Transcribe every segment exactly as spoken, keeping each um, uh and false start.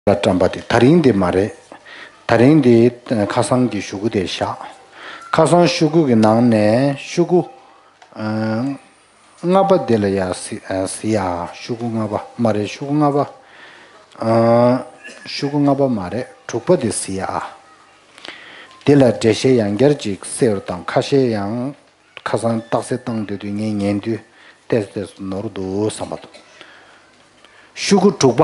ལ་བཀྲམ་པ་དེ་ད་རིང་དེ་མ་རེད། ད་རིང་དེ་ཁ་སང་གི་ཤོག་གུ་དེ་བཞག་ཁ་སང་ཤོག་གུ་གི་ནང་ནས་ཤོག་གུ་ལྔ་པ་དེ་ལ་ཡ་གཟིགས་ཨ་གཟིགས་ཨ། ཤོག་གུ་ལྔ་པ་མ་རེད། ཤོག་གུ་ལྔ་པ་ཨ། ཤོག་གུ་ལྔ་པ་མ་རེད། དྲུག་པ་དེ་གཟིགས་ཨ། དེ་ལ་འགྲེལ་བཤད་ཡང་བསྐྱར་ཅིག་གསལ་བར་དང་ཁ་ཤས་ཡང་ཁ་སང་རྟགས་གསལ་བཏང་སྡོད་དུས་ངས་ཉན་དུས་ཏོག་ཙམ་ཏོག་ཙམ་ནོར་འདུག་བསམ་པ་དང་། ཤོག་གུ་དྲུག་པ།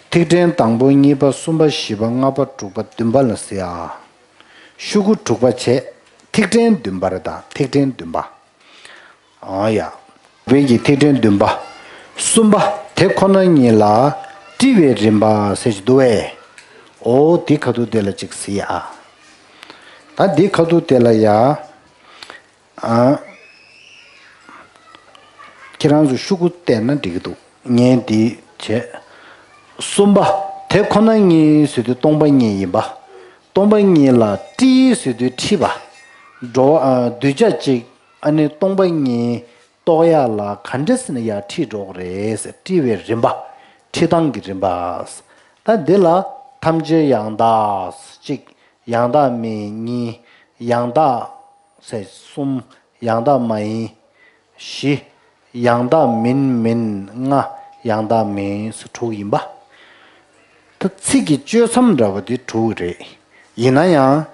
ཐིག་ཕྲེང་དང་པོ་གཉིས་པ་གསུམ་པ་བཞི་པ་ལྔ་པ་དྲུག་པ་བདུན་པ་ལ་གཟིགས་ཨ། ཤོག་གུ་དྲུག་པ་བྱས། ཐིག་ཕྲེང་བདུན་པ་རེད་ད། ཐིག་ཕྲེང་བདུན་པ། ཨ་ཡ། བོད་ཀྱི་ཐིག་ཕྲེང་བདུན་པ། གསུམ་པ་དེ་ཁོ་ན་ཉིད་ལ་དབྲི་བའི་རིམ་པ་ཟེར་གྱི་འདུག་བས། ཨོ་དེ་ཁ་ཐུག་དེ་ལ་ཅིག་གཟིགས་ཨ། ད་དེ་ཁ་ཐུག་དེ་ལ་ཡ། ཨ། ཁྱེད་རང་ཚོ་ཤོག་གུ་བལྟས་ན་འགྲིག་གི་འདུག་ངས་འདི་བྱས། གསུམ་པ། དེ་ཁོ་ན་ཉིད་ཟེར་དུས་སྟོང་པ་ཉིད་ཡིན་པ། སྟོང་པ་ཉིད་ལ་དབྲི་ཟེར་དུས་འཁྲིད་པ། འགྲོ་བ་ཨ་གདུལ་བྱ་གཅིག་ཨ་ནི་སྟོང་པ་ཉིད་རྟོགས་ཡ་ལ་ག་འདྲ་ཟེར་ན་ཡར་ཁྲིད་འགྲོ་གི་རེད་ཟེར། དབྲི་བའི་རིམ་པ། ཁྲིད་སྟངས་ཀྱི་རིམ་པ། ད་འདི་ལ་ཐམས་ཅད་ཡང་དག་གཅིག་ཡང་དག་མིན་གཉིས། ཡང་དག་ཟེར་གསུམ། ཡང་དག་མ་ཡིན་བཞི། ཡང་དག་མིན་མིན་ལྔ། ཡང་དག་མིན་ཟེར་དྲུག་ཡིན་པ། ད་ཚིག་གི་གཅོད་མཚམས་འདྲ་བ་དེ་དྲུག་རེད། ཡིན་ན་ཡང་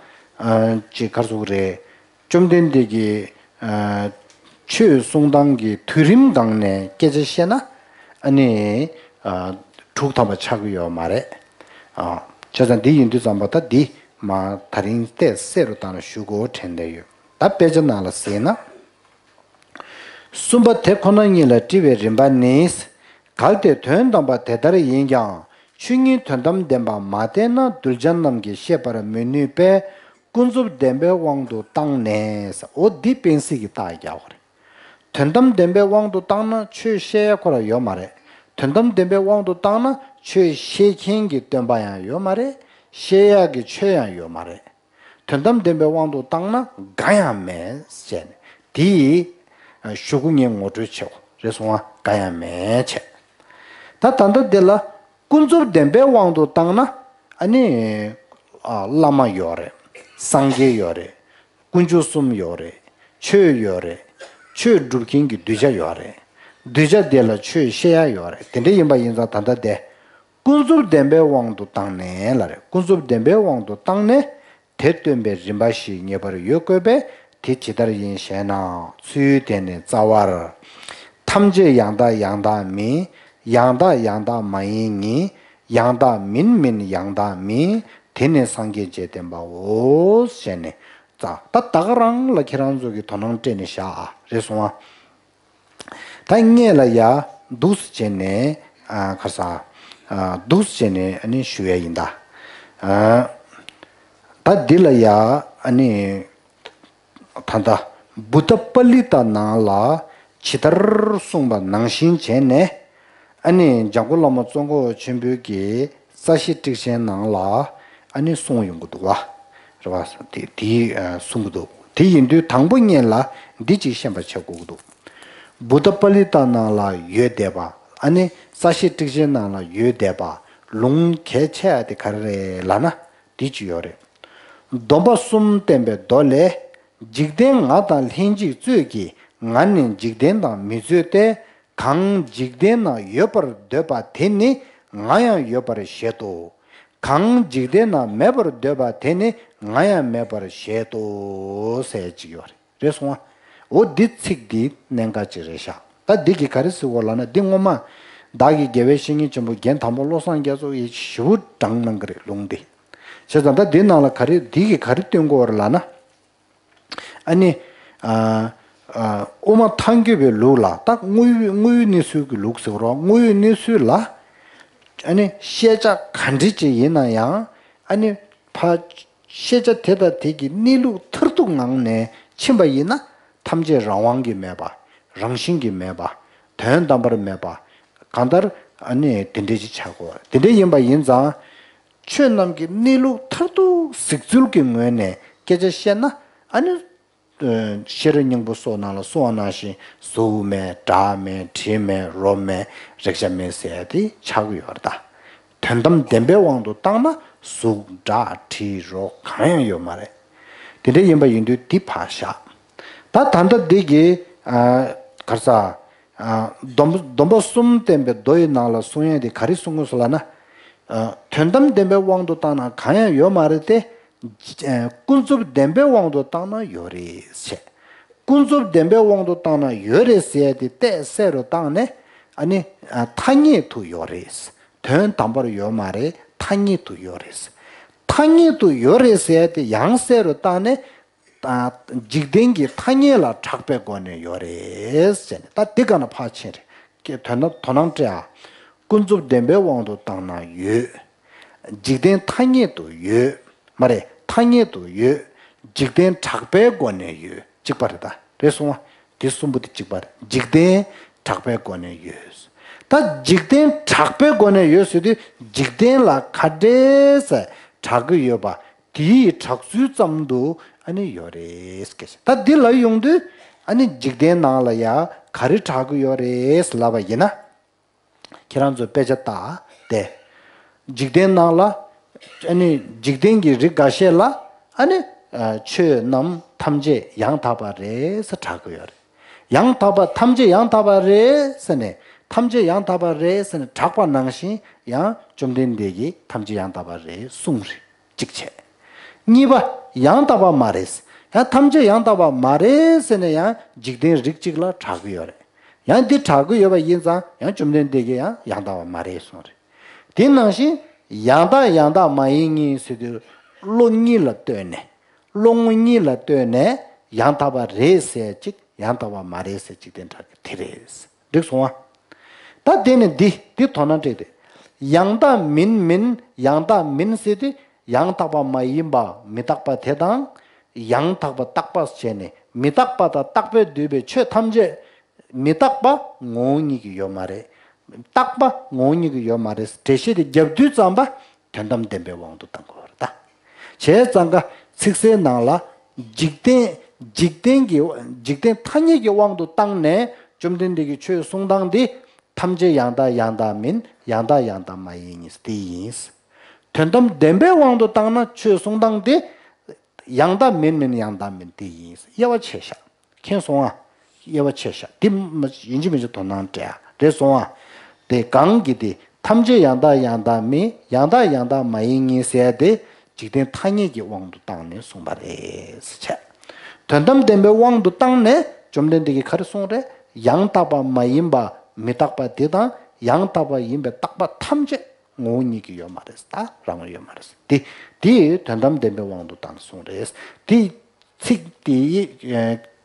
ཨ་ཅིག་ག་རེ་ཟེར་དགོས་རེད། བཅོམ་ལྡན་འདས་ཀྱི་ཨ་ཆོས་གསུང་སྟངས་ཀྱི་དུས་རིམ་སྒང་ནས་སྐད་ཆ་བཤད་ན་ཨ་ནི་ཨ་དྲུག་ཐམ་པ་ཆགས་ཀྱི་ཡོད་མ་རེད། ཨ་བྱས་ཙང་འདི་ཡིན་དུས་ཙམ་པ་ད་འདི་མ་ད་རིང་ཏོག་ཙམ་གསལ་རུ་བཏང་ན་ཞུ་དགོས་དྲན་བསྡད་ཡོད། ད་དཔེ་ཆ་ནང་ལ་གཟིགས་ན། གསུམ་པ་དེ་ཁོ་ན་ཉིད་ལ་དབྲི་བའི་རིམ་པ་ནི། གལ་ཏེ་དོན་དམ་པ་དེ་ལྟར་ཡིན་ཀྱང་ཆོས་ཉིད་དོན་དམ་བདེན་པ་མ་བསྟན་ན་གདུལ་བྱ་རྣམས་ཀྱིས་ཤེས་པར་མི་ནུས་པས་ཀུན་རྫོབ་བདེན་པའི་དབང་དུ་བཏང་ནས། འོ་འདི་སྤེན་སྲིད་ཀྱི་རྟགས་རྒྱག་པ་རེད། དོན་དམ་བདེན་པའི་དབང་དུ་བཏང་ན་ཆོས་བཤད་ཡ་ཁོ་རང་ཡོད་མ་རེད། དོན་དམ་བདེན་པའི་དབང་དུ་བཏང་ན་ཆོས་བཤད་མཁན་གྱི་སྟོན་པ་ཡང་ཡོད་མ་རེད། བཤད་ཡ་གི་ཆོས་ཡང་ཡོད་མ་རེད། དོན་དམ་བདེན་པའི་དབང་དུ་བཏང་ན་འགའ་ཡང་མེད་ཟེར་ནས་དེའི་ཤོག་གུ་ངས་ངོ་སྤྲོད་བྱེད་དགོས་རེད་སོང་ང་། འགའ་ཡང་མེད་བྱས། ད་ད་ལྟ་འདི་ལ་ཀུན་རྫོབ་བདེན་པའི་དབང་དུ་བཏང་ན་ཨ་ནི་ཨ་བླ་མ་ཡོད་རེད། སངས་རྒྱས་ཡོད་རེད། དཀོན་མཆོག་གསུམ་ཡོད་རེད། ཆོས་ཡོད་རེད། ཆོས་སྒྲུབ་མཁན་གྱི་གདུལ་བྱ་ཡོད་རེད། གདུལ་བྱ་དེ་ལ་ཆོས་བཤད་ཡ་ཡོད་རེད། དེ་འདྲ་ཡིན་པ་ཡིན་ཙང་ད་ལྟ་དེ། ཀུན་རྫོབ་བདེན་པའི་དབང་དུ་བཏང་ནས་ལ་རེད། ཀུན་རྫོབ་བདེན་པའི་དབང་དུ་བཏང་ནས་དེ་སྟོན་པའི་རིམ་པ་ཞིག་ངེས་པར་ཡོད་དགོས་པས་དེ་ཇི་ལྟར་ཡིན་ཞེ་ན། ཚུལ་དེ་ནི་རྩ་བར། ཐམས་ཅད་ཡང་དག་ཡང་དག་མིན། ཡང་དག་ཡང་དག་མ་ཡིན་ཉིད། ཡང་དག་མིན་མིན་ཡང་དག་མིན། དེ་ནི་སངས་རྒྱས་རྗེས་བསྟན་པའོ། ཞེས་ནས། ད་ད་ག་རང་ལ་ཁྱེད་རང་ཚོ་གིས་དོ་སྣང་སྤྲད་ནས་བཞག་ཨ། རེད་སོང་ཨ། ད་སྔོན་ལ་ཡ་འདུག་སེ་བྱས་ནས་ཨ་ཁ་ས་ཨ་འདུག་སེ་བྱས་ནས་ཨ་ནི་ཞུ་ཡ་ཡིན་ད། ཨ་ད་འདི་ལ་ཡ་ཨ་ནི་ད་ལྟ་བུཏྟ་པཱ་ལི་ཏ་ནང་ལ་ཇི་ལྟར་གསུངས་པ་ནང་བཞིན་བྱས་ནས་ཨ་ནི་འཇམ་མགོན་བླ་མ་ཙོང་ཁ་པ་ཆེན་པོའི་གི་རྩ་ཤེ་ཊཱིཀ་ཆེན་ནང་ལ་ཨ་ནི་གསུངས་ཡོང་གི་འདུག་བ། རེད་བ། དེ་དེ་གསུང་གི་འདུག་དེ་ཡིན་དུས་དང་པོ་ཉིད་ལ་འདི་གཅིག་ཤེས་པ་བྱེད་དགོས་ཀྱི་འདུག་བུཏྟ་པཱ་ལི་ཏ་ནང་ལ་ཡོད་བསྡད་པ། ཨ་ནི་རྩ་ཤེ་ཊཱིཀ་ཆེན་ནང་ལ་ཡོད་བསྡད་པ། ལུང་གལ་ཆེ་བ་དེ་ག་རེ་རེད་ལབ་ན་འདི་གཅིག་ཡོད་རེད། སྡོམ་པ་གསུམ་བསྟན་པའི་མདོ་ལས། འཇིག་རྟེན་ང་དང་ལྷན་ཅིག་རྩོད་ཀྱི། ང་ནི་འཇིག་རྟེན་དང་མི་རྩོད་དེ། གང་འཇིག་རྟེན་ན་ཡོད་པར་འདོད་པ་དེ་ནི་ང་ཡང་ཡོད་པར་བཞེད་དོ། གང་འཇིག་རྟེན་ན་མེད་པར་འདོད་པ་དེ་ནི་ང་ཡང་མེད་པར་བཞེད་དོ་ཟེར་ཅིག་ཡོད་རེད། རེད་སོང་ཨ། འོ་འདི་ཚིག་འདི་གནད་འགག་ཅིག་རེད་ཤག་ད་འདི་གི་ག་རེ་ཟེར་བ་ལབ་ན་འདི་སྔོན་མ་བདག་གིས་དགེ་བའི་བཤེས་གཉེན་ཆེན་པོ་རྒན་དམ་པ་བློ་བཟང་རྒྱ་མཚོ་ཡིས་ཞེ་པོ་དྲངས་གནང་གི་རེད་ལུང་འདི། བྱས་ཙང་ད་འདི་ནང་ལ་ག་རེ་འདི་གི་ག་རེ་སྟོན་གོ་བ་རེད་ལབ་ན། ཨ་ནི། ཨ་ཨ་དབུ་མ་ཐལ་འགྱུར་བའི་ལུགས་ལ་ད་དངོས་ཡོད་དངོས་ཡོད་གནས་ཚུལ་གྱི་ལུགས་ཟེར་བ་རེད་བ། དངོས་ཡོད་གནས་ཚུལ་ལ། ཨ་ནི་ཤེས་བྱ་ག་འདྲ་ཅིག་ཡིན་ན་ཡང་ཨ་ནི་ཕ། ཤེས་བྱ་དེ་དང་དེ་གི་གནས་ལུགས་མཐར་ཐུག་ངང་ནས་ཕྱིན་པ་ཡིན་ན་ཐམས་ཅད་རང་དབང་གིས་མེད་པ། རང་བཞིན་གྱིས་མེད་པ། དོན་དམ་པར་མེད་པ། གང་ལྟར་ཨ་ནི་དེ་འདྲ་ཅིག་ཆགས་དགོས། དེ་འདྲ་ཡིན་པ་ཡིན་ཙང་། ཆོས་རྣམས་ཀྱི་གནས་ལུགས་མཐར་ཐུག་གཟིགས་ཚུལ་གྱི་ངོས་ནས་སྐད་ཆ་བཤད་ན་ཨ་ནི། ཨ་ཤེས་རབ་སྙིང་པོ་སོགས་ནང་ལ་གསུངས་པ་ནང་བཞིན་གཟུགས་མེད། སྒྲ་མེད། དྲི་མེད། རོ་མེད། རེག་བྱ་མེད་ཟེར་ཡ་དེ་ཆགས་ཀྱི་ཡོད་རེད་ད། དོན་དམ་བདེན་པའི་དབང་དུ་བཏང་ན་གཟུགས་སྒྲ་དྲི་རོ་གང་ཡང་ཡོད་མ་རེད། དེ་འདྲ་ཡིན་པ་ཡིན་དུས་འདི་ཕར་བཞག་ད་ད་ལྟ་འདི་གི་ཨ་ག་རེ་ཟ། ཨ་སྡོམ་སྡོམ་པ་གསུམ་བསྟན་པའི་མདོ་ཡི་ནང་ལ་གསུང་ཡས་དེ་ག་རེ་གསུང་གི་སོང་ལབ་ན། ཨ་དོན་དམ་བདེན་པའི་དབང་དུ་བཏང་ན་གང་ཡང་ཡོད་མ་རེད་དེ། ཨ་ཀུན་རྫོབ་བདེན་པའི་དབང་དུ་བཏང་ན་ཡོད་རེད་ཟེར། ཀུན་རྫོབ་བདེན་པའི་དབང་དུ་བཏང་ན་ཡོད་རེད་ཟེར་ཡས་དེ་ཏོག་ཙམ་གསལ་རུ་བཏང་ནས་ཨ་ནི་ཨ་ཐ་སྙད་དུ་ཡོད་རེད། དོན་དམ་པར་ཡོད་མ་རེད། ཐ་སྙད་དུ་ཡོད་རེད། ཐ་སྙད་དུ་ཡོད་རེད་ཟེར་ཡས་དེ་ཡང་གསལ་རུ་བཏང་ནས། ད་འཇིག་རྟེན་གྱི་ཐ་སྙད་ལ་གྲགས་པའི་སྒོ་ནས་ཡོད་རེད་ཟེར་ནས་ད་འདི་ག་ན་ཕར་ཕྱིན་རེད། ཀྱེ་དོན་དུ་དོ་སྣང་སྤྲད་ཨ། ཀུན་རྫོབ་བདེན་པའི་དབང་དུ་བཏང་ན་ཡོད། འཇིག་རྟེན་ཐ་སྙད་དུ་ཡོད། མ་རེད་ཐ་སྙད་དུ་ཡོད། འཇིག་རྟེན་གྲགས་པའི་སྒོ་ནས་ཡོད་གཅིག་པ་རེད་ད་རེད་སོང་ཨ། འདི་གསུམ་པོ་འདི་གཅིག་པ་རེད། འཇིག་རྟེན་གྲགས་པའི་སྒོ་ནས་ཡོད། ད་འཇིག་རྟེན་གྲགས་པའི་སྒོ་ནས་ཡོད་ཟེར་དུས་འཇིག་རྟེན་ལ་ག་འདྲས་གྲགས་ཀྱི་ཡོད་པ། དེའི་གྲགས་ཚུལ་ཙམ་དུ་ཨ་ནི་ཡོད་རེད་སྐད་ཆ། ད་འདི་ལ་ཡོང་དུས་ཨ་ནི་འཇིག་རྟེན་ནང་ལ་ཡ་ག་རེ་གྲགས་ཀྱི་ཡོད་རེད་ལབ་པ་ཡིན་ན། ཁྱེད་རང་ཚོ་དཔེ་ཆ་ལྟ་དེ། འཇིག་རྟེན་ནང་ལ་ཨ་ནི་འཇིག་རྟེན་གྱི་རིགས་འགའ་ཤས་ལ་ཨ་ནི་ཆོས་རྣམས་ཐམས་ཅད་ཡང་དག་པ་རེད་ཟེར་གྲགས་ཀྱི་ཡོད་རེད། ཡང་དག་པ་ཐམས་ཅད་ཡང་དག་པ་རེད་ཟེར་ནས་ཐམས་ཅད་ཡང་དག་པ་རེད་ཟེར་ནས་གྲགས་པ་ནང་བཞིན་ཡང་བཅོམ་ལྡན་འདས་ཀྱིས་ཐམས་ཅད་ཡང་དག་པ་རེད་གསུངས་རེད། གཅིག་བྱས། གཉིས་པ། ཡང་དག་པ་མ་རེད། ཡང་ཐམས་ཅད་ཡང་དག་པ་མ་རེད་ཟེར་ནས་ཡང་འཇིག་རྟེན་རིགས་གཅིག་ལ་གྲགས་ཀྱི་ཡོད་རེད། ཡང་འདི་གྲགས་ཀྱི་ཡོད་པ་ཡིན་ཙང་ཡང་བཅོམ་ལྡན་འདས་ཀྱིས་ཡང་ཡང་དག་པ་མ་རེད་གསུངས་རེད། དེ་ནང་བཞིན་ཡང་དག་ཡང་དག་མ་ཡིན་ཉིད་ཟེར་དུས་བློ་གཉིས་ལ་ལྟོས་ནས་བློ་ངོ་གཉིས་ལ་ལྟོས་ནས་ཡང་དག་པ་རེད་ཟེར་གཅིག་ཡང་དག་པ་མ་རེད་ཟེར་གཅིག་དེ་འདྲ་གི་དེ་རེད། འགྲིག་སོང་ཨ། ད་དེ་ནི་འདི་འདི་དོ་སྣང་སྤྲད་དེ། ཡང་དག་མིན་མིན་ཡང་དག་མིན་ཟེར་དུས་ཡང་དག་པ་མ་ཡིན་པ་མི་རྟག་པ་དེ་དང་། ཡང་དག་པ་རྟག་པ་བྱས་ནས་མི་རྟག་པ་དང་རྟག་པས་བསྡུས་པའི་ཆོས་ཐམས་ཅད་མི་རྟག་པ་ངོ་བོ་ཉིད་ཀྱིས་ཡོད་མ་རེད། རྟག་པ་ངོ་བོ་ཉིད་ཀྱིས་ཡོད་མ་རེད་འགྲེལ་བཤད་དེ་རྒྱབ་དུས་ཙམ་པ། དོན་དམ་བདེན་པའི་དབང་དུ་བཏང་དགོས་པ་རེད་ད། བྱས་ཙང་ཀ་ཚིག་གསལ་ནང་ལ་འཇིག་རྟེན་འཇིག་རྟེན་གྱི་འཇིག་རྟེན་ཐ་སྙད་ཀྱི་དབང་དུ་བཏང་ནས་བཅོམ་ལྡན་འདས་ཀྱི་ཆོས་གསུང་སྟངས་འདི་ཐམས་ཅད་ཡང་དག་ཡང་དག་མིན་ཡང་དག་ཡང་དག་མ་ཡིན་ཉིད་དེ་ཡིན། དོན་དམ་བདེན་པའི་དབང་དུ་བཏང་ན་ཆོས་གསུང་སྟངས་འདི་ཡང་དག་མིན་མིན་ཡང་དག་མིན་དེ་ཡིན་དབྱེ་བ་ཕྱེ་བཞག་མཁྱེན་སོང་ཨ། དབྱེ་བ་ཕྱེ་བཞག་དེ་མ་ཡིན་གཅིག་མིན་གཅིག་དོ་སྣང་སྤྲད་ཨ་རེད་སོང་ཨ། དེ་གང་གི་དེ་ཐམས་ཅད་ཡང་དག་ཡང་དག་མིན་ཡང་དག་ཡང་དག་མ་ཡིན་ཉིད་ཟེར་དེ་འཇིག་རྟེན་ཐ་སྙད་ཀྱི་དབང་དུ་བཏང་ནས་གསུངས་པ་རེད་ཟེར་བྱས། དོན་དམ་བདེན་པའི་དབང་དུ་བཏང་ནས་བཅོམ་ལྡན་འདས་ཀྱིས་ག་རེ་གསུངས་རེད། ཡང་དག་པ་མ་ཡིན་པ་མི་རྟག་པ་དེ་དང་ཡང་དག་པ་ཡིན་པའི་རྟག་པ་ཐམས་ཅད་ངོ་བོ་ཉིད་ཀྱིས་ཡོད་མ་རེད་ད་རང་ངོས་ཡོད་མ་རེད་དེ། དེ་དོན་དམ་བདེན་པའི་དབང་དུ་བཏང་གསུངས་རེད་དེ། ཚིག་དེ་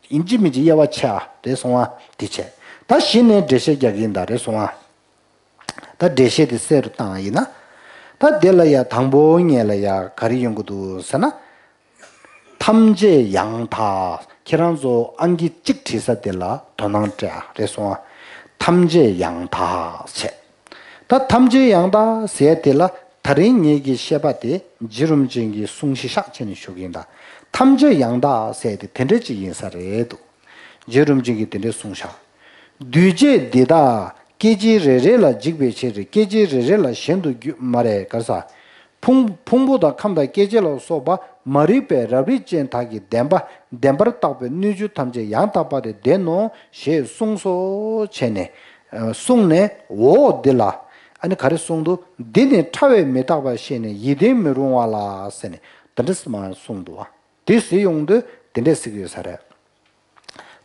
ཡིན་གཅིག་མིན་གཅིག་དབྱེ་བ་ཕྱེ་ཨ་རེད་སོང་ཨ་དེ་བྱས། ད་གཞི་ནས་འགྲེལ་བཤད་རྒྱག་གི་ཡིན་ད་རེད་སོང་ཨ། ད་འགྲེལ་བཤད་དེ་གསལ་རུ་བཏང་ཡིན་ན། ད་དེ་ལ་ཡ་དང་པོ་ངེད་ལ་ཡ་ག་རེ་ཡོང་གི་འདུག་ཟེར་ན། ཐམས་ཅད་ཡང་དག་ཁྱེད་རང་ཚོ་ཨང་ཀི་གཅིག་བྲིས་ས་དེ་ལ་དོ་སྣང་སྤྲད་ཨ་རེད་སོང་ཨ། ཐམས་ཅད་ཡང་དག་བྱས། ད་ཐམས་ཅད་ཡང་དག་ཟེར་དེ་ལ་ད་རིང་ངེད་ཀྱི་བཤད་པ་དེ་རྗེ་རིན་པོ་ཆེ་གི་གསུང་གཞི་ཤག་བྱས་ནས་ཞུ་གི་ཡིན་ད། ཐམས་ཅད་ཡང་དག་ཟེར་དེ་དེ་འདྲ་ཅིག་ཡིན་ས་རེད་འདུག་རྗེ་རིན་པོ་ཆེ་གིས་དེ་འདྲ་གསུངས་ཤག་འདུས་བྱས་འདི་དག་སྐད་ཅིག་རེ་རེ་ལ་འཇིག་པའི་ཕྱིར་སྐད་ཅིག་རེ་རེ་ལ་གཞན་དུ་འགྱུར་མ་རེད་ག་ས། ཕུང་ཕུང་པོ་དང་ཁམས་དང་སྐྱེ་མཆེད་ལ་སོགས་པ་མ་རིག་པའི་རབ་རིབ་ཅན་དག་གི་བདེན་པ་བདེན་པར་བརྟགས་པའི་སྣོད་བཅུད་ཐམས་ཅད་ཡང་དག་པ་དེ་བདེན་ནོ་ཞེས་གསུངས་སོ་བྱས་ནས། གསུངས་ནས་འོ་འདི་ལ་ཨ་ནི་ག་རེ་གསུངས་འདུག་འདི་ནི་ཕྲ་བའི་མི་རྟག་པ་ཤེས་ནས་ཡིད་བརྟན་མི་རུང་བ་ལ་ཟེར་ནས་འདི་འདྲ་མ་གསུངས་འདུག་བ། དེ་ཟེར་ཡོང་དུས་དེ་འདྲས་ཟེར་གྱི་ཡོད་ས་རེད།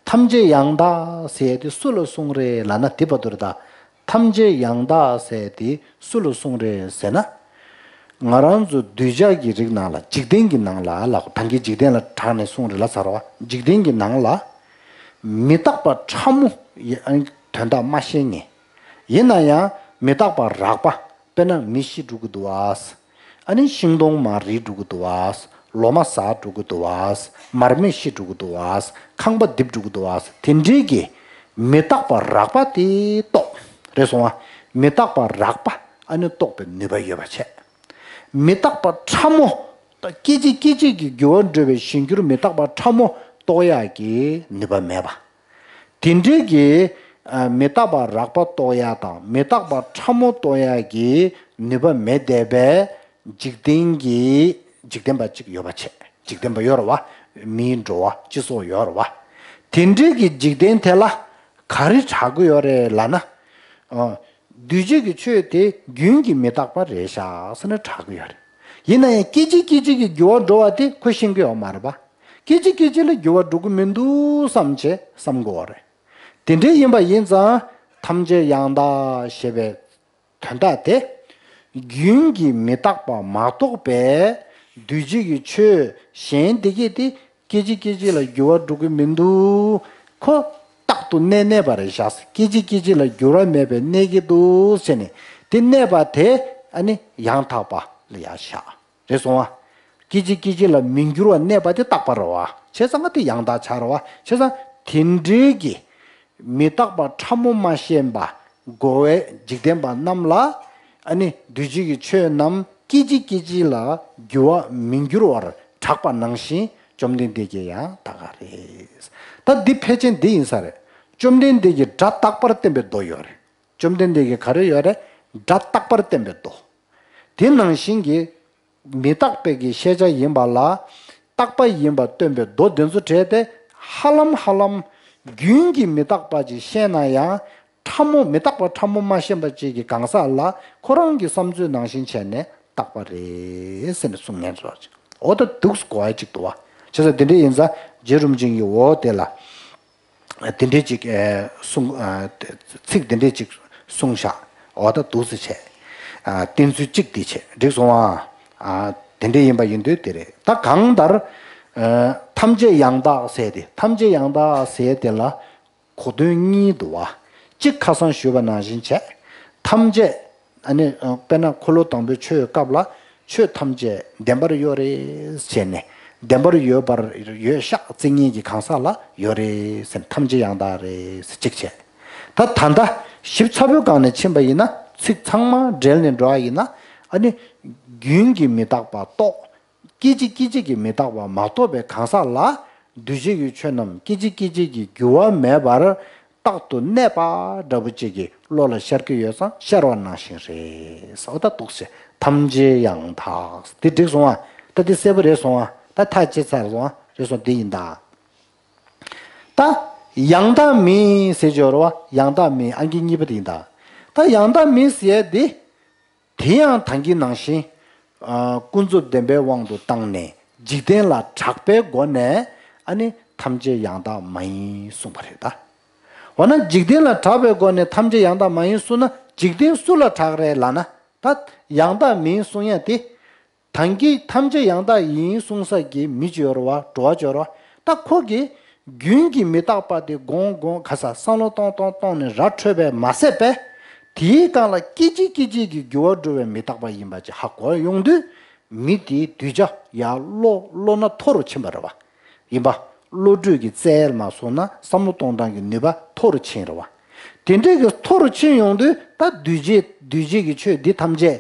ཐམས་ཅད་ཡང་དག་ཟེར་ཡས་དེ་སུ་ལ་གསུངས་རེད་ལབ་ན་དེ་བར་དུ་རེད་ད། ཐམས་ཅད་ཡང་དག་ཟེར་ཡས་དེ་སུ་ལ་གསུངས་རེད་ཟེར་ན། ང་རང་ཚོ་གདུལ་བྱ་གི་རིགས་ནང་ལ་འཇིག་རྟེན་གྱི་ནང་ལ་ལ་ད་གིན་འཇིག་རྟེན་ལ་དྲངས་ནས་གསུངས་རེད་ལབ་ཚར་བ། འཇིག་རྟེན་གྱི་ནང་ལ་མི་རྟག་པ་ཕྲ་མོ་ཡ་དོན་དག་མ་ཤེས་མཁན། ཡིན་ན་ཡང་མི་རྟག་པ་རགས་པ། དཔེར་ན་མི་ཤི་འགྲོ་གི་འདུག་བ། ཨ་ནི་ཤིང་སྡོང་མར་རིལ་འགྲོ་གི་འདུག་བ། ལོ་མ་ཟག་འགྲོ་གི་འདུག་བ། མར་མེ་ཤི་འགྲོ་གི་འདུག་བ། ཁང་པ་རྡིབ་འགྲོ་གི་འདུག་བ། དེ་འདྲའི་གི་མི་རྟག་པ་རགས་པ་དེ་རྟོགས། རེད་སོང་བ། མི་རྟག་པ་རགས་པ་ཨ་ནི་རྟོགས་པའི་ནུས་པ་ཡོད་པ་བྱས། མི་རྟག་པ་ཕྲ་མོ། སྐད་ཅིག་སྐད་ཅིག་གིས་འགྱུར་བ་འགྲོ་བའི་གཞན་འགྱུར་མི་རྟག་པ་ཕྲ་མོ་རྟོགས་ཡག་གི་ནུས་པ་མེད་པ། དེ་འདྲའི་གི་ཨ་མི་རྟག་པ་རགས་པ་རྟོགས་ཡག་དང་མི་རྟག་པ་ཕྲ་མོ་རྟོགས་ཡག་གི་ ནུས་པ་མེད་བསྡད་པའི་འཇིག་རྟེན་གྱི་འཇིག་རྟེན་པ་གཅིག་ཡོད་པ་བྱས། འཇིག་རྟེན་པ་ཡོད་རེད་བ། མིའི་འགྲོ་བ་སྤྱི་ཚོགས་ཡོད་རེད་བ། དེ་འདྲའི་གི་འཇིག་རྟེན་དེ་ལ་ག་རེ་གྲགས་ཀྱི་ཡོད་རེད་ལབ་ན། ཨ། གདུལ་བྱ་གི་ཆོས་དེ་རྒྱུན་གྱིས་མི་རྟག་པ་རེད་ཤག་ཟེར་ན་གྲགས་ཀྱི་ཡོད་རེད། ཡིན་ན་ཡང་སྐད་ཅིག་སྐད་ཅིག་གིས་འགྱུར་བ་འགྲོ་བ་དེ་ཁོས་ཤེས་ཀྱི་ཡོད་མ་རེད་པ། སྐད་ཅིག་སྐད་ཅིག་ལ་འགྱུར་བ་འགྲོ་གི་མི་འདུག་བསམ་བྱས་བསམ་དགོས་པ་རེད། དེ་འདྲ་ཡིན་པ་ཡིན་ཙང་ཐམས་ཅད་ཡང་དག་ཞེས་པའི་དོན་དག་དེ། རྒྱུན་གྱིས་མི་རྟག་པ་མ་གཏོགས་པའི་གདུལ་བྱ་གི་ཆོས་གཞན་འདི་གས་དེ་སྐད་ཅིག་སྐད་ཅིག་ལ་འགྱུར་བ་འགྲོ་གི་མི་འདུག་ཁོ་རྟག་ཏུ་གནས་གནས་པ་རེད་བཞག་སྐད་ཅིག་སྐད་ཅིག་ལ་འགྱུར་བ་མེད་པའི་གནས་ཀྱི་འདུག་ཟེར་ནས་དེ་གནས་པ་དེ་ཨ་ནི་ཡང་དག་པ་ལ་ཡང་བཞག་རེད་སོང་བ། སྐད་ཅིག་སྐད་ཅིག་ལ་མི་འགྱུར་བ་གནས་པ་དེ་རྟག་པ་རེད་བ། བྱས་ཙང་ང་དེ་ཡང་དག་ཆགས་རེད་བ། བྱས་ཙང་དེ་འདྲའི་གི་མི་རྟག་པ་ཕྲ་མོ་མ་ཤེས་པ་རྒོལ་བའི་འཇིག་རྟེན་པ་རྣམས་ལ་ཨ་ནི་གདུལ་བྱ་གི་ཆོས་རྣམས་སྐད་ཅིག་སྐད་ཅིག་ལ་འགྱུར་བ་མི་འགྱུར་བར་གྲགས་པ་ནང་བཞིན་བཅོམ་ལྡན་འདས་ཀྱིས་ཡང་དག་ག་རེད། ད་འདི་ཕལ་ཆེར་འདི་ཡིན་ས་རེད། བཅོམ་ལྡན་འདས་ཀྱིས་སྒྲ་རྟག་པར་བསྟན་པའི་མདོ་ཡོད་རེད། བཅོམ་ལྡན་འདས་ཀྱིས་ག་རེ་ཡོད་རེད། སྒྲ་རྟག་པར་བསྟན་པའི་མདོ། དེ་ནང་བཞིན་གྱི་མི་རྟག་པའི་གི་ཤེས་བྱ་ཡིན་པ་ལ་རྟག་པ་ཡིན་པ་སྟོན་པའི་མདོ་འདི་ཚོ་བྲལ་ཏེ་ཧ་ལམ་ཧ་ལམ་རྒྱུན་གྱི་མི་རྟག་པ་ཅིག་ཤེས་ན་ཡང་ཕྲ་མོ་མི་རྟག་པ་ཕྲ་མོ་མ་ཤེས་པ་ཅིག་གི་གང་ཟག་ལ་ཁོ་རང་གི་བསམ་ཚུལ་ནང་བཞིན་བྱས་ནས་རྟག་པ་རེད་ཟེར་ནས་གསུང་ངན་ཚོ་ཅིག་འོ་ད་འདུག་གོ་ཡ་ཅིག་འདུག་བ། བྱས་ཙང་དེ་འདྲ་ཡིན་ཙང་རྗེ་རིན་པོ་ཆེ་གིས་འོ་དེ་ལ། དེ་འདྲའི་ཅིག་ཨེ་གསུང་ཨ་ཚིག་དེ་འདྲའི་ཅིག་གསུངས་ཤག་འོ་ད་འདུག་སེ་བྱས། ཨ་བསྟན་ཚུལ་གཅིག་དེ་བྱས་འགྲིག་སོང་ཨ། ཨ་དེ་འདྲའི་ཡིན་པ་ཡིན་དུས་དེ་རེད། ད་གང་ལྟར་ཨ་ཐམས་ཅད་ཡང་དག་ཟེར་ཏེ་ཐམས་ཅད་ཡང་དག་ཟེར་དེ་ལ་གོ་དོན་གཉིས་འདུག་བ། གཅིག་ཁ་སང་ཞུས་པ་ནང་བཞིན་བྱས། ཐམས་ཅད་ཨ་ནི་ཨ་དཔེར་ན་འཁོར་ལོ་དང་པོའི་ཆོས་སྐབས་ལ་ཆོས་ཐམས་ཅད་བདེན་པར་ཡོད་རེད་ཟེར་ནས་བདེན་པར་ཡོད་པར་ཡོད་ཤག་བརྩི་མཁན་གྱི་གང་ཟག་ལ་ཡོད་རེད་ཟེར་ནས་ཐམས་ཅད་ཡང་དག་རེད་ཟེར་གཅིག་བྱས། ད་ད་ལྟ་ཞིབ་ཚགས་པོའི་སྒང་ནས་ཕྱིན་པ་ཡིན་ན་ཚིག་ཚང་མ་འབྲེལ་ནས་འགྲོ་བ་ཡིན་ན་ཨ་ནི་རྒྱུན་གྱི་མི་རྟག་པ་རྟོགས། སྐད་ཅིག་སྐད་ཅིག་གི་མི་རྟག་པ་མ་རྟོགས་པའི་གང་ཟག་ལ་གདུལ་བྱའི་གི་ཆོས་རྣམས་སྐད་ཅིག་སྐད་ཅིག་གི་འགྱུར་བ་མེད་པར་རྟག་ཏུ་གནས་པ་འདྲ་པོ་ཅིག་གི་བློ་ལ་ཤར་གྱི་ཡོད་ཙང་ཤར་བ་ནང་བཞིན་རེད། འོ་ད་འདུག་སེ་ཐམས་ཅད་ཡང་དག་དེ་འགྲིག་སོང་ཨ། ད་དེ་གསལ་པོ་རེད་སོང་ཨ། ད་ཐག་བཅད་ཚར་སོང་ཨ། རེད་སོང་དེ་ཡིན་ད། ད་ཡང་དག་མིན་ཟེར་གྱི་ཡོད་རེད་བ། ཡང་དག་མིན་ཨང་ཀི་གཉིས་པ་དེ་ཡིན་ད། ད་ཡང་དག་མིན་ཟེར་ཡས་དེ། དེ་ཡང་ད་གིན་ནང་བཞིན། ཨ་ཀུན་རྫོབ་བདེན་པའི་དབང་དུ་བཏང་ནས་འཇིག་རྟེན་ལ་གྲགས་པའི་སྒོ་ནས་ཨ་ནི་ཐམས་ཅད་ཡང་དག་མ་ཡིན་གསུངས་པ་རེད་ད། འོ་ན་འཇིག་རྟེན་ལ་གྲགས་པའི་སྒོ་ནས་ཐམས་ཅད་ཡང་དག་མ་ཡིན་གསུངས་ན་འཇིག་རྟེན་སུ་ལ་གྲགས་རེད་ལབ་ན་ད་ཡང་དག་མིན་གསུང་ཡ་དེ། ད་གིན་ཐམས་ཅད་ཡང་དག་ཡིན་གསུང་ས་གི་མི་ཅིག་ཡོད་རེད་བ། འགྲོ་བ་ཅིག་ཡོད་རེད་བ། ད་ཁོ་གིས་རྒྱུན་གྱི་མི་རྟག་པ་དེ་དགོངས་དགོངས་ག་ས་བསམ་བློ་གཏོང་གཏོང་གཏོང་ནས་ར་འཕྲོད་པས་མ་ཟད་པས། དེའི་སྒང་ལ་སྐད་ཅིག་སྐད་ཅིག་གིས་འགྱུར་བ་འགྲོ་བའི་མི་རྟག་པ་ཡིན་པ་ཅིག་ཧ་གོ་ཡོང་དུས། མི་དེའི་གདུལ་བྱ་ཡར་བློ་བློ་སྣ་མཐོ་རུ་ཕྱིན་པ་རེད་བ། ཡིན་པ། བློ་གྲོས་ཀྱི་རྩལ་མ་སོང་ན་བསམ་བློ་གཏོང་སྟངས་ཀྱི་ནུས་པ་མཐོ་རུ་ཕྱིན་རེད་བ། དེ་འདྲའི་གི་མཐོ་རུ་ཕྱིན་ཡོང་དུས་ད་གདུལ་བྱའི་གདུལ་བྱའི་གི་ཆོས་འདི་ཐམས་ཅད་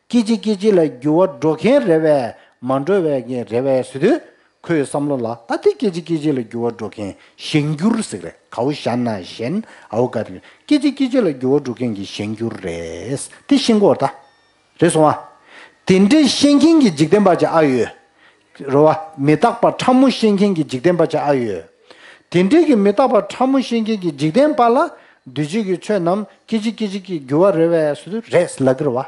སྐད་ཅིག་སྐད་ཅིག་ལ་འགྱུར་བ་འགྲོ་མཁན་རེད་བས་མ་འགྲོ་བའི་མཁན་རེད་བས་ཟེར་དུས། ཁོའི་བསམ་བློ་ལ་ད་དེ་སྐད་ཅིག་སྐད་ཅིག་ལ་འགྱུར་བ་འགྲོ་མཁན་གཞན་འགྱུར་ཟེར་རེད། གའོ་ཞན་ན་ཞན་ཨའོ་ག་དེ་སྐད་ཅིག་སྐད་ཅིག་ལ་འགྱུར་བ་འགྲོ་མཁན་གྱི་གཞན་འགྱུར་རེད། དེ་ཤེས་དགོས་ད། རེད་སོང་ཨ། དེ་འདྲའི་ཤེས་མཁན་གྱི་འཇིག་རྟེན་པ་ཅིག་ཨ་ཡོད། རེད་བ། མི་རྟག་པ་ཕྲ་མོ་ཤེས་མཁན་གྱི་འཇིག་རྟེན་པ་ཅིག་ཨ་ཡོད། དེ་འདྲའི་གི་མི་རྟག་པ་ཕྲ་མོ་ཤེས་མཁན་གྱི་འཇིག་རྟེན་པ་ལ་གདུལ་བྱའི་གི་ཆོས་རྣམས་སྐད་ཅིག་སྐད་ཅིག་གིས་འགྱུར་བ་རེད་བས་ཟེར་དུས་རེད་ལབ་ཀྱི་རེད་བ།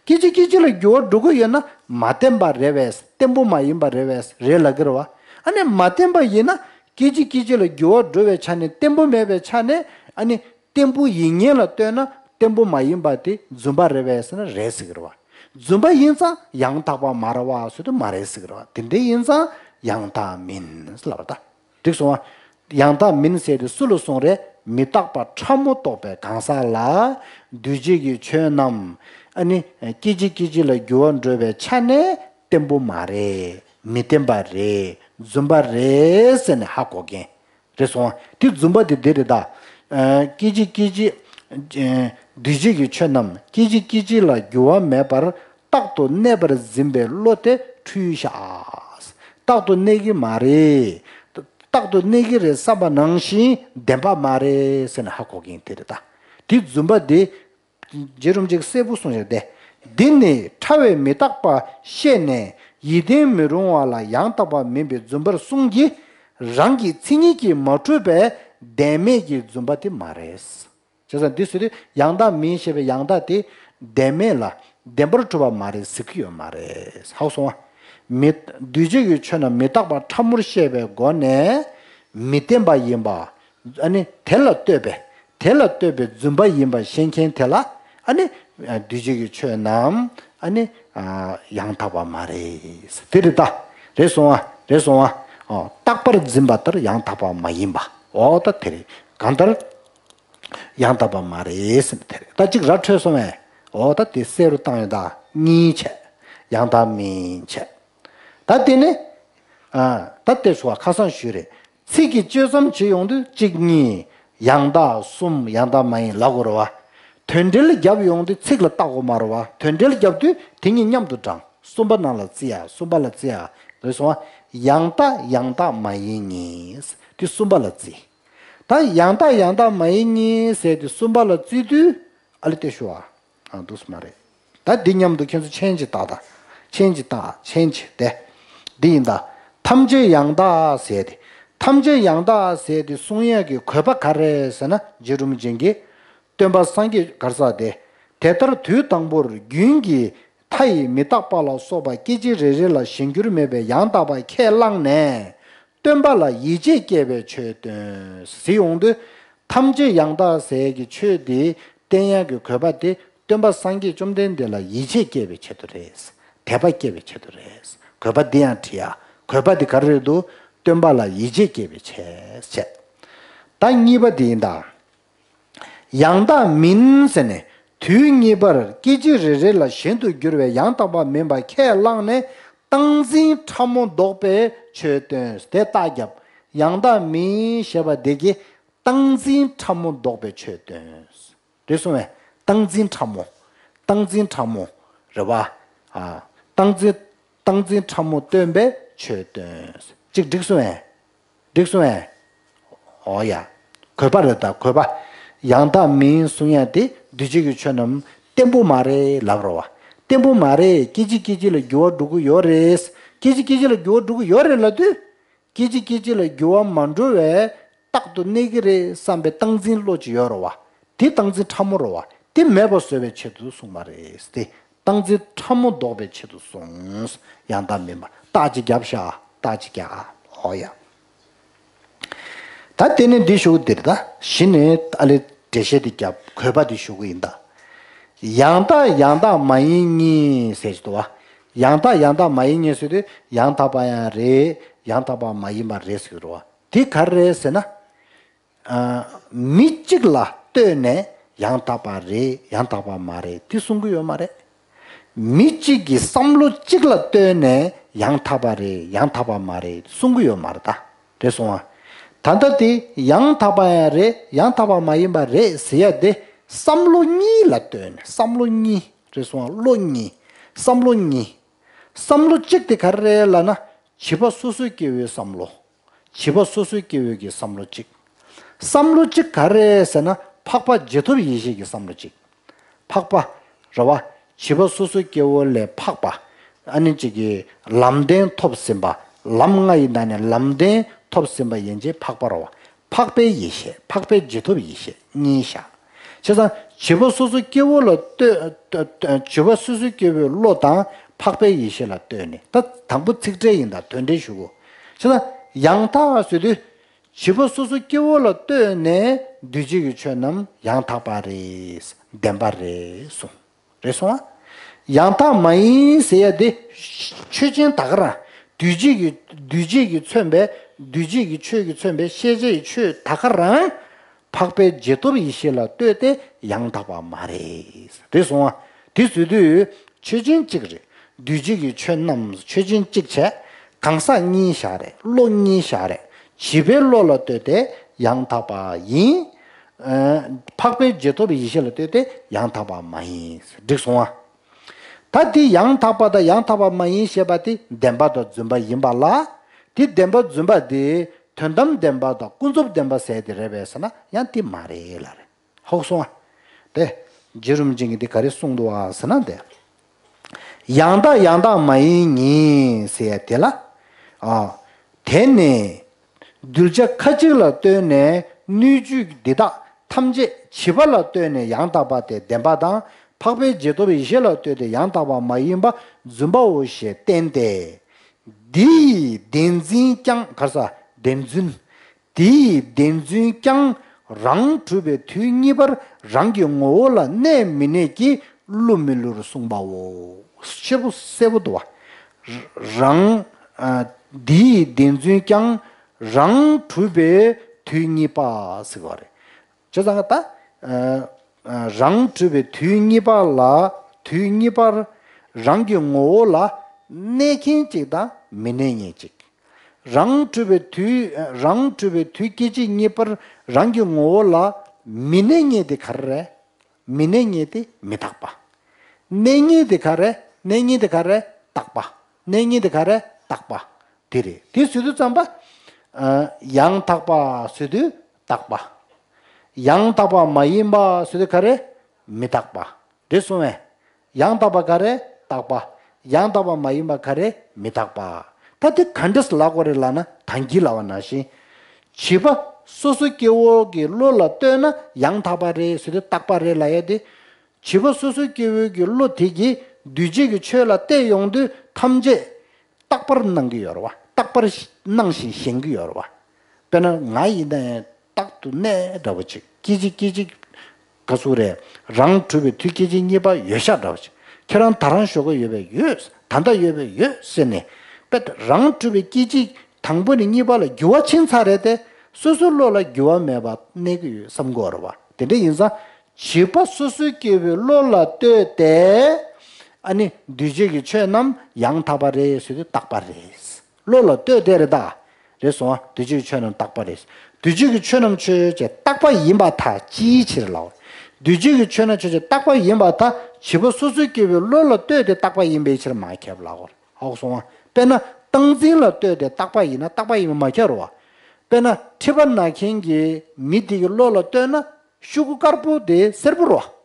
སྐད་ཅིག་སྐད་ཅིག་ལ་འགྱུར་བ་འགྲོ་གི་ཡོད་ན་མ་བརྟན་པ་རེད་བས། བརྟན་པོ་མ་ཡིན་པ་རེད་བས་རེད་ལབ་ཀྱི་རེད་བ། ཨ་ནི་མ་བརྟན་པ་ཡིན་ན་སྐད་ཅིག་སྐད་ཅིག་ལ་འགྱུར་བ་འགྲོ་བའི་ཆ་ནས་བརྟན་པོ་མེད་པའི་ཆ་ནས་ཨ་ནི། བརྟན་པོ་ཡིན་མཁན་ལ་ལྟོས་ན་བརྟན་པོ་མ་ཡིན་པ་དེ་རྫུན་པ་རེད་བས་ཟེར་ན་རེད་ཟེར་གི་རེད་བ། རྫུན་པ་ཡིན་ཙང་ཡང་དག་པ་མ་རེད་བ་ཟེར་དུས་མ་རེད་ཟེར་གི་རེད་བ། དེ་འདྲ་ཡིན་ཙང་ཡང་དག་མིན་ཟེར་ལབ་པ་ད། འགྲིག་སོང་བ། ཡང་དག་མིན་ཟེར་དེ་སུ་ལ་གསུངས་རེད། མི་རྟག་པ་ཕྲ་མོ་རྟོགས་པའི་གང་ཟག་ལ་གདུལ་བྱའི་གི་ཆོས་རྣམས་ཨ་ནི་སྐད་ཅིག་སྐད་ཅིག་ལ་འགྱུར་བ་འགྲོ་བའི་ཆ་ནས་བརྟན་པོ་མ་རེད། མི་བརྟན་པ་རེད། རྫུན་པ་རེད་ཟེར་ནས་ཧ་གོ་མཁན། རེད་སོང་། དེ་རྫུན་པ་དེ་འདི་རེད་ད། ཨ་སྐད་ཅིག་སྐད་ཅིག་ཨ་གདུལ་བྱའི་གི་ཆོས་རྣམས་སྐད་ཅིག་སྐད་ཅིག་ལ་འགྱུར་བ་མེད་པར་རྟག་ཏུ་གནས་པར་འཛིན་པའི་བློ་དེ་འཁྲུལ་ཤག་རྟག་ཏུ་གནས་ཀྱི་མ་རེད། རྟག་ཏུ་གནས་ཀྱི་རེད་བསམ་པ་ནང་བཞིན་བདེན་པ་མ་རེད་ཟེར་ནས་ཧ་གོ་མཁན་དེ་རེད་ད། དེ་རྫུན་པ་དེ། རྗེ་རིན་པོ་ཆེས་གསལ་པོ་གསུངས་ཤག་སྟེ། འདི་ནི་ཕྲ་བའི་མི་རྟག་པ་ཤེས་ནས་ཡིད་བརྟན་མི་རུང་བ་ལ་ཡང་དག་པ་མིན་པའི་རྫུན་པར་གསུངས་ཀྱི། རང་གི་མཚན་ཉིད་ཀྱིས་མ་གྲུབ་པའི་བདེན་མེད་ཀྱི་རྫུན་པ་དེ་མ་རེད། བྱས་ཙང་འདི་ཟེར་དུས་ཡང་དག་མིན་ཞེས་པའི་ཡང་དག་དེ་བདེན་མེད་ལ་བདེན་པར་གྲུབ་པ་མ་རེད་ཟེར་གྱི་ཡོད་མ་རེད། ཧ་གོ་སོང་ང་། མི་འདུས་བྱས་ཀྱི་ཆོས་རྣམས་མི་རྟག་པ་ཕྲ་མོར་བཤད་པའི་སྒོ་ནས་མི་བདེན་པ་ཡིན་པ། ཨ་ནི་དེ་ལ་ལྟོས་པའི་དེ་ལ་ལྟོས་པའི་རྫུན་པ་ཡིན་པ་ཤེས་མཁན་དེ་ལ། ཨ་ནི་འདུས་བྱས་ཀྱི་ཆོས་རྣམས་ཨ་ནི་ཡང་དག་པ་མ་རེད། དེ་རེད་ད། རེད་སོང་ང་། རེད་སོང་ང་། ཨོ། རྟག་པར་འཛིན་པ་ལྟར་ཡང་དག་པ་མ་ཡིན་པ། ཨོ་ད་དེ་རེད། གང་ལྟར་ཡང་དག་པ་མ་རེད་ཟེར་ནས་དེ་རེད། ད་གཅིག་ར་འཕྲོད་སོང་བས། འོ་ད་དེ་གསལ་རུ་བཏང་ཡོད། ད་གཉིས་བྱས། ཡང་དག་མིན་བྱས། ད་དེ་ནི། ཨ། ད་དེ་ཞུ་བ་ཁ་སང་ཞུས་རེད། ཚིག་གི་གཅོད་མཚམས་བྱེད་ཡོང་དུས་གཅིག་གཉིས། ཡང་དག་གསུམ། ཡང་དག་མ་ཡིན་ལབ་དགོས་རེད་བ། དོན་འགྲེལ་རྒྱབ་ཡོང་དུས་ཚིག་ལ་བལྟ་དགོས་མ་རེད་བ། དོན་འགྲེལ་རྒྱབ་དུས་དེ་གཉིས་མཉམ་དུ་བགྲང་། གསུམ་པ་ནང་ལ་བརྩི་ཡ། གསུམ་པ་ལ་བརྩི་ཡ། རེད་སོང་བ། ཡང་དག་ཡང་དག་མ་ཡིན་གཉིས། དེ་གསུམ་པ་ལ་བརྩི། ད་ཡང་དག་ཡང་དག་མ་ཡིན་གཉིས་ཟེར་དུས་གསུམ་པ་ལ་བརྩི་དུས་ཨ་ལེ་ལྟོས་ཤོག་ཨ། ཨ་འདུག་སེ་མ་རེད། ད་འདི་མཉམ་དུ་ཁྱེད་ཚོ་མཆན་ཅིག་བཏགས་དང་། མཆན་ཅིག་བཏགས། མཆན་ཅིག་དེ། འདི་ཡིན་ད། ཐམས་ཅད་ཡང་དག་ཟེར་ཏེ། ཐམས་ཅད་ཡང་དག་ཟེར་ཏེ་གསུང་ཡས་ཀྱི་དགོས་པ་ག་རེ་ཟེར་ན། རྗེ་རིན་པོ་ཆེ་གིས་སྟོན་པ་སངས་རྒྱས་ག་རེ་ཟེར་ཏེ། དེ་ལྟར་དུས་དང་པོར་རྒྱུན་གྱི་མཐའ་ཡི་མི་རྟག་པ་ལ་སོགས་པ་སྐད་ཅིག་རེ་རེ་ལ་གཞན་འགྱུར་མེད་པའི་ཡང་དག་པ་ཁས་བླངས་ནས། སྟོན་པ་ལ་ཡིད་ཆེས་སྐྱེ་བའི་ཆོས་སྟོན། ཟེར་ཡོང་དུས། ཐམས་ཅད་ཡང་དག་ཟེར་གྱི་ཆོས་འདི་བསྟན་ཡག་གི་དགོས་པ་དེ་སྟོན་པ་སངས་རྒྱས་བཅོམ་ལྡན་འདས་ལ་ཡིད་ཆེས་སྐྱེ་བའི་ཆེད་དུ་རེད། དད་པ་སྐྱེ་བའི་ཆེད་དུ་རེད། དགོས་པ་འདི་ཡང་བྲི་ཡ། དགོས་པ་འདི་ག་རེ་རེད་འདུག་སྟོན་པ་ལ་ཡིད་ཆེས་སྐྱེ་བའི་ཆེད་བྱས། ད་གཉིས་པ་འདི་ཡིན་ད། ཡང་དག་མིན་ཟེར་ནས་དུས་གཉིས་པར་སྐད་ཅིག་རེ་རེ་ལ་གཞན་དུ་འགྱུར་བའི་ཡང་དག་པ་མིན་པ་ཁས་བླངས་ནས་སྟངས་འཛིན་ཕྲ་མོ་ལྡོག་པའི་ཆོས་སྟོན། དེ་རྟགས་རྒྱབ། ཡང་དག་མིན་ཞེས་པ་འདི་གི་སྟངས་འཛིན་ཕྲ་མོ་ལྡོག་པའི་ཆོས་སྟོན། རེད་སོང་བས། སྟངས་འཛིན་ཕྲ་མོ། སྟངས་འཛིན་ཕྲ་མོ། རེད་བ། ཨ། སྟངས་འཛིན། སྟངས་འཛིན་ཕྲ་མོ་སྟོན་པའི་ཆོས་སྟོན། གཅིག་འགྲིག་སོང་བས། འགྲིག་སོང་ངས། འོ་ཡ། དགོས་པ་རེད་ད་དགོས་པ། ཡང་དག་མིན་གསུང་ཡ་དེ་འདུས་བྱས་ཀྱི་ཆོས་རྣམས་བརྟན་པོ་མ་རེད་ལབ་རོ་བ། བརྟན་པོ་མ་རེད། སྐད་ཅིག་སྐད་ཅིག་ལ་འགྱུར་བ་འགྲོ་གི་ཡོད་རེད། སྐད་ཅིག་སྐད་ཅིག་ལ་འགྱུར་བ་འགྲོ་གི་ཡོད་རེད་ལབ་དུས། སྐད་ཅིག་སྐད་ཅིག་ལ་འགྱུར་བ་མ་འགྲོ་བའི་རྟག་ཏུ་གནས་ཀྱི་རེད་བསམ་པའི་སྟངས་འཛིན་བློ་ཅིག་ཡོད་རོ་བ། དེ་སྟངས་འཛིན་ཕྲ་མོ་རོ་བ། དེ་མེད་པ་བཟོ་བའི་ཆེད་དུ་གསུངས་པ་རེད་དེ། སྟངས་འཛིན་ཕྲ་མོ་ལྡོག་པའི་ཆེད་དུ་གསུངས། ཡང་དག་མིན་པ་རྟགས་ཅིག་རྒྱབ་ཤག་རྟགས་ཅིག་རྒྱག་ཨོ་ཡ། ད་དེ་ནས་འདི་ཞུ་གི་འདིར་ད་གཞི་ནས་ཨ་ལེ་འགྲེལ་བཤད་འདི་རྒྱབ་དགོས་པ་འདི་ཞུ་གི་ཡིན་ད། ཡང་དག་ཡང་དག་མ་ཡིན་གཉིས་ཟེར་གྱི་འདུག་བ། ཡང་དག་ཡང་དག་མ་ཡིན་གཉིས་ཟེར་དུས་ཡང་དག་པ་ཡང་རེད། ཡང་དག་པ་མ་ཡིན་པ་རེད་ཟེར་གྱི་འདུག་བ། དེ་ག་རེ་རེད་ཟེར་ན། ཨ། མི་གཅིག་ལ་ལྟོས་ནས་ཡང་དག་པ་རེད་ཡང་དག་པ་མ་རེད་དེ་གསུང་གི་ཡོད་མ་རེད། མི་གཅིག་གི་བསམ་བློ་གཅིག་ལ་ལྟོས་ནས་ཡང་དག་པ་རེད་ཡང་དག་པ་མ་རེད་གསུང་གི་ཡོད་མ་རེད་ད། རེད་སོང་ཨ། ད་ལྟ་དེ་ཡང་དག་པ་ཡང་རེད་ཡང་དག་པ་མ་ཡིན་པ་རེད་ཟེར་ཡ་དེ་བསམ་བློ་གཉིས་ལ་ལྟོས་ནས་བསམ་བློ་གཉིས། རེད་སོང་ཨ། བློ་གཉིས། བསམ་བློ་གཉིས། བསམ་བློ་གཅིག་དེ་ག་རེ་རེད་ལབ་ན་བྱིས་པ་སོ་སོའི་སྐྱེ་བོའི་བསམ་བློ། བྱིས་པ་སོ་སོའི་སྐྱེ་བོའི་གི་བསམ་བློ་གཅིག་བསམ་བློ་གཅིག་ག་རེ་ཟེར་ན་འཕགས་པ་རྗེས་ཐོབ་ཡེ་ཤེས་ཀྱི་བསམ་བློ་གཅིག་འཕགས་པ། རེད་བ། བྱིས་པ་སོ་སོའི་སྐྱེ་བོ་ལས་འཕགས་པ། ཨ་ནི་གཅིག་གི་ལམ་བདེན་ཐོབ་ཟིན་པ། ལམ་ལྔ་ཡི་ནང་ནས་ལམ་བདེན་ཐོབ་ཟིན་པ་ཡན་ཆད་འཕགས་པ་རེད་བ། འཕགས་པའི་ཡེ་ཤེས་འཕགས་པའི་རྗེས་ཐོབ་ཡེ་ཤེས་གཉིས་བཞག་བྱས་ཙང་བྱིས་པ་སོ་སོ་སྐྱེ་བོ་ལ་ལྟོས། བྱིས་པ་སོ་སོ་སྐྱེ་བོའི་བློ་དང་འཕགས་པའི་ཡེ་ཤེས་ལ་ལྟོས་ནས་ད་དང་པོ་ཚིག་ཕྲད་ཡིན་ད་དོན་ཕྲད་ཞུ་གོ་བྱས་ཙང་ཡང་དག་ཟེར་དུས་བྱིས་པ་སོ་སོ་སྐྱེ་བོ་ལ་ལྟོས་ནས་འདུས་བྱས་ཀྱི་ཆོས་རྣམས་ཡང་དག་པ་རེད་བདེན་པ་རེད་གསུངས། རེད་སོང་ཨ། ཡང་དག་མ་ཡིན་ཟེར་ཡ་དེ་ཆོས་ཅན་ད་ག་རང་འདུས་བྱས་ཀྱི་འདུས་བྱས་ཀྱིས་མཚོན་པའི་འདུས་བྱས་ཀྱི་ཆོས་ཀྱིས་མཚོན་པའི་ཤེས་བྱའི་ཆོས་ད་ག་རང་འཕགས་པའི་རྗེས་ཐོབ་ཡེ་ཤེས་ལ་ལྟོས་ཏེ་ཡང་དག་པ་མ་རེད། རེད་སོང་ཨ། དེ་ཟེར་དུས་ཆོས་ཅན་གཅིག་རེད། འདུས་བྱས་ཀྱི་ཆོས་རྣམས་ཆོས་ཅན་གཅིག་བྱས། གང་ཟག་གཉིས་བཞག་རེད། བློ་གཉིས་བཞག་རེད། བྱིས་པའི་བློ་ལ་ལྟོས་ཏེ་ཡང་དག་པ་ཡིན། ཨ། འཕགས་པའི་རྗེས་ཐོབ་ཡེ་ཤེས་ལ་ལྟོས་ཏེ་ཡང་དག་པ་མ་ཡིན། འགྲིག་སོང་ཨ། ད་དེ་ཡང་དག་པ་དང་ཡང་དག་པ་མ་ཡིན་ཞེས་པ་དེ་བདེན་པ་དང་རྫུན་པ་ཡིན་པ་ལ། དེ་བདེན་པ་རྫུན་པ་དེ་དོན་དམ་བདེན་པ་དང་ཀུན་རྫོབ་བདེན་པ་ཟེར་དེ་རེད་པས་ཟེར་ན་ཡང་དེ་མ་རེད་ལ་རེད། ཧོག་སོང་ཨ། དེ། རྗེ་རིན་པོ་ཆེ་གིས་འདི་ག་རེ་གསུངས་འདུག་ཨ་ཟེར་ན་དེ། ཡང་དག་ཡང་དག་མ་ཡིན་ཉིད་ཟེར་ཡ་དེ་ལ། ཨ། དེ་ནི་གདུལ་བྱ་ཁ་ཅིག་ལ་ལྟོས་ནས་སྣོད་བཅུད་འདི་དག་ཐམས་ཅད་བྱིས་པ་ལ་ལྟོས་ནས་ཡང་དག་པ་སྟེ་བདེན་པ་དང་། འཕགས་པའི་རྗེས་ཐོབ་ཡེ་ཤེས་ལ་ལྟོས་ཏེ་ཡང་དག་པ་མ་ཡིན་པ་རྫུན་པའོ་ཞེས་བསྟན་ཏེ། འདི་ཡི་བདེན་འཛིན་ཀྱང་ག་རེ་ཟ། བདེན་རྫུན། དེའི་བདེན་རྫུན་ཀྱང་རང་གྲུབ་པའི་དུས་གཉིས་པར་རང་གི་ངོ་བོ་ལ་གནས་མི་གནས་ཀྱིས་བསླུ་མི་བསླུར་གསུངས་པའོ། ཤེས་པོ་གསལ་པོ་འདུག་བ། རང་། ཨ། དེའི་བདེན་རྫུན་ཀྱང་རང་གྲུབ་པའི་དུས་གཉིས་པ་ཟེར་བ་རེད། བྱས་ཙང་ད། ཨ། ཨ། རང་གྲུབ་པའི་དུས་གཉིས་པ་ལ། དུས་གཉིས་པར་རང་གི་ངོ་བོ་ལ་གནས་མཁན་གཅིག་དང་མི་གནས་མཁན་གཅིག་རང་གྲུབ་པའི་དུས། རང་གྲུབ་པའི་དུས་སྐད་ཅིག་གཉིས་པར་རང་གི་ངོ་བོ་ལ་མི་གནས་མཁན་དེ་ག་རེ་རེད། མི་གནས་མཁན་དེ་མི་རྟག་པ། གནས་མཁན་དེ་ག་རེ། གནས་མཁན་དེ་ག་རེ། རྟག་པ། གནས་མཁན་དེ་ག་རེ། རྟག་པ། དེ་རེད། དེ་ཟེར་དུས་ཙམ་པ། ཨ། ཡང་དག་པ་ཟེར་དུས་རྟག་པ། ཡང་དག་པ་མ་ཡིན་པ་ཟེར་དུས་ག་རེ། མི་རྟག་པ། རེད་སོང་བས། ཡང་དག་པ་ག་རེ། རྟག་པ། ཡང་དག་པ་མ་ཡིན་པ་ག་རེ། མི་རྟག་པ། ད་དེ་ག་འདྲས་ལབ་དགོས་རེད་ལབ་ན། ད་གིན་ལབ་པ་ནང་བཞིན། བྱིས་པ་སོ་སོ་སྐྱེ་བོ་གི་བློ་ལ་ལྟོས་ན་ཡང་དག་པ་རེད་ཟེར་དུས་རྟག་པ་རེད་ལབ་ཡ་དེ། བྱིས་པ་སོ་སོ་སྐྱེ་བོའི་གི་བློ་དེ་གིས་འདུས་བྱས་ཀྱི་ཆོས་ལ་བལྟས་ཡོང་དུས་ཐམས་ཅད་རྟག་པར་སྣང་གི་ཡོད་རེད་བ། རྟག་པར་སྣང་ཞིང་ཞེན་གྱི་ཡོད་རེད་བ། དཔེར་ན་ང་ཡིན་ན་ཡང་རྟག་ཏུ་གནས་འདྲ་བོ་ཅིག་སྐད་ཅིག་སྐད་ཅིག་ག་ཚོད་རེད། རང་གྲུབ་པའི་དུས་སྐད་ཅིག་གཉིས་པ་ཡོད་ཤག་འདྲ་བོ་ཅིག་ཁྱེད་རང་ད་རང་ཞོགས་ཀ་ཡོད་པས་ཡོད། ད་ལྟ་ཡོད་པས་ཡོད་ཟེར་ནས། དཔེ་རང་གྲུབ་པའི་སྐད་ཅིག་དང་པོ་ནས་གཉིས་པ་ལ་འགྱུར་བ་ཕྱིན་ཚར་རེད་དེ། སོ་སོའི་བློ་ལ་འགྱུར་བ་མེད་པ་གནས་ཀྱི་ཡོད་བསམ་དགོས་རེད་བ། དེ་འདྲ་ཡིན་ཙང་། བྱིས་པ་སོ་སོའི་སྐྱེ་བོའི་བློ་ལ་ལྟོས་ཏེ། ཨ་ནི་འདུས་བྱས་ཀྱི་ཆོས་རྣམས་ཡང་དག་པ་རེད་ཟེར་དུས་རྟག་པ་རེད། བློ་ལ་ལྟོས་ཏེ་རེད་ད། རེད་སོང་ཨ། འདུས་བྱས་ཀྱི་ཆོས་རྣམས་རྟག་པ་རེད། འདུས་བྱས་ཀྱི་ཆོས་རྣམས་ཆོས་ཅན་རྟག་པ་ཡིན་པར་ཐལ། ཅིའི་ཕྱིར་ལབ། འདུས་བྱས་ཀྱི་ཆོས་རྣམས་ཆོས་ཅན་རྟག་པ་ཡིན་པར་ཐལ། བྱིས་པ་སོ་སོའི་སྐྱེ་བོའི་བློ་ལ་ལྟོས་ཏེ་རྟག་པ་ཡིན་པའི་ཕྱིར་མ་ཁྱབ་ལབ། ཧ་གོ་སོང་ཨ། དཔེར་ན་སྟངས་འཛིན་ལ་ལྟོས་ཏེ་རྟག་པ་ཡིན་ན་རྟག་པ་ཡིན་པ་མ་ཁྱབ་རེད་བ། དཔེར་ན་མཁྲིས་པ་ན་མཁན་གྱི་མི་དེ་གི་བློ་ལ་ལྟོས་ན་ཤོག་གུ་དཀར་པོ་དེ་སེར་པོ་རེད་བ།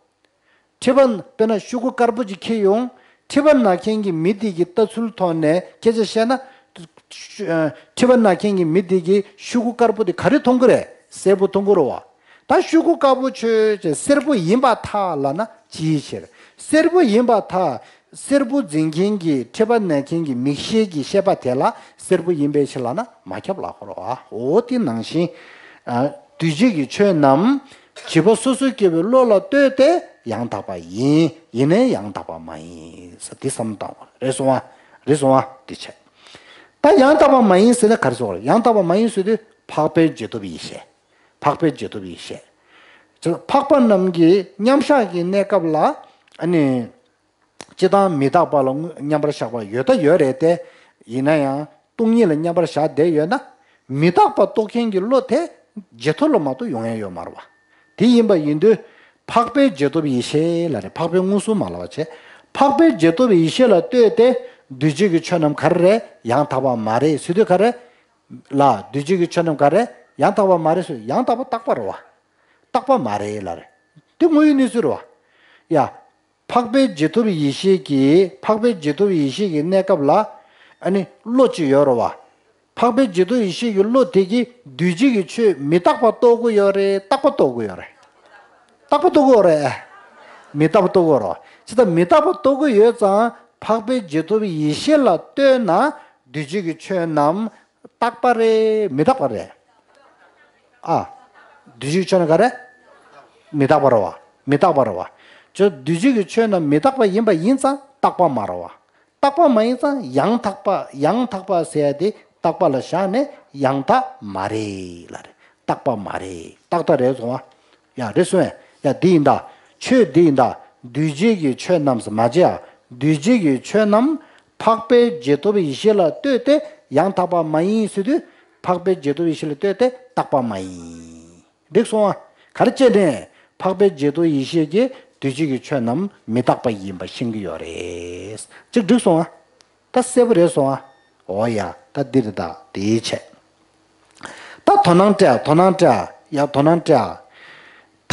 མཁྲིས་པ། དཔེར་ན་ཤོག་གུ་དཀར་པོ་ཅིག་འཁྱེར་ཡོང་། མཁྲིས་པ་ན་མཁན་གྱི་མི་དེ་གི་ལྟ་ཚུལ་ཐོག་ནས་སྐད་ཆ་བཤད་ན། ཤ། ཨ། མཁྲིས་པ་ན་མཁན་གྱི་མི་དེ་གིས་ཤོག་གུ་དཀར་པོ་དེ་ག་རེ་མཐོང་གི་རེད། སེར་པོ་མཐོང་གི་རེད་བ། ད་ཤོག་གུ་དཀར་པོ་ཆོས་ཅན་སེར་པོ་ཡིན་པར་ཐལ་ལབ་ན་ཅིའི་ཕྱིར། སེར་པོ་ཡིན་པར་ཐལ། སེར་པོ་འཛིན་མཁན་གྱི་མཁྲིས་པ་ན་མཁན་གྱི་མིག་ཤེས་ཀྱི་ཤེས་པ་དེ་ལ་སེར་པོ་ཡིན་པའི་ཕྱིར་ལབ་ན་མ་ཁྱབ་ལབ་དགོས་རེད་བ། འོ་དེ་ནང་བཞིན། ཨ། འདུས་བྱས་ཀྱི་ཆོས་རྣམས་བྱིས་པ་སོ་སོའི་སྐྱེ་བོའི་བློ་ལ་ལྟོས་ཏེ་ཡང་དག་པ་ཡིན། ཡིན་ནའི་ཡང་དག་པ་མ་ཡིན་ཟེར་འདི་བསམ་བཏང་བ་རེད་སོང་ཨ། རེད་སོང་ཨ། འདི་བྱས། ད་ཡང་དག་པ་མ་ཡིན་ཟེར་ན་ག་རེ་ཟེར་བ་རེད། ཡང་དག་པ་མ་ཡིན་ཟེར་དུས་འཕགས་པའི་རྗེས་ཐོབ་ཡེ་ཤེས། འཕགས་པའི་རྗེས་ཐོབ་ཡེ་ཤེས། འཕགས་པ་རྣམས་ཀྱི་མཉམ་བཞག་གི་གནས་སྐབས་ལ། ཨ་ནི། སྤྱིར་བཏང་མི་རྟག་པ་ལ་དངོས། མཉམ་པར་བཞག་པ་ཡོད་ད་ཡོད་རེད་དེ། ཡིན་ན་ཡང་སྟོང་ཉིད་ལ་མཉམ་པར་བཞག་བསྡད་ཡོད་ན། མི་རྟག་པ་རྟོགས་མཁན་གྱི་བློ་དེ་རྗེས་ཐོབ་ལ་མ་གཏོགས་ཡོང་ཡ་ཡོད་མ་རེད་བ། དེ་ཡིན་པ་ཡིན་དུས། འཕགས་པའི་རྗེས་ཐོབ་ཡེ་ཤེས་ལབ་རེད། འཕགས་པའི་མངོན་སུམ་མ་ལབ་པ་བྱས། འཕགས་པའི་རྗེས་ཐོབ་ཡེ་ཤེས་ལ་ལྟོས་ཏེ། འདུས་བྱས་ཀྱི་ཆོས་རྣམས་ག་རེ་རེད། ཡང་དག་པ་མ་རེད་ཟེར་དུས་ག་རེ། ལ། འདུས་བྱས་ཀྱི་ཆོས་རྣམས་ག་རེ། ཡང་དག་པ་མ་རེད་ཟེར། ཡང་དག་པ་རྟག་པ་རེད་བ། རྟག་པ་མ་རེད་ལབ་རེད། དེ་དངོས་ཡོད་གནས་ཚུལ་རེད་བ། ཡ། འཕགས་པའི་རྗེས་ཐོབ་ཡེ་ཤེས་ཀྱི། འཕགས་པའི་རྗེས་ཐོབ་ཡེ་ཤེས་ཀྱི་གནས་སྐབས་ལ། ཨ་ནི་བློ་ཅིག་ཡོད་རེད་བ། འཕགས་པའི་རྗེས་ཐོབ་ཡེ་ཤེས་ཀྱི་བློ་དེ་གིས་འདུས་བྱས་ཀྱི་ཆོས་མི་རྟག་པ་རྟོགས་ཀྱི་ཡོད་རེད། རྟག་པ་རྟོགས་ཀྱི་ཡོད་རེད། རྟག་པ་རྟོགས་ཀྱི་ཡོད་རེད། མི་རྟག་པ་རྟོགས་ཀྱི་ཡོད་རེད་བ། ཇི་ལྟར་མི་རྟག་པ་རྟོགས་ཀྱི་ཡོད་ཙང་། འཕགས་པའི་རྗེས་ཐོབ་ཡེ་ཤེས་ལ་ལྟོས་ན་འདུས་བྱས་ཀྱི་ཆོས་རྣམས་རྟག་པ་རེད། མི་རྟག་པ་རེད། ཨ། འདུས་བྱས་ཀྱི་ཆོས་རྣམས་ག་རེ། མི་རྟག་པ་རེད་བ། མི་རྟག་པ་རེད་བ། ཅོ། འདུས་བྱས་ཀྱི་ཆོས་རྣམས་མི་རྟག་པ་ཡིན་པ་ཡིན་ཙང་རྟག་པ་མ་རེད་བ། རྟག་པ་མ་ཡིན་ཙང་ཡང་དག་པ། ཡང་དག་པ་ཟེར་ཡ་དེ་རྟག་པ་ལ་བཞག་ནས་ཡང་དག་མ་རེད་ལབ་རེད། རྟག་པ་མ་རེད། རྟག་ལྟ་རེད་སོང་བ། ཡ། རེད་སོང་ཡ། ཡ། འདི་ཡིན་ད། ཆོས་འདི་ཡིན་ད། འདུས་བྱས་ཀྱི་ཆོས་རྣམས་སུ་མ་བྱེད་ཨ། འདུས་བྱས་ཀྱི་ཆོས་རྣམས་འཕགས་པའི་རྗེས་ཐོབ་ཡེ་ཤེས་ལ་ལྟོས་ཏེ་ཡང་དག་པ་མ་ཡིན་ཟེར་དུས། འཕགས་པའི་རྗེས་ཐོབ་ཡེ་ཤེས་ལ་ལྟོས་ཏེ་རྟག་པ་མ་ཡིན། འགྲིག་སོང་ཨ། ག་རེ་བྱས་ནས་འཕགས་པའི་རྗེས་ཐོབ་ཡེ་ཤེས་ཀྱིས་འདུས་བྱས་ཀྱི་ཆོས་རྣམས་མི་རྟག་པ་ཡིན་པ་ཤེས་ཀྱི་ཡོད་རེད། གཅིག་འགྲིག་སོང་ཨ། ད་གསལ་པོ་རེད་སོང་ཨ། འོ་ཡ། ད་འདི་རེད་ད། དེའི་ཆེད། ད་དོ་སྣང་སྤྲད། དོ་སྣང་སྤྲད། ཡ། དོ་སྣང་སྤྲད།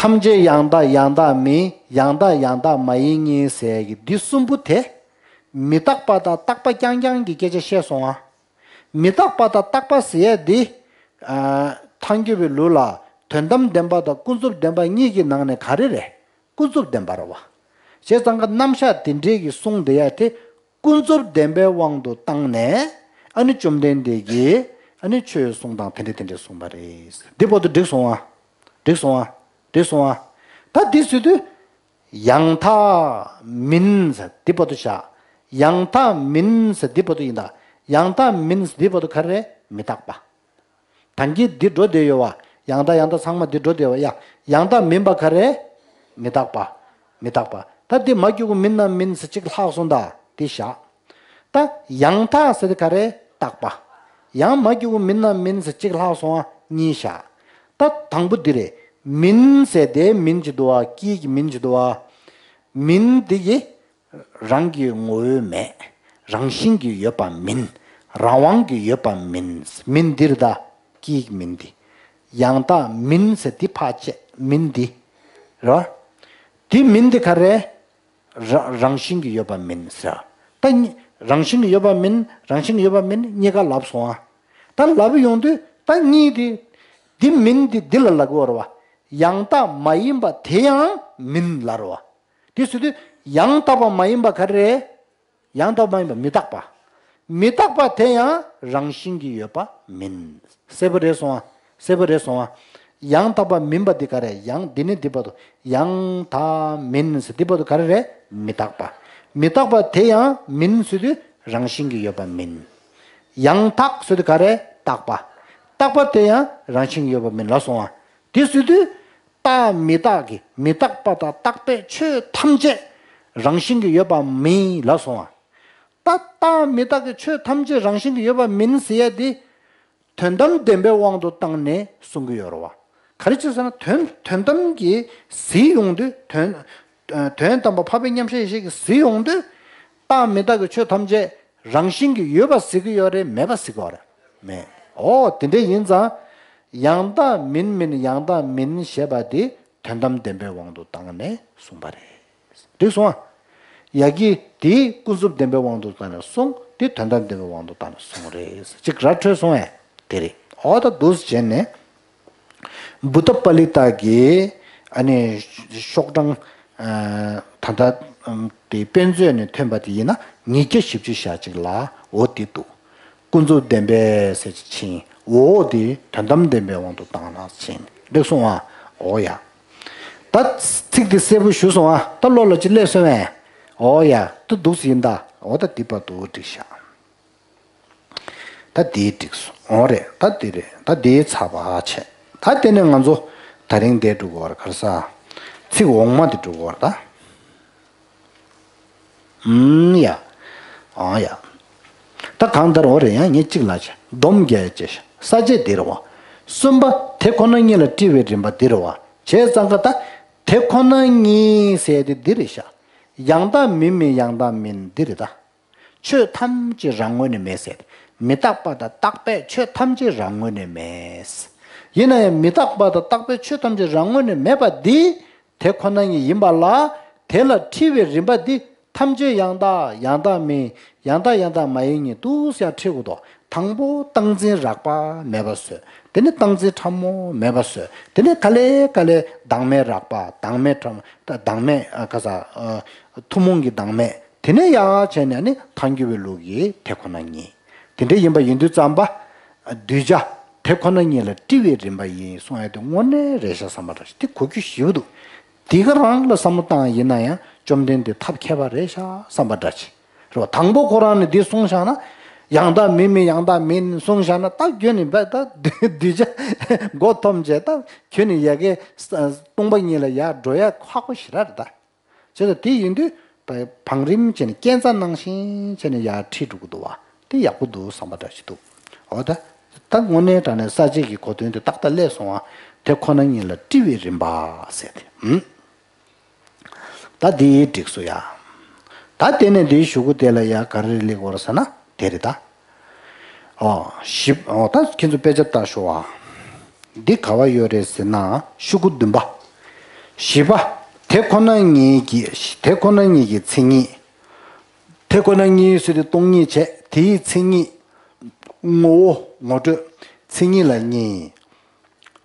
ཐམས་ཅད་ཡང་དག་ཡང་དག་མིན། ཡང་དག་ཡང་དག་མ་ཡིན་ཉིད་ཟེར་གྱི་འདི་གསུམ་པོ་དེ། མི་རྟག་པ་དང་རྟག་པ་རྐྱང་རྐྱང་གི་སྐད་ཆ་བཤད་སོང་ཨ། མི་རྟག་པ་དང་རྟག་པ་ཟེར་ཡས་འདི། ཨ། ཐལ་འགྱུར་བའི་ལུགས་ལ་དོན་དམ་བདེན་པ་དང་ཀུན་རྫོབ་བདེན་པ་གཉིས་ཀྱི་ནང་ནས་ག་རེ་རེད། ཀུན་རྫོབ་བདེན་པ་རེད་བ། བྱས་ཙང་ཀ་རྣམ་གཞག་དེ་འདྲའི་གི་གསུང་དེ་ཡ་དེ་ཀུན་རྫོབ་བདེན་པའི་དབང་དུ་བཏང་ནས་ཨ་ནི་བཅོམ་ལྡན་འདས་ཀྱིས་ཨ་ནི་ཆོས་གསུང་སྟངས་དེ་འདྲ་དེ་འདྲ་གསུངས་པ་རེད། འདི་བར་དུ་འགྲིག་སོང་ཨ། འགྲིག་སོང་ཨ། འགྲིག་སོང་ཨ། ད་འདི་ཟེར་དུས། ཡང་དག་མིན་ཟེར་འདི་བར་དུ་བཞག་ཡང་དག་མིན་ཟེར་འདི་བར་དུ་ཡིན་ད། ཡང་དག་མིན་ཟེར་འདི་བར་དུ་ག་རེ་རེད། མི་རྟག་པ། ད་གིན་འདི་འགྲོ་བསྡད་ཡོད་བ། ཡང་དག་ཡང་དག་ཚང་མ་འདི་འགྲོ་བསྡད་ཡོད་བ། ཡ། ཡང་དག་མིན་པ་ག་རེ། མི་རྟག་པ། མི་རྟག་པ། ད་འདི་མ་གྱུར་པ་མིན་ནམ་མིན་ཟེར་གཅིག་ལྷག་སོང་ད། འདི་བཞག་ད་ཡང་དག་ཟེར་དེ་ག་རེ། རྟག་པ། ཡང་མ་གྱུར་པ་མིན་ནམ་མིན་ཟེར་གཅིག་ལྷག་སོང་ཨ། གཉིས་བཞག་ད་དང་པོ་འདི་རེད། མིན་ཟེར་དེ་མིན་གྱི་འདུག་བ། སྐྱེས་ཀྱི་མིན་གྱི་འདུག་བ། མིན་འདི་གི་རང་གི་ངོ་བོ་མེད། རང་བཞིན་གྱིས་ཡོད་པ་མིན། རང་དབང་གིས་ཡོད་པ་མིན། མིན་འདིར་ད་སྐྱེས་མིན་འདི། ཡང་དག་མིན་ཟེར་འདི་ཕར་བཅད་མིན་འདི། རེད་བ། འདི་མིན་འདི་ག་རེ། ར་རང་བཞིན་གྱིས་ཡོད་པ་མིན་ཟེར། ད་གཉིས་རང་བཞིན་གྱིས་ཡོད་པ་མིན། རང་བཞིན་གྱིས་ཡོད་པ་མིན་གཉིས་ཀ་ལབ་སོང་ཨ། ད་ལབ་ཡོང་དུས་ད་གཉིས་འདི། འདི་མིན་འདི་འདི་ལ་ལབ་དགོས་རེད་བ། ཡང་དག་མ་ཡིན་པ་དེ་ཡང་མིན་ལབ་རེད་བ། དེ་ཟེར་དུས་ཡང་དག་པ་མ་ཡིན་པ་ག་རེ་རེད། ཡང་དག་པ་མ་ཡིན་པ་མི་རྟག་པ། མི་རྟག་པ་དེ་ཡང་རང་བཞིན་གྱིས་ཡོད་པ་མིན། གསལ་པོ་རེད་སོང་ཨ། གསལ་པོ་རེད་སོང་ཨ། ཡང་དག་པ་མིན་པ་འདི་ག་རེ། ཡང་འདི་ནི་འདི་བར་དུ་ཡང་དག་མིན་ཟེར་འདི་བར་དུ་ག་རེ་རེད། མི་རྟག་པ། མི་རྟག་པ་དེ་ཡང་མིན་ཟེར་དུས་རང་བཞིན་གྱིས་ཡོད་པ་མིན། ཡང་དག་ཟེར་དུས་ག་རེ། རྟག་པ། རྟག་པ་དེ་ཡང་རང་བཞིན་གྱིས་ཡོད་པ་མིན་ལབ་སོང་ཨ། དེ་ཟེར་དུས། རྟག་མི་རྟག་གི་མི་རྟག་པ་དང་རྟག་པའི་ཆོས་ཐམས་ཅད་རང་བཞིན་གྱིས་ཡོད་པ་མིན་ལབ་སོང་བ། ད་རྟག་མི་རྟག་གི་ཆོས་ཐམས་ཅད་རང་བཞིན་གྱིས་ཡོད་པ་མིན་ཟེར་ཡ་དེ། དོན་དམ་བདེན་པའི་དབང་དུ་བཏང་ནས་གསུང་གི་ཡོད་རེད་བ། ག་རེ་བྱས་ཟེར་ན་དོན་དོན་དམ་གྱིས་གཟིགས་ཡོང་དུས་དོན། དོན་དམ་པ་འཕགས་པའི་མཉམ་གཞག་ཡེ་ཤེས་ཀྱིས་གཟིགས་ཡོང་དུས། རྟག་མི་རྟག་གི་ཆོས་ཐམས་ཅད་རང་བཞིན་གྱིས་ཡོད་པ་ཟེར་གྱི་ཡོད་རེད། མེད་པ་ཟེར་གྱི་ཡོད་རེད། མེད། ཨོ་དེ་འདྲ་ཡིན་ཙང་། ཡང་དག་མིན་མིན་ཡང་དག་མིན་ཞེས་པ་དེ་དོན་དམ་བདེན་པའི་དབང་དུ་བཏང་ནས་གསུངས་པ་རེད། འགྲིག་སོང་ཨ། ཡ་གི་དེ་ཀུན་རྫོབ་བདེན་པའི་དབང་དུ་བཏང་ནས་གསུངས། དེ་དོན་དམ་བདེན་པའི་དབང་དུ་བཏང་ནས་གསུངས་རེད། ཅིག་ར་འཕྲོད་སོང་ཨེ། དེ་རེད། ཨོ་ད་འདུག་སེ་བྱས་ནས། བུདྡྷ་པཱ་ལི་ཏ་གིས་ཨ་ནི་ཤོག་གྲངས་ཨ་ད་ལྟ་ཨམ་དེ་དཔེ་མཛོད་ནས་ཐོན་པ་དེ་ཡིན་ན་ཉིས་བརྒྱ་བཞི་བཅུ་ཞེ་གཅིག་ལ་འོ་དེ་འདུག་ཀུན་རྫོབ་བདེན་པའི་ཟེར་ཕྱིན། འོ་དེ་དོན་དམ་བདེན་པའི་དབང་དུ་བཏང་ན་ཕྱིན། འགྲིག་སོང་ཨ། འོ་ཡ། ད་ཚིག་དེ་གསལ་པོ་ཞུ་སོང་ཨ། ད་བློ་ལ་ཅི་སླེབས་སོང་ཨེ། འོ་ཡ། ད་འདུག་སེ་ཡིན་ད། འོ་ད་འདི་བར་དུ་འགྲིག་ཤག་ད་དེའི་འགྲིག་སོང་། འོ་རེད། ད་དེ་རེད། ད་དེའི་ཚར་བ་བྱས། ད་དེ་ནས་ང་ཚོ་དེ་རིང་འདིར་འགྲོ་གི་ཡོད་རེད། ག་རེ་ཟ། ཚིག་འོག་མ་དེ་འགྲོ་གི་ཡོད་རེད་ད། ཨུམ་ཡ། ཨང་ཡ། ད་གང་ལྟར་འོ་རེད། ཡང་ངས་གཅིག་ལ་བྱས། སྡོམ་རྒྱག་ཡ་བྱས་ཤག་ས་བཅད་འདི་རེད་བ། གསུམ་པ་དེ་ཁོ་ན་ཉིད་ལ་དཀྲི་བའི་རིམ་པ་འདི་རེད་བ། བྱས་ཙང་ཀ་ད་དེ་ཁོ་ན་ཉིད་ཟེར་དེ་འདི་རེད་ཤག་ཡང་དག་མིན་མིན་ཡང་དག་མིན་འདི་རེད་ད། ཆོས་ཐམས་ཅད་རང་ངོས་ནས་མེད་ཟེར། མི་རྟག་པ་དང་རྟག་པའི་ཆོས་ཐམས་ཅད་རང་ངོས་ནས་མེད། ཡིན་ན་ཡང་མི་རྟག་པ་དང་རྟག་པའི་ཆོས་ཐམས་ཅད་རང་ངོས་ནས་མེད་པ་འདི་དེ་ཁོ་ན་ཉིད་ཡིན་པ་ལ། དེ་ལ་དཀྲི་བའི་རིམ་པ་འདི་ཐམས་ཅད་ཡང་དག་ཡང་དག་མིན། ཡང་དག་ཡང་དག་མ་ཡིན་གཉིས་འདུག་སེ་དཀྲི་དགོས་དོ། དང་པོ་སྟངས་འཛིན་རགས་པ་མེད་པ་བཟོས། དེ་ནས་སྟངས་འཛིན་ཕྲ་མོ་མེད་པ་བཟོས། དེ་ནས་ག་ལེ་ག་ལེ་བདག་མེད་རགས་པ། བདག་མེད་ཕྲ་མོ། བདག་མེད་ཨ་ག་ས་ཨ་ཐུན་མོང་གི་བདག་མེད། དེ་ནས་ཡང་བྱས་ནས་ནི་ཐལ་འགྱུར་བའི་ལུགས་ཀྱི་དེ་ཁོ་ན་ཉིད། དེ་འདྲ་ཡིན་པ་ཡིན་དུས་ཙམ་པ། གདུལ་བྱ་དེ་ཁོ་ན་ཉིད་ལ་དཀྲི་བའི་རིམ་པ་ཡིན་གསུང་ཡ་དེ་དངོས་གནས་རེད་ཤག་བསམ་པ་འདྲ་ཞིག་དེ་གོ་རྒྱུ་ཞེ་པོ་འདུག་དེ་ག་རང་ལ་བསམ་བློ་བཏང་ཡིན་ན་ཡང་བཅོམ་ལྡན་འདས་ཐབས་མཁས་པ་རེད་ཤག་བསམ་པ་འདྲ་ཞིག་རེད་བ། དང་པོ་ཁོ་རང་ནས་འདི་གསུངས་བཞག་ན། ཡང་དག་མིན་མིན་ཡང་དག་མིན་གསུངས་བཞག་ན། ད་ཁྱོད་ནི་བས་ད་གདུལ་བྱ་མགོ་འཐོམས་བྱས། ད་ཁྱོད་ནི་ཡ་གི་སྟོང་པ་ཉིད་ལ་ཡར་འགྲོ་ཡ་ཁག་པོ་ཞེ་དྲག་རེད་ད། བྱས་ཙང་དེ་ཡིན་དུས་བང་རིམ་བྱས་ནས་སྐས་འཛེག་ནང་བཞིན་བྱས་ནས་ཡར་ཁྲིད་འགྲོ་གི་འདུག་བ། དེ་ཡག་པོ་འདུག་བསམ་པ་འདྲ་ཞིག་འདུག་འོ་ད། ད་དངོས་གནས་དྲང་གནས་ས་བཅད་ཀྱི་གོ་དོན་དེ་ཏག་ཏག་སླེབས་སོང་བ། དེ་ཁོ་ན་ཉིད་ལ་དཀྲི་བའི་རིམ་པ་ཟེར་དེ། ཨུམ། ད་དེ་འགྲིག་སོང་ཡ། ད་དེ་ནས་དེའི་གཞུག་གུ་དེ་ལ་ཡ་ག་རེ་སླེབས་ཀྱི་ཡོད་རེད་ཟེར་ན་དེ་རེད་ད། ཨོ། བཞི། ཨོ། ད་ཁྱེད་ཚོ་དཔེ་ཆ་ལྟ་ཤོག་ཨ། འདི་ག་བ་ཡོད་རེད་ཟེར་ན་ཤོག་གུ་བདུན་པ། བཞི་པ། དེ་ཁོ་ན་ཉིད་ཀྱི། དེ་ཁོ་ན་ཉིད་ཀྱི་མཚན་ཉིད། དེ་ཁོ་ན་ཉིད་ཟེར་དུས་སྟོང་ཉིད་བྱས། དེའི་མཚན་ཉིད། ངོ་བོ་ངོ་སྤྲོད། མཚན་ཉིད་ལ་གཉིས།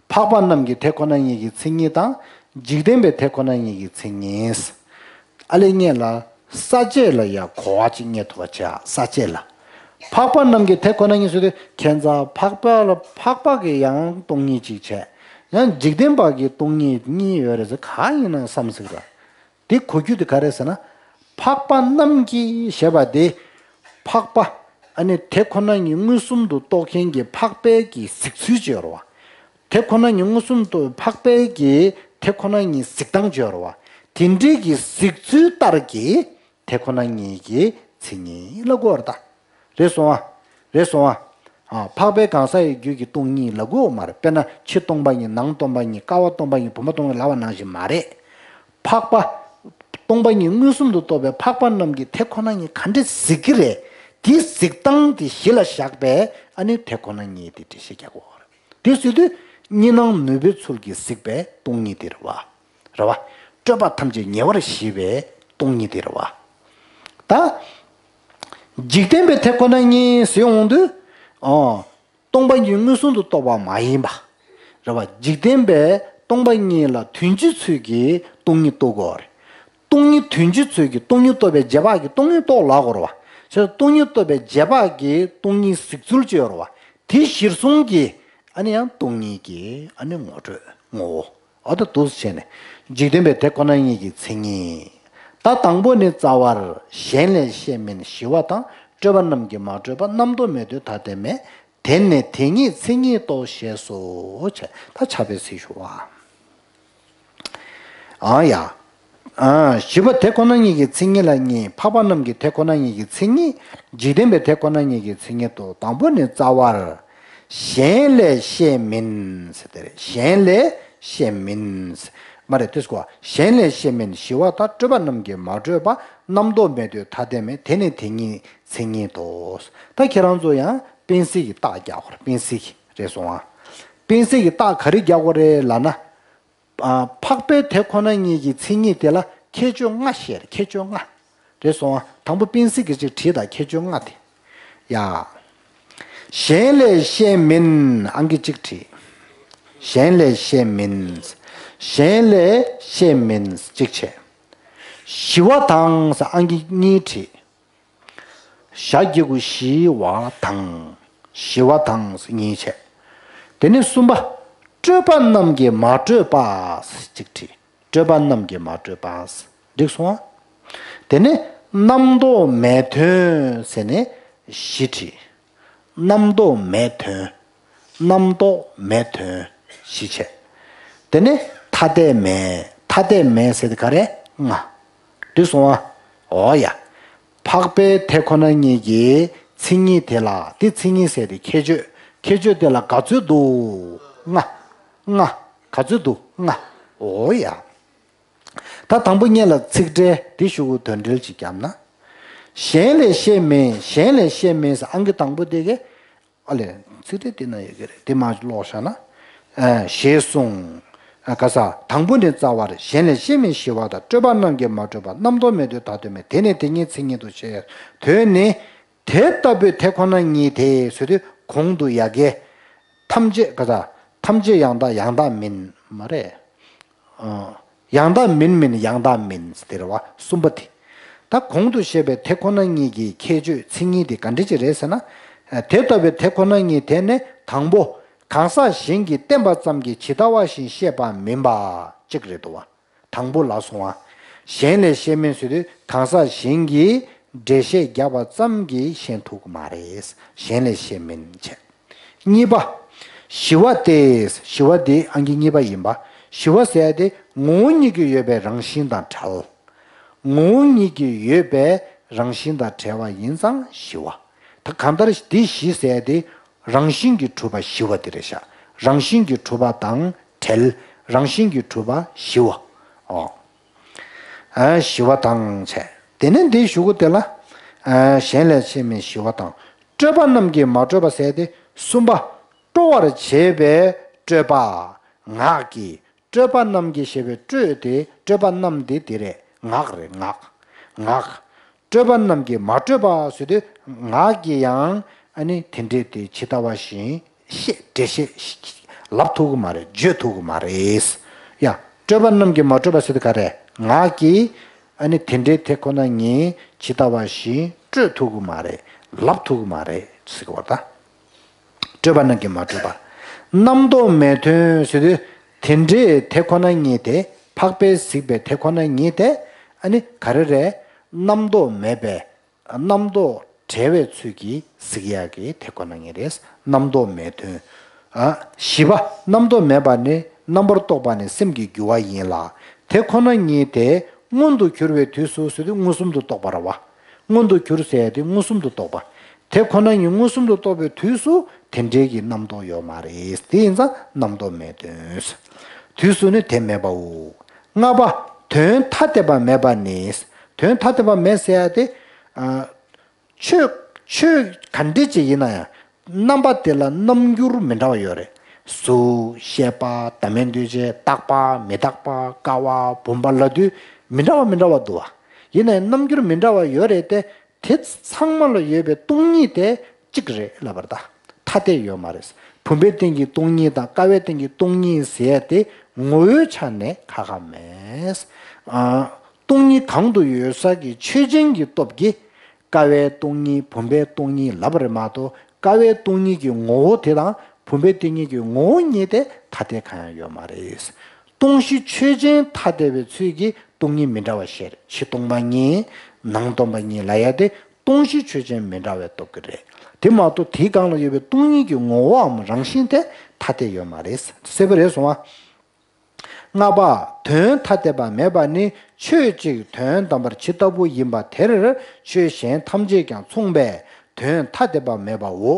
འཕགས་པ་རྣམས་ཀྱི་དེ་ཁོ་ན་ཉིད་ཀྱི་མཚན་ཉིད་དང་། འཇིག་རྟེན་པའི་དེ་ཁོ་ན་ཉིད་ཀྱི་མཚན་ཉིད། ཨ་ལས་ངེད་ལ་ས་བཅད་ལ་ཡང་གོ་བ་ཅིག་རྙེད་ཐུབ་པ་བྱ། ས་བཅད་ལ། འཕགས་པ་རྣམས་ཀྱི་དེ་ཁོ་ན་ཉིད་ཟེར་དུས་ཁྱད་མཚར་འཕགས་པ་ལ་འཕགས་པ་གི་ཡང་སྟོང་ཉིད་ཅིག་བྱས། ཡང་འཇིག་རྟེན་པ་གི་སྟོང་ཉིད་གཉིས་ཡོད་རེད་ཟེར། གང་ཡིན་ན་བསམ་སྲིད་ར། དེ་གོ་རྒྱུ་དེ་ག་རེ་ཟེར་ན། འཕགས་པ་རྣམས་ཀྱི་ཞེས་པ་དེ། འཕགས་པ། ཨ་ནི་དེ་ཁོ་ན་ཉིད་མངོན་སུམ་དུ་རྟོགས་མཁན་གྱི་འཕགས་པའི་གི་གཟིགས་ཚུལ་ཅིག་ཡོད་རེད་བ། དེ་ཁོ་ན་ཉིད་མངོན་སུམ་དུ་འཕགས་པའི་གི་དེ་ཁོ་ན་ཉིད་གཟིགས་སྟངས་ཅིག་ཡོད་རེད་བ། དེ་འདྲའི་གི་གཟིགས་ཚུལ་ལྟར་གྱི་དེ་ཁོ་ན་ཉིད་ཀྱི་མཚན་ཉིད་ལ་གོ་བར་ལྟ། རེད་སོང་ཨ། རེད་སོང་ཨ། ཨ། འཕགས་པའི་གང་ཟག་ཡི་རྒྱུད་ཀྱི་སྟོང་ཉིད་ལབ་དགོས་མ་རེད། དཔེར་ན་ཕྱི་སྟོང་པ་ཉིད། ནང་སྟོང་པ་ཉིད། ཀ་བ་སྟོང་པ་ཉིད། བུམ་པ་སྟོང་པ་ཉིད་ལབ་པ་ནང་བཞིན་མ་རེད། འཕགས་པ། སྟོང་པ་ཉིད་མངོན་སུམ་དུ་རྟོགས་པའི་འཕགས་པ་རྣམས་ཀྱི་དེ་ཁོ་ན་ཉིད་ག་འདྲས་གཟིགས་ཀྱི་རེད། དེའི་གཟིགས་སྟངས་དེ་གཞི་ལ་བཞག་པའི་ཨ་ནི་དེ་ཁོ་ན་ཉིད་དེ་འགྲེལ་བཤད་རྒྱག་དགོས་རེད། དེ་ཟེར་དུས་གཉིས་སྣང་ནུས་པའི་ཚུལ་གྱིས་གཟིགས་པའི་སྟོང་ཉིད་དེ་རེད་བ། རེད་བ། སྤྲོས་པ་ཐམས་ཅད་ཉེ་བར་ཞི་བའི་སྟོང་ཉིད་དེ་རེད་བ། ད། འཇིག་རྟེན་པའི་དེ་ཁོ་ན་ཉིད་ཟེར་ཡོང་དུས། ཨོ། སྟོང་པ་ཉིད་མངོན་སུམ་དུ་རྟོགས་པ་མ་ཡིན་པ། རེད་བ། འཇིག་རྟེན་པའི་སྟོང་པ་ཉིད་ལ་དོན་སྤྱི་ཚུལ་གྱིས་སྟོང་ཉིད་རྟོགས་དགོས་རེད། སྟོང་ཉིད་དོན་སྤྱི་ཚུལ་གྱིས་སྟོང་ཉིད་རྟོགས་པའི་རྗེས་དཔག་གིས་སྟོང་ཉིད་རྟོགས་ལབ་དགོས་རེད་བ། བྱས་ཙང་སྟོང་ཉིད་རྟོགས་པའི་རྗེས་དཔག་གིས་སྟོང་ཉིད་གཟིགས་ཚུལ་ཅིག་ཡོད་རེད་བ། དེ་གཞིར་བཟུང་གིས་ཨ་ནི་ཡང་སྟོང་ཉིད་ཀྱི་ཨ་ནི་ངོ་སྤྲོད་ངོ་བོ། ཨ། ད་འདུག་སེ་བྱས་ནས། འཇིག་རྟེན་པའི་དེ་ཁོ་ན་ཉིད་ཀྱི་མཚན་ཉིད། ད་དང་པོ་ནི་རྩ་བར་གཞན་ལས་ཤེས་མིན་ཞི་བ་དང་། སྤྲོས་པ་རྣམས་ཀྱིས་མ་གྲུབ་པ། རྣམ་རྟོག་མེད་དོན་ཐ་དད་མེད། དེ་ནི་དེ་ཉིད་མཚན་ཉིད་དོ། ཞེས་སོ། བྱས། ད་ཕྱག་དཔེ་གཟིགས་ཞུ་བ། ཨ་ཡ། ཨ། ཞི་བ་དེ་ཁོ་ན་ཉིད་ཀྱི་མཚན་ཉིད་ལ་གཉིས། འཕགས་པ་རྣམས་ཀྱི་དེ་ཁོ་ན་ཉིད་ཀྱི་མཚན་ཉིད། འཇིག་རྟེན་པའི་དེ་ཁོ་ན་ཉིད་ཀྱི་མཚན་ཉིད་དོ། དང་པོ་ནི་རྩ་བར། གཞན་ལས་ཤེས་མིན་ཟེར་དེ་རེད། གཞན་ལས་ཤེས་མིན། མ་རེད། དེ་སྐོར། གཞན་ལས་ཤེས་མིན་ཞི་བ་དང་། སྤྲོས་པ་རྣམས་ཀྱིས་མ་གྲུབ་པ། རྣམ་རྟོག་མེད་དོན་ཐ་དད་མེད། དེ་ནི་དེ་ཉིད་མཚན་ཉིད་དོ། ད་ཁྱེད་རང་ཚོ་ཡང་སྤེན་སྲིད་ཀྱི་རྟགས་རྒྱག་དགོས་རེད། སྤེན་སྲིད་ཀྱི་རེད་སོང་ཨ། སྤེན་སྲིད་ཀྱི་རྟགས་ག་རེ་རྒྱག་དགོས་རེད་ལབ་ན། ཨ། འཕགས་པའི་དེ་ཁོ་ན་ཉིད་ཀྱི་མཚན་ཉིད་དེ་ལ་ཁྱད་ཆོས་ལྔ་བཤད་རེད། ཁྱད་ཆོས་ལྔ། རེད་སོང་ཨ། དང་པོ་སྤེན་སྲིད་ཀྱིས་ཅིག་བྲིས་དང་། ཁྱད་ཆོས་ལྔ་དེ། ཡ། གཞན་ལས་ཤེས་མིན། ཨང་ཀི་གཅིག་བྲིས། གཞན་ལས་ཤེས་མིན། གཞན་ལས་ཤེས་མིན་གཅིག་བྱས། ཞི་བ་དང་ཟེར་ཨང་ཀི་གཉིས་བྲིས། ཞ་གི་གུ་ཞི་བ་དང་། ཞི་བ་དང་གཉིས་བྱས། དེ་ནས་གསུམ་པ། སྤྲོས་པ་རྣམས་ཀྱིས་མ་གྲུབ་པ་ཟེར་གཅིག་བྲིས། སྤྲོས་པ་རྣམས་ཀྱིས་མ་གྲུབ་པ་ཟེར། འགྲིག་སོང་ཨ། དེ་ནས་རྣམ་རྟོག་མེད་དོན་ཟེར་ནས་བཞི་བྲིས། རྣམ་རྟོག་མེད་དོན། རྣམ་རྟོག་མེད་དོན་བཞི་བྱས། དེ་ནས་ཐ་དད་མེད། ཐ་དད་མེད་ཟེར་དེ་ག་རེ། ལྔ། འགྲིག་སོང་ཨ། འོ་ཡ། འཕགས་པའི་དེ་ཁོ་ན་ཉིད་ཀྱི་མཚན་ཉིད་དེ་ལ། དེ་མཚན་ཉིད་ཟེར་དེ་ཁྱད་ཆོས། ཁྱད་ཆོས་དེ་ལ་ག་ཚོད་འདུག་ལྔ། ལྔ། ག་ཚོད་འདུག་ལྔ། འོ་ཡ། ད་དང་པོ་ཉིད་ལ་ཚིག་འགྲེལ་འདི་ཞུ་གུ་དོན་འགྲེལ་ཅིག་བརྒྱབ་ན། གཞན་ལས་ཤེས་མིན། གཞན་ལས་ཤེས་མིན་ཟེར་ཨང་ཀི་དང་པོ་དེ་གས། ཨ་ལས། ཚིག་འགྲེལ་དེ་ན་ཡོད་ཀྱི་རེད། དེ་མ་ཀློག་བཞག་ན། ཨ། ཞེས་གསུངས། ཨ། ག་ས། དང་པོ་ནི་རྩ་བར། གཞན་ལས་ཤེས་མིན་ཞི་བ་དང་། སྤྲོས་པ་རྣམས་ཀྱིས་མ་གྲུབ་པ། རྣམ་རྟོག་མེད་དོན་ཐ་དད་མེད། དེ་ནི་དེ་ཉིད་མཚན་ཉིད་དོ། ཞེས་དོན་ནི། དེ་ལྟ་བུའི་དེ་ཁོ་ན་ཉིད་དེ་ཟེར་དུས་གོང་དུ་ཡ་གི། ཐམས་ཅད་ག་ས། ཐམས་ཅད་ཡང་དག་ཡང་དག་མིན། མ་རེད། ཨ། ཡང་དག་མིན་མིན་ཡང་དག་མིན་དེ་རེད་བ། གསུམ་པ་དེ། ད་གོང་དུ་བཤད་པའི་དེ་ཁོ་ན་ཉིད་ཀྱི་ཁྱད་ཆོས་མཚན་ཉིད་དེ་ག་འདྲ་ཅིག་རེད་ཟེར་ན། དེ་ལྟ་བུའི་དེ་ཁོ་ན་ཉིད་དེ་ནི་དང་པོ། གང་ཟག་གཞན་གྱིས་བསྟན་པ་ཙམ་གྱིས་ཇི་ལྟ་བ་བཞིན་ཤེས་པ་མིན་པ་གཅིག་རེད་འདུག་བ། དང་པོ་ལ་སོང་བ། གཞན་ལས་ཤེས་མིན་ཟེར་དུས་གང་ཟག་གཞན་གྱིས་འགྲེལ་བཤད་རྒྱབ་པ་ཙམ་གྱིས་ཤེས་ཐུབ་ཀྱི་མ་རེད། གཞན་ལས་ཤེས་མིན་བྱས། གཉིས་པ། ཞི་བ་སྟེ། ཞི་བ་འདི་ཨང་ཀི་གཉིས་པ་ཡིན་པ། ཞི་བ་ཟེར་ཡ་དེ་ངོ་བོ་ཉིད་ཀྱིས་ཡོད་པའི་རང་བཞིན་དང་བྲལ། ངོ་བོ་ཉིད་ཀྱིས་ཡོད་པའི་རང་བཞིན་དང་བྲལ་བ་ཡིན་ཙང་ཞི་བ། ད་གང་ལྟར་འདི་ཞི་ཟེར་ཡ་དེ་རང་བཞིན་གྱིས་གྲུབ་པ་ཞི་བ་དེ་རེད་ཤག་རང་བཞིན་གྱིས་གྲུབ་པ་དང་བྲལ། རང་བཞིན་གྱིས་གྲུབ་པ་ཞི་བ། ཨོ། ཨ། ཞི་བ་དང་བྱས། དེ་ནས་འདིའི་གཞུག་གུ་དེ་ལ། ཨ། གཞན་ལས་ཤེས་མིན་ཞི་བ་དང་། སྤྲོས་པ་རྣམས་ཀྱིས་མ་གྲུབ་པ་ཟེར་ཏེ་གསུམ་པ། སྤྲོ་བར་བྱེད་པའི་སྤྲོས་པ། ངག་གི་སྤྲོས་པ་རྣམས་ཀྱིས་ཞེས་པའི་སྤྲོས་དེ། སྤྲོས་པ་རྣམས་དེ་དེ་རེད། ངག་རེད། ངག་ངག་སྤྲོས་པ་རྣམས་ཀྱིས་མ་སྤྲོས་པ་ཟེར་དུས་ངག་གིས་ཡང་ཨ་ནི་དེ་འདྲས་དེ་ཇི་ལྟ་བ་བཞིན་བཤད་འགྲེལ་བཤད་ལབ་ཐུབ་ཀྱི་མ་རེད། བརྗོད་ཐུབ་ཀྱི་མ་རེད། ཡ། སྤྲོས་པ་རྣམས་ཀྱིས་མ་སྤྲོས་པ་ཟེར་དུས་ག་རེ། ངག་གིས་ཨ་ནི་དེ་འདྲའི་དེ་ཁོ་ན་ཉིད་ཇི་ལྟ་བ་བཞིན་སྤྲོས་ཐུབ་ཀྱི་མ་རེད། ལབ་ཐུབ་ཀྱི་མ་རེད་ཟེར་གྱི་བར་ད། སྤྲོས་པ་རྣམས་ཀྱིས་མ་སྤྲོས་པ། རྣམ་རྟོག་མེད་དོན་ཟེར་དུས་དེ་འདྲའི་དེ་ཁོ་ན་ཉིད་དེ་འཕགས་པས་གཟིགས་པའི་དེ་ཁོ་ན་ཉིད་དེ་ཨ་ནི་ག་རེ་རེད། རྣམ་རྟོག་མེད་པའི། རྣམ་རྟོག་བྲལ་བའི་ཚུལ་གྱིས་གཟིགས་ཡག་གི་དེ་ཁོ་ན་ཉིད་རེད། རྣམ་རྟོག་མེད་དོན། ཨ། བཞི་པ། རྣམ་རྟོག་མེད་པ་ནི་རྣམ་པར་རྟོག་པ་ནི་སེམས་ཀྱི་རྒྱུ་བ་ཡིན་ལ། དེ་ཁོ་ན་ཉིད་དེ་མངོན་དུ་གྱུར་པའི་དུས་སུ་ཟེར་དུས་མངོན་སུམ་དུ་རྟོགས་པ་རེད་བ། མངོན་དུ་གྱུར་ཟེར་ཡ་དེ་མངོན་སུམ་དུ་རྟོགས་པ། དེ་ཁོ་ན་ཉིད་མངོན་སུམ་དུ་རྟོགས་པའི་དུས་སུ་དེ་འདྲའི་གི་རྣམ་རྟོག་ཡོད་མ་རེད། དེ་ཡིན་ཙང་རྣམ་རྟོག་མེད་དོན། དུས་སུ་ནི་དེ་མེད་པའོ། ལྔ་པ། དོན་ཐ་དད་པ་མེད་པ་ནི། དོན་ཐ་དད་པ་མེད་ཟེར་ཡ་དེ། ཨ། ཆོས། ཆོས་ག་འདྲ་ཅིག་ཡིན་ན་ཡང་རྣམ་པ་དེ་ལ་རྣམ་འགྱུར་མི་འདྲ་བ་ཡོད་རེད། གཟུགས། ཤེས་པ། བདག་མེད་འདུ་བྱེད། རྟག་པ། མི་རྟག་པ། ཀ་བ། བུམ་པ་ལབ་དུས་མི་འདྲ་བ་མི་འདྲ་བ་འདུག་བ། ཡིན་ནའི་རྣམ་འགྱུར་མི་འདྲ་བ་ཡོད་རེད་དེ། དེ་ཚང་མ་ལ་ཡོད་པའི་སྟོང་ཉིད་དེ་གཅིག་རེད་ལབ་པ་རེད་ད། ཐ་དད་ཡོད་མ་རེད། བུམ་པའི་སྟེང་གི་སྟོང་ཉིད་དང་ཀ་བའི་སྟེང་གི་སྟོང་ཉིད་ཟེར་ཡ་དེ་ངོ་བོའི་ཆ་ནས་ཁ་ཁ་མེད། ཨ། སྟོང་ཉིད་གང་དུ་ཡོད་ས་གི་ཆོས་ཅན་གྱི་སྟོབས་ཀྱིས། ཀ་བའི་སྟོང་ཉིད། བུམ་པའི་སྟོང་ཉིད་ལབ་པ་རེད་མ་གཏོགས་ཀ་བའི་སྟོང་ཉིད་ཀྱི་ངོ་བོ་དེ་དང་བུམ་པའི་སྟོང་ཉིད་ཀྱི་ངོ་བོ་གཉིས་དེ་ཐ་དད་གང་ཡང་ཡོད་མ་རེད། སྟོང་གཞི་ཆོས་ཅན་ཐ་དད་པའི་ཚུལ་གྱིས་སྟོང་ཉིད་མི་འདྲ་བ་ཤེས་རེད། ཕྱི་སྟོང་པ་ཉིད། ནང་སྟོང་པ་ཉིད་ལབ་ཡ་དེ་སྟོང་གཞི་ཆོས་ཅན་མི་འདྲ་བའི་སྟོབས་ཀྱིས་རེད། དེ་མ་གཏོགས་དེའི་སྒང་ལ་ཡོད་པའི་སྟོང་ཉིད་ཀྱི་ངོ་བོའམ་རང་བཞིན་དེ་ཐ་དད་ཡོད་མ་རེད། གསལ་པོ་རེད་སོང་ཨ། ལྔ་པ། དོན་ཐ་དད་པ་མེད་པ་ནི་ཆོས་གཅིག་དོན་དམ་པར་ཇི་ལྟ་བུ་ཡིན་པ་དེར་ཆོས་གཞན་ཐམས་ཅད་ཀྱང་མཚུངས་པས་དོན་ཐ་དད་པ་མེད་པའོ།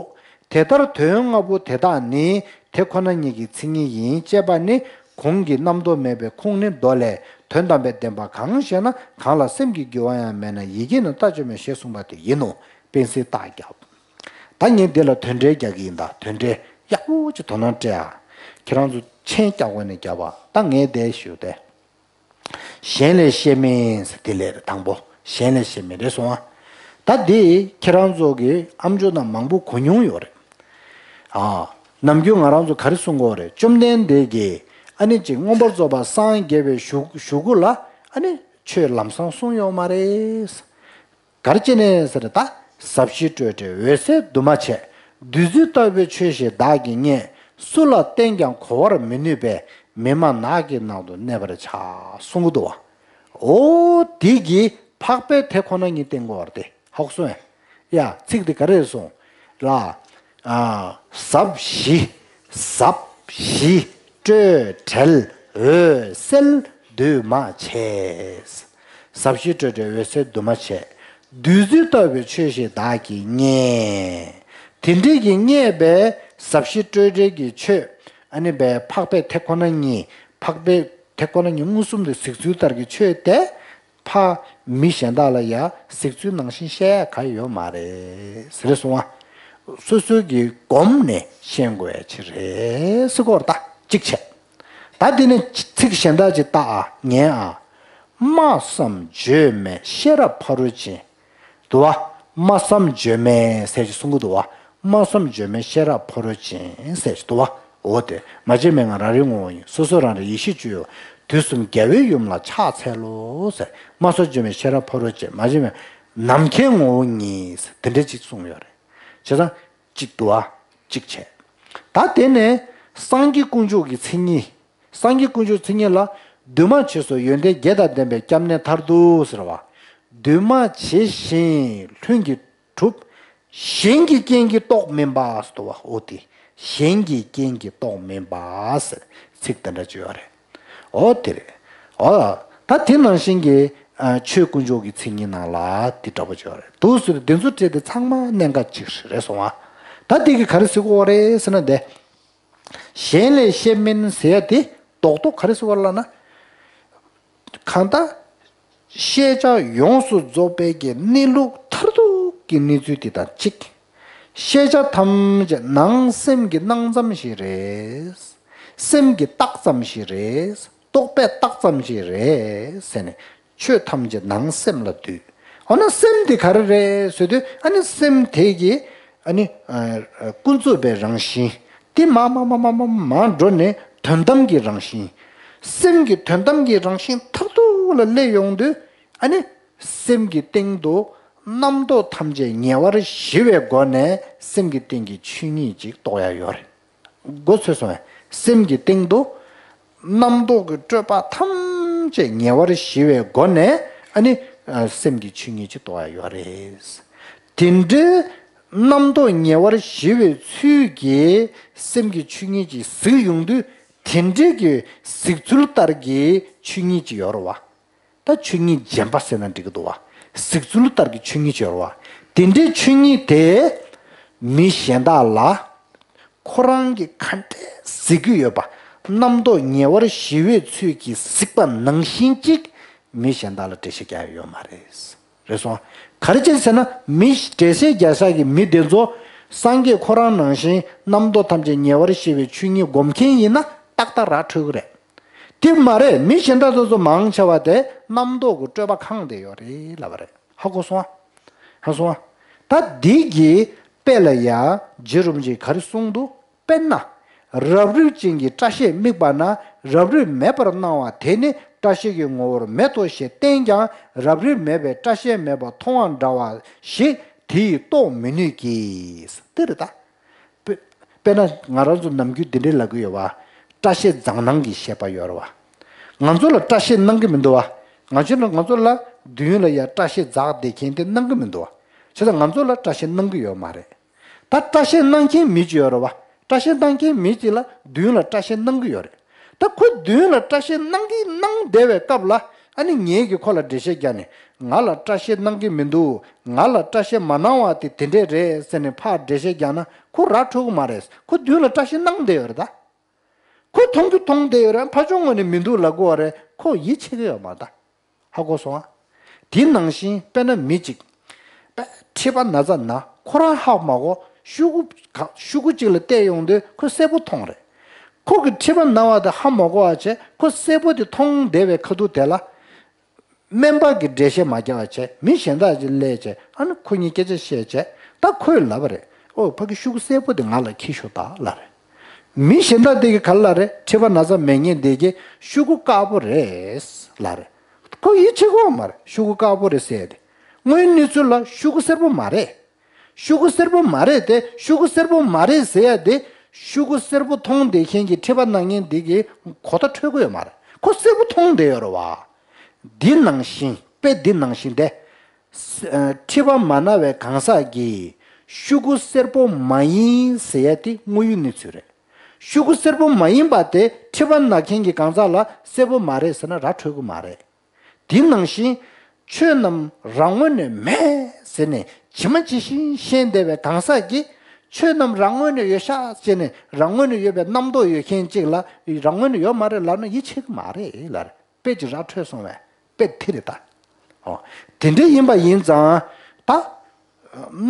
དེ་ལྟར་དོན་ལྔ་པོ་དེ་དག་ནི་དེ་ཁོ་ན་ཉིད་ཀྱི་མཚན་ཉིད་ཡིན་ཅེས་པ་ནི་གོང་གི་རྣམ་རྟོག་མེད་པའི་ཁུངས་ནི་མདོ་ལས། དོན་དམ་པའི་བདེན་པ་གང་ཞེ་ན། གང་ལ་སེམས་ཀྱི་རྒྱུ་བ་ཡང་མེད་ན་ཡིད་ཀྱིས་ནི་བལྟ་བཅོས་མེད་ཞེས་གསུངས་པ་དེ་ཡིན་ནོ། དཔེ་སྲིད་རྟགས་བརྒྱབ། ད་ངས་འདི་ལ་དོན་འགྲེལ་རྒྱག་གི་ཡིན་ད། དོན་འགྲེལ་ཡག་པོ་ཅིག་དོ་སྣང་སྤྲད་ཨ། ཁྱེད་རང་ཚོ་མཆན་རྒྱག་དགོས་ནས་རྒྱབ་ཨ། ད་ངས་འདི་ཞུ་སྟེ། གཞན་ལས་ཤེས་མིན་ཟེར་དེ་ལས་རེད། དང་པོ་གཞན་ལས་ཤེས་མིན་རེད་སོང་ཨ། ད་འདི་ཁྱེད་རང་ཚོ་གི་ཨམ་ཅོག་ནང་མང་པོ་གོ་མྱོང་ཡོད་རེད། ཨ། ནམ་རྒྱུན་ང་རང་ཚོ་ག་རེ་གསུང་གི་ཡོད་རེད། བཅོམ་ལྡན་འདས་ཀྱིས་ཨ་ནི་ཅིག་མངོན་པར་རྫོགས་པ་སངས་རྒྱས་པའི་གཞུག་གཞུག་གུ་ལ་ཨ་ནི་ཆོས་ལམ་སང་གསུངས་ཡོད་མ་རེད། ག་རེ་བྱས་ནས་ཟེར་ད། ཟབ་ཞི་སྤྲོས་བྲལ་འོད་གསལ་འདུས་མ་བྱས། བདུད་རྩི་ལྟ་བུའི་ཆོས་ཞེས་བདག་གིས་རྙེད། སུ་ལ་བསྟན་ཀྱང་གོ་བར་མི་ནུས་པས། མི་སྨྲ་ནགས་ཀྱི་ནང་དུ་གནས་པར་བྱ། གསུང་གི་འདུག་བ། འོ་དེ་གིས་འཕགས་པའི་དེ་ཁོ་ན་ཉིད་བསྟན་དགོས་པ་རེད་དེ། ཧོག་སོང་ཡ། ཚིག་དེ་ག་རེ་རེད་གསུངས་ལ། ཨ། ཟབ་ཞི། ཟབ་ཞི་སྤྲོས་བྲལ་འོད་གསལ་འདུས་མ་བྱས། ཟབ་ཞི་སྤྲོས་བྲལ་འོད་གསལ་འདུས་མ་བྱས། བདུད་རྩི་ལྟ་བུའི་ཆོས་ཞེས་བདག་གིས་རྙེད། དེ་འདྲའི་གི་རྙེད་པའི་ཟབ་ཞི་སྤྲོས་བྲལ་གྱི་ཆོས། ཨ་ནི་བའི་འཕགས་པའི་དེ་ཁོ་ན་ཉིད། འཕགས་པའི་དེ་ཁོ་ན་ཉིད་མངོན་སུམ་དུ་གཟིགས་ཚུལ་ལྟར་གྱི་ཆོས་དེ། ཕ། མི་གཞན་དག་ལ་ཡང་གཟིགས་ཚུལ་ནང་བཞིན་བཤད་ཡ་ག་ཡོད་མ་རེད་ཟེར་གསུང་བ། སོ་སོའི་གི་སྒོམ་ནས་ཤེས་དགོས་ཡ་ཅིག་རེད་ཟེར་གོ་ར། ད་གཅིག་བྱས། ད་དེ་ནས་ཚིག་གཞན་དག་ཅིག་བལྟ་ཨ། ཉན་ཨ། སྨྲ་བསམ་བརྗོད་མེད་ཤེས་རབ་ཕ་རོལ་ཕྱིན། འདུག་བ། སྨྲ་བསམ་བརྗོད་མེད་ཟེར་ཅིག་གསུང་གི་འདུག་བ། སྨྲ་བསམ་བརྗོད་མེད་ཤེས་རབ་ཕ་རོལ་ཕྱིན་ཟེར་ཅིག་འདུག་བ། འོ་དེ། མ་སྐྱེས་མའི་ངང་རང་རིག་ངོ་བོ་ཡིན། སོ་སོ་རང་རིག་ཡེ་ཤེས་སྤྱོད་ཡུལ། དུས་གསུམ་རྒྱལ་བའི་ཡུམ་ལ་ཕྱག་འཚལ་ལོ་ཟེར། སྨྲ་བསམ་བརྗོད་མེད་ཤེས་རབ་ཕ་རོལ་ཕྱིན། མ་སྐྱེས་མའི་ནམ་མཁའི་ངོ་བོ་ཉིད་ཟེར་དེ་འདྲ་ཅིག་གསུངས་ཡོད་རེད། བྱས་ཙང་གཅིག་འདུག་བ། གཅིག་བྱས། ད་དེ་ནས་སངས་རྒྱས་དཀོན་མཆོག་གི་མཚན་ཉིད། སངས་རྒྱས་དཀོན་མཆོག་མཚན་ཉིད་ལ། འདུས་མ་བྱས་སོགས་ཡོན་ཏན་བརྒྱད་དང་ལྡན་པའི་སྐྱབས་གནས་མཐར་ཐུག་ཟེར་བ། འདུས་མ་བྱས་ཤིང་ལྷུན་གྱིས་གྲུབ། གཞན་གྱི་རྐྱེན་གྱིས་རྟོགས་མིན་པ་ཟེར་བ། འོ་དེ། གཞན་གྱི་རྐྱེན་གྱིས་རྟོགས་མིན་པ་ཟེར་ཚིག་དེ་འདྲ་བརྗོད་ཡོད་རེད། འོ་དེ་རེད། འོ། ད་དེ་ནང་བཞིན་གྱི་ཨ། ཆོས་དཀོན་མཆོག་གི་མཚན་ཉིད་ནང་ལ་དེ་འདྲ་པོ་བརྗོད་ཡོད་རེད་འདུག་ཟེར་དུས་དེ་ཚོ་བྲིས་ཏེ་ཚང་མ་གནད་འགག་གཅིག་རེད་སོང་བ། ད་དེ་གི་ག་རེ་ཟེར་དགོས་རེད་ཟེར་ན་དེ། གཞན་ལས་ཤེས་མིན་ཟེར་ཡ་དེ་རྡོག་རྡོག་ག་རེ་ཟེར་བ་ལབ་ན། གང་ལྟར། ཤེས་བྱ་ཡོངས་སུ་རྫོགས་པའི་གི་གནས་ལུགས་མཐར་ཐུག་གི་གནས་ཚུལ་དེ་དང་གཅིག་ཤེས་བྱ་ཐམས་ཅད་ནང་སེམས་ཀྱི་སྣང་ཙམ་ཞིག་རེད། སེམས་ཀྱི་རྟགས་ཙམ་ཞིག་རེད། རྟོག་པའི་རྟགས་ཙམ་ཞིག་རེད་ཟེར་ནས། ཆོས་ཐམས་ཅད་ནང་སེམས་ལ་འདུས། འོ་ན་སེམས་དེ་ག་རེ་རེད་ཟེར་དུས། ཨ་ནི་སེམས་དེ་གི་ཨ་ནི་ཨ་ཀུན་རྫོབ་པའི་རང་བཞིན་དེ་མར་མར་མར་མར་མར་འགྲོ་ནས་དོན་དམ་གྱི་རང་བཞིན། སེམས་ཀྱི་དོན་དམ་གྱི་རང་བཞིན་མཐར་ཐུག་ལ་སླེབས་ཡོང་དུས། ཨ་ནི་སེམས་ཀྱི་སྟེང་དུ་རྣམ་རྟོག་ཐམས་ཅད་ཉེ་བར་ཞི་བའི་སྒོ་ནས་སེམས་ཀྱི་སྟེང་གི་ཆོས་ཉིད་ཅིག་རྟོགས་ཡ་ཡོད་རེད། མགོ་ཚོས་སོང་བས། སེམས་ཀྱི་སྟེང་དུ་རྣམ་རྟོག་གི་སྤྲོས་པ་ཐམས་ཅད་ཉེ་བར་ཞི་བའི་སྒོ་ནས། ཨ་ནི་ཨ་སེམས་ཀྱི་ཆོས་ཉིད་ཅིག་རྟོགས་ཡ་ཡོད་རེད། དེ་འདྲའི་རྣམ་རྟོག་ཉེ་བར་ཞི་བའི་ཚུལ་གྱིས་སེམས་ཀྱི་ཆོས་ཉིད་ཅིག་གཟིགས་ཡོང་དུས། དེ་འདྲའི་གི་གཟིགས་ཚུལ་ལྟར་གྱི་ཆོས་ཉིད་ཅིག་ཡོད་རེད་བ། ད་ཆོས་ཉིད་རྗེན་པ་ཟེར་ན་འགྲིག་གི་འདུག་བ། གཟིགས་ཚུལ་ལྟར་གྱི་ཆོས་ཉིད་ཅིག་ཡོད་རེད་བ། དེ་འདྲའི་ཆོས་ཉིད་དེ་མི་གཞན་དག་ལ་ཁོ་རང་གིས་ག་འདྲས་གཟིགས་ཀྱི་ཡོད་པ། རྣམ་རྟོག་ཉེ་བར་ཞི་བའི་ཚུལ་གྱིས་གཟིགས་པ་ནང་བཞིན་གཅིག་མི་གཞན་དག་ལ་འགྲེལ་བཤད་རྒྱག་ཡ་ཡོད་མ་རེད། རེད་སོང་། ག་རེ་བྱས་ཟེར་ན། མི་འགྲེལ་བཤད་རྒྱག་ས་གི་མི་དེ་ཚོ་སངས་རྒྱས་ཁོ་རང་ནང་བཞིན་རྣམ་རྟོག་ཐམས་ཅད་ཉེ་བར་ཞི་བའི་ཆོས་ཉིད་སྒོམ་མཁན་ཡིན་ན་ཏག་ཏག་ར་འཕྲོད་ཀྱི་རེད། དེ་མ་རེད། མི་གཞན་དག་ཚོ་ཚོ་མང་ཆེ་བ་དེ་རྣམ་རྟོག་གི་སྤྲོས་པ་ཁེངས་བསྡད་ཡོད་རེད་ལབ་པ་རེད། ཧ་གོ་སོང་ཨ། ཧ་སོང་ཨ། ད་འདི་གི་དཔེ་ལ་ཡ་རྗེ་རིན་པོ་ཆེས་ག་རེ་གསུངས་འདུག་དཔེར་ན། རབ་རིབ་ཅན་གྱི་སྐྲ་ཤད་དམིགས་པ་ན་རབ་རིབ་མེད་པར་སྣང་བ་དེ་ནི་སྐྲ་ཤད་ཀྱི་ངོ་བོར་མེད་དོ་ཞེས་བསྟན་ཀྱང་། རབ་རིབ་མེད་པའི་སྐྲ་ཤད་མེད་པ་མཐོང་བ་འདྲ་བ་ཞིག་དེ་ཡིས་རྟོགས་མི་ནུས་ཀྱི། དེ་རེད་ད། དཔེ་དཔེར་ན་ང་རང་ཚོ་ནམ་རྒྱུན་འདི་འདྲའི་ལབ་ཀྱི་ཡོད་བ། སྐྲ་ཤད་རྫང་སྣང་གི་བཤད་པ་ཡོད་རེད་བ། ང་ཚོ་ལ་སྐྲ་ཤད་སྣང་གི་མི་འདུག་བ། ང་ཚོ་ལ་ང་ཚོ་ལ་མདུན་ལ་ཡ་སྐྲ་ཤད་འཛེགས་བསྡད་མཁན་དེ་སྣང་གི་མི་འདུག་བ། བྱས་ཙང་ང་ཚོ་ལ་སྐྲ་ཤད་སྣང་གི་ཡོད་མ་རེད། ད་སྐྲ་ཤད་སྣང་མཁན་མི་གཅིག་ཡོད་རེད་བ། སྐྲ་ཤད་སྣང་མཁན་མི་གཅིག་ལ་མདུན་ལ་སྐྲ་ཤད་སྣང་གི་ཡོད་རེད། ད་ཁོ་མདུན་ལ་སྐྲ་ཤད་སྣང་གི་སྣང་བསྡད་པའི་སྐབས་ལ། ཨ་ནི་ངེད་ཀྱིས་ཁོ་ལ་འགྲེལ་བཤད་རྒྱག་ནས། ང་ལ་སྐྲ་ཤད་སྣང་གི་མི་འདུག་ང་ལ་སྐྲ་ཤད་མ་སྣང་བ་དེ་དེ་འདྲས་རེད་ཟེར་ནས་ཕར་འགྲེལ་བཤད་རྒྱག་ན་ཁོ་ར་འཕྲོད་གི་མ་རེད། ཁོ་མདུན་ལ་སྐྲ་ཤད་སྣང་བསྡད་ཡོད་རེད་ད། ཁོ་མཐོང་རྒྱུ་མཐོང་བསྡད་ཡོད་རེད། ཕར་ཕྱོགས་ངོས་ནས་མི་འདུག་ལབ་དགོས་པ་རེད། ཁོ་ཡིད་ཆེས་ཀྱི་ཡོད་མ་རེད་ད། ཧ་གོ་སོང་ཨ། དེ་ནང་བཞིན་དཔེར་ན་མི་གཅིག་དཔེ་མཁྲིས་པ་ན་ཚ་ན་ཁོ་རང་ཧ་མ་གོ། ཤོག་གུ་ག་ཤོག་གུ་གཅིག་ལ་བལྟས་ཡོང་དུས་ཁོ་སེར་པོ་མཐོང་རེད། ཁོ་གི་མཁྲིས་པ་ན་བ་དེ་ཧ་མ་གོ་བ་བྱས། ཁོ་སེར་པོ་དེ་མཐོང་བསྡད་པའི་ཁ་ཐུག་དེ་ལ། སྨན་པ་གི་འགྲེལ་བཤད་མ་རྒྱག་པ་བྱས། མི་གཞན་དག་ཅིག་སླེབས་བྱས། ཨ་ནི་ཁོ་གཉིས་སྐད་ཆ་བཤད་བྱས། ད་ཁོས་ལབ་པ་རེད། ཨོ་ཕ་གི་ཤོག་གུ་སེར་པོ་དེ་ང་ལ་འཁྱེར་ཤོག་ད་ལབ་རེད། མི་གཞན་དག་དེ་གི་ག་ལ་རེད། མཁྲིས་པ་ན་ཚ་མེད་མཁན་དེ་གི་ཤོག་གུ་དཀར་པོ་རེད་ལབ་རེད། ཁོ་ཡིད་ཆེས་གོ་མ་རེད། ཤོག་གུ་དཀར་པོ་རེད་ཟེར་ཏེ། དངོས་ཡོད་གནས་ཚུལ་ལ་ཤོག་གུ་སེར་པོ་མ་རེད། ཤོག་གུ་སེར་པོ་མ་རེད་དེ། ཤོག་གུ་སེར་པོ་མ་རེད་ཟེར་ཡ་དེ། ཤོག་གུ་སེར་པོ་མཐོང་བསྡད་མཁན་གྱི་མཁྲིས་པ་ན་མཁན་དེ་གི་གོ་བརྡ་འཕྲོད་ཀྱི་ཡོད་མ་རེད། ཁོ་སེར་པོ་མཐོང་བསྡད་ཡོད་རེད་བ། འདི་ནང་བཞིན། དཔེ་འདི་ནང་བཞིན་ཏེ། ས་ཨ་མཁྲིས་པ་མ་ན་བའི་གང་ཟག་གིས་ཤོག་གུ་སེར་པོ་མ་ཡིན་ཟེར་ཡ་དེ་དངོས་ཡོད་གནས་ཚུལ་རེད། ཤོག་གུ་སེར་པོ་མ་ཡིན་པ་དེ་མཁྲིས་པ་ན་མཁན་གྱི་གང་ཟག་ལ་སེར་པོ་མ་རེད་ཟེར་ན་ར་འཕྲོད་ཀྱི་མ་རེད། དེ་ནང་བཞིན། ཆོས་རྣམས་རང་ངོས་ནས་མེད་ཟེར་ནས་ཇི་མ་ཇི་བཞིན་ཤེས་བསྡད་པའི་གང་ཟག་གིས། ཆོས་རྣམས་རང་ངོས་ནས་ཡོད་ཤག་ཟེར་ནས། རང་ངོས་ནས་ཡོད་པའི་རྣམ་རྟོག་ཡོད་མཁན་གཅིག་ལ་རང་ངོས་ནས་ཡོད་མ་རེད་ལབ་ན་ཡིད་ཆེས་ཀྱི་མ་རེད་ལབ་རེད། དཔེ་ཅིག་ར་འཕྲོད་སོང་བས། དཔེ་དེ་རེད་ད། ཨོ། དེ་འདྲ་ཡིན་པ་ཡིན་ཙང་། ད།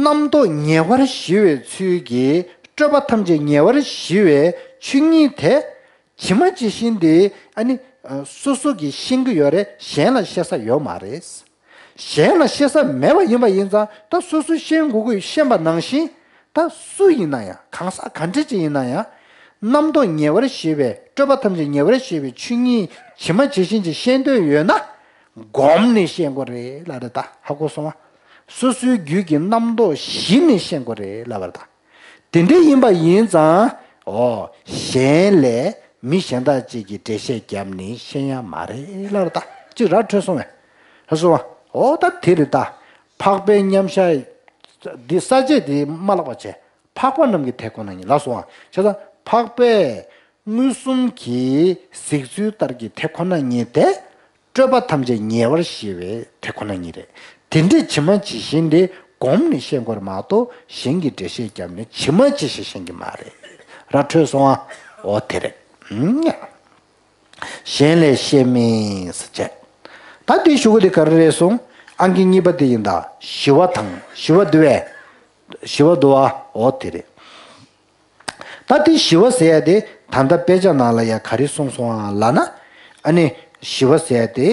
རྣམ་རྟོག་ཉེ་བར་ཞི་བའི་ཚུལ་གྱིས་སྤྲོས་པ་ཐམས་ཅད་ཉེ་བར་ཞི་བའི་ཆོས་ཉིད་དེ། ཇི་མ་ཇི་བཞིན་དེ། ཨ་ནི། སོ་སོ་གིས་ཤེས་ཀྱི་ཡོད་རེད། གཞན་ལ་བཤད་ས་ཡོད་མ་རེད། གཞན་ལ་བཤད་ས་མེད་པ་ཡིན་པ་ཡིན་ཙང་། ད་སོ་སོས་ཤེས་དགོས་ཀྱི། ཤེས་པ་ནང་བཞིན། ད་སུ་ཡིན་ན་ཡང་། གང་ཟག་ག་འདྲ་ཅིག་ཡིན་ན་ཡང་། རྣམ་རྟོག་ཉེ་བར་ཞི་བའི། སྤྲོས་པ་ཐམས་ཅད་ཉེ་བར་ཞི་བའི་ཆོས་ཉིད་ཇི་མ་ཇི་བཞིན་ཅིག་ཤེས་འདོད་ཡོད་ན། སྒོམ་ནས་ཤེས་དགོས་རེད་ལབ་རེད་ད། ཧ་གོ་སོང་ང་། སོ་སོའི་རྒྱུད་ཀྱི་རྣམ་རྟོག་ཞི་ནས་ཤེས་དགོས་རེད་ལབ་པ་རེད་ད། དེ་འདྲ་ཡིན་པ་ཡིན་ཙང་། ཨོ། གཞན་ལས་མི་གཞན་དག་ཅིག་གིས་འགྲེལ་བཤད་བརྒྱབ་ནས་ཤེས་ཡ་མ་རེད་ལབ་རེད་ད། ཅིག་ར་འཕྲོད་སོང་བས། ཧ་སོང་བ། ཨོ་ད་དེ་རེད་ད། འཕགས་པའི་མཉམ་གཞག་འདི་ས་བཅད་འདི་མ་བཀླགས་པ་བྱས། འཕགས་པ་རྣམས་ཀྱི་དེ་ཁོ་ན་ཉིད་ལ་སོང་བ། བྱས་ཙང་འཕགས་པས་མངོན་སུམ་གྱིས་གཟིགས་ཚུལ་ལྟར་གྱི་དེ་ཁོ་ན་ཉིད་དེ། སྤྲོས་པ་ཐམས་ཅད་ཉེ་བར་ཞི་བའི་དེ་ཁོ་ན་ཉིད་རེད། དེ་འདྲས་ཇི་མ་ཇི་བཞིན་དེ་སྒོམ་ནས་ཤེས་དགོས་རེད་མ་གཏོགས། གཞན་གྱིས་འགྲེལ་བཤད་བརྒྱབ་ནས་ཇི་མ་ཇི་བཞིན་ཤེས་ཀྱི་མ་རེད། ར་འཕྲོད་སོང་ཨ། འོ་དེ་རེད། ཨུམ། གཞན་ལས་བཤད་མིན་ཟེར་བྱས། ད་དེའི་གཞུག་གུ་དེ་ག་རེ་རེད་གསུངས། ཨང་ཀི་གཉིས་པ་དེ་ཡིན་ད། ཞི་བ་དང་། ཞི་བ་འདུལ་བས། ཞི་བ་འདུལ་བ། འོ་དེ་རེད། ད་དེ་ཞི་བ་ཟེར་ཡ་དེ་ད་ལྟ་དཔེ་ཆ་ནང་ལ་ཡ་ག་རེ་གསུངས་སོང་ཨ་ལབ་ན། ཨ་ནི་ཞི་བ་ཟེར་ཡ་དེ།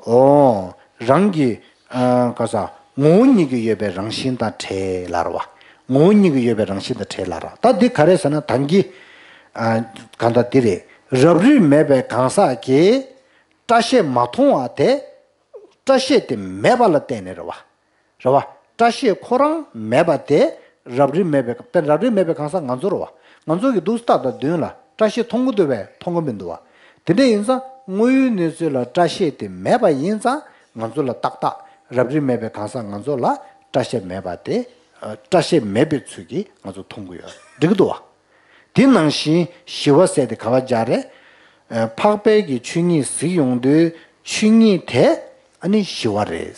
ཨོ། རང་གི་ཨ་ག་ས། ངོ་བོ་ཉིད་ཀྱིས་ཡོད་པའི་རང་བཞིན་དང་བྲལ་ལབ་རེད་བ། ངོ་བོ་ཉིད་ཀྱིས་ཡོད་པའི་རང་བཞིན་དང་བྲལ་ལབ་རེད། ད་འདི་ག་རེ་ཟེར་ན་ད་གིན་གང་ལྟར་འདི་རེད། རབ་རིབ་མེད་པའི་གང་ཟག་གིས་སྐྲ་ཤད་མ་མཐོང་བ་དེ། སྐྲ་ཤད་དེ་མེད་པ་ལ་བརྟེན་ནས་རེད་བ། རེད་བ། སྐྲ་ཤད་ཁོ་རང་མེད་པ་དེ་རབ་རིབ་མེད་པའི་དཔེ་རབ་རིབ་མེད་པའི་གང་ཟག་ང་ཚོ་རེད་བ། ང་ཚོ་གི་འདུག་སྟངས་དང་མདུན་ལ་སྐྲ་ཤད་མཐོང་གི་འདུག་བས་མཐོང་གི་མི་འདུག་བ། དེ་འདྲ་ཡིན་ཙང་དངོས་ཡོད་གནས་ཚུལ་ལ་སྐྲ་ཤད་དེ་མེད་པ་ཡིན་ཙང་ང་ཚོ་ལ་ཏག་ཏག་རབ་རིབ་མེད་པའི་གང་ཟག་ང་ཚོ་ལ་སྐྲ་ཤད་མེད་པ་དེ། སྐྲ་ཤད་མེད་པའི་ཚུལ་གྱིས་ང་ཚོ་མཐོང་གི་ཡོད་འགྲིག་གི་འདུག་བ། དེ་ནང་བཞིན་ཞི་བ་ཟེར་དེ་ག་བ་སྦྱར་རེད། འཕགས་པའི་གི་ཆོས་ཉིད་གཟིགས་ཡོང་དུས་ཆོས་ཉིད་དེ་ཨ་ནི་ཞི་བ་རེད།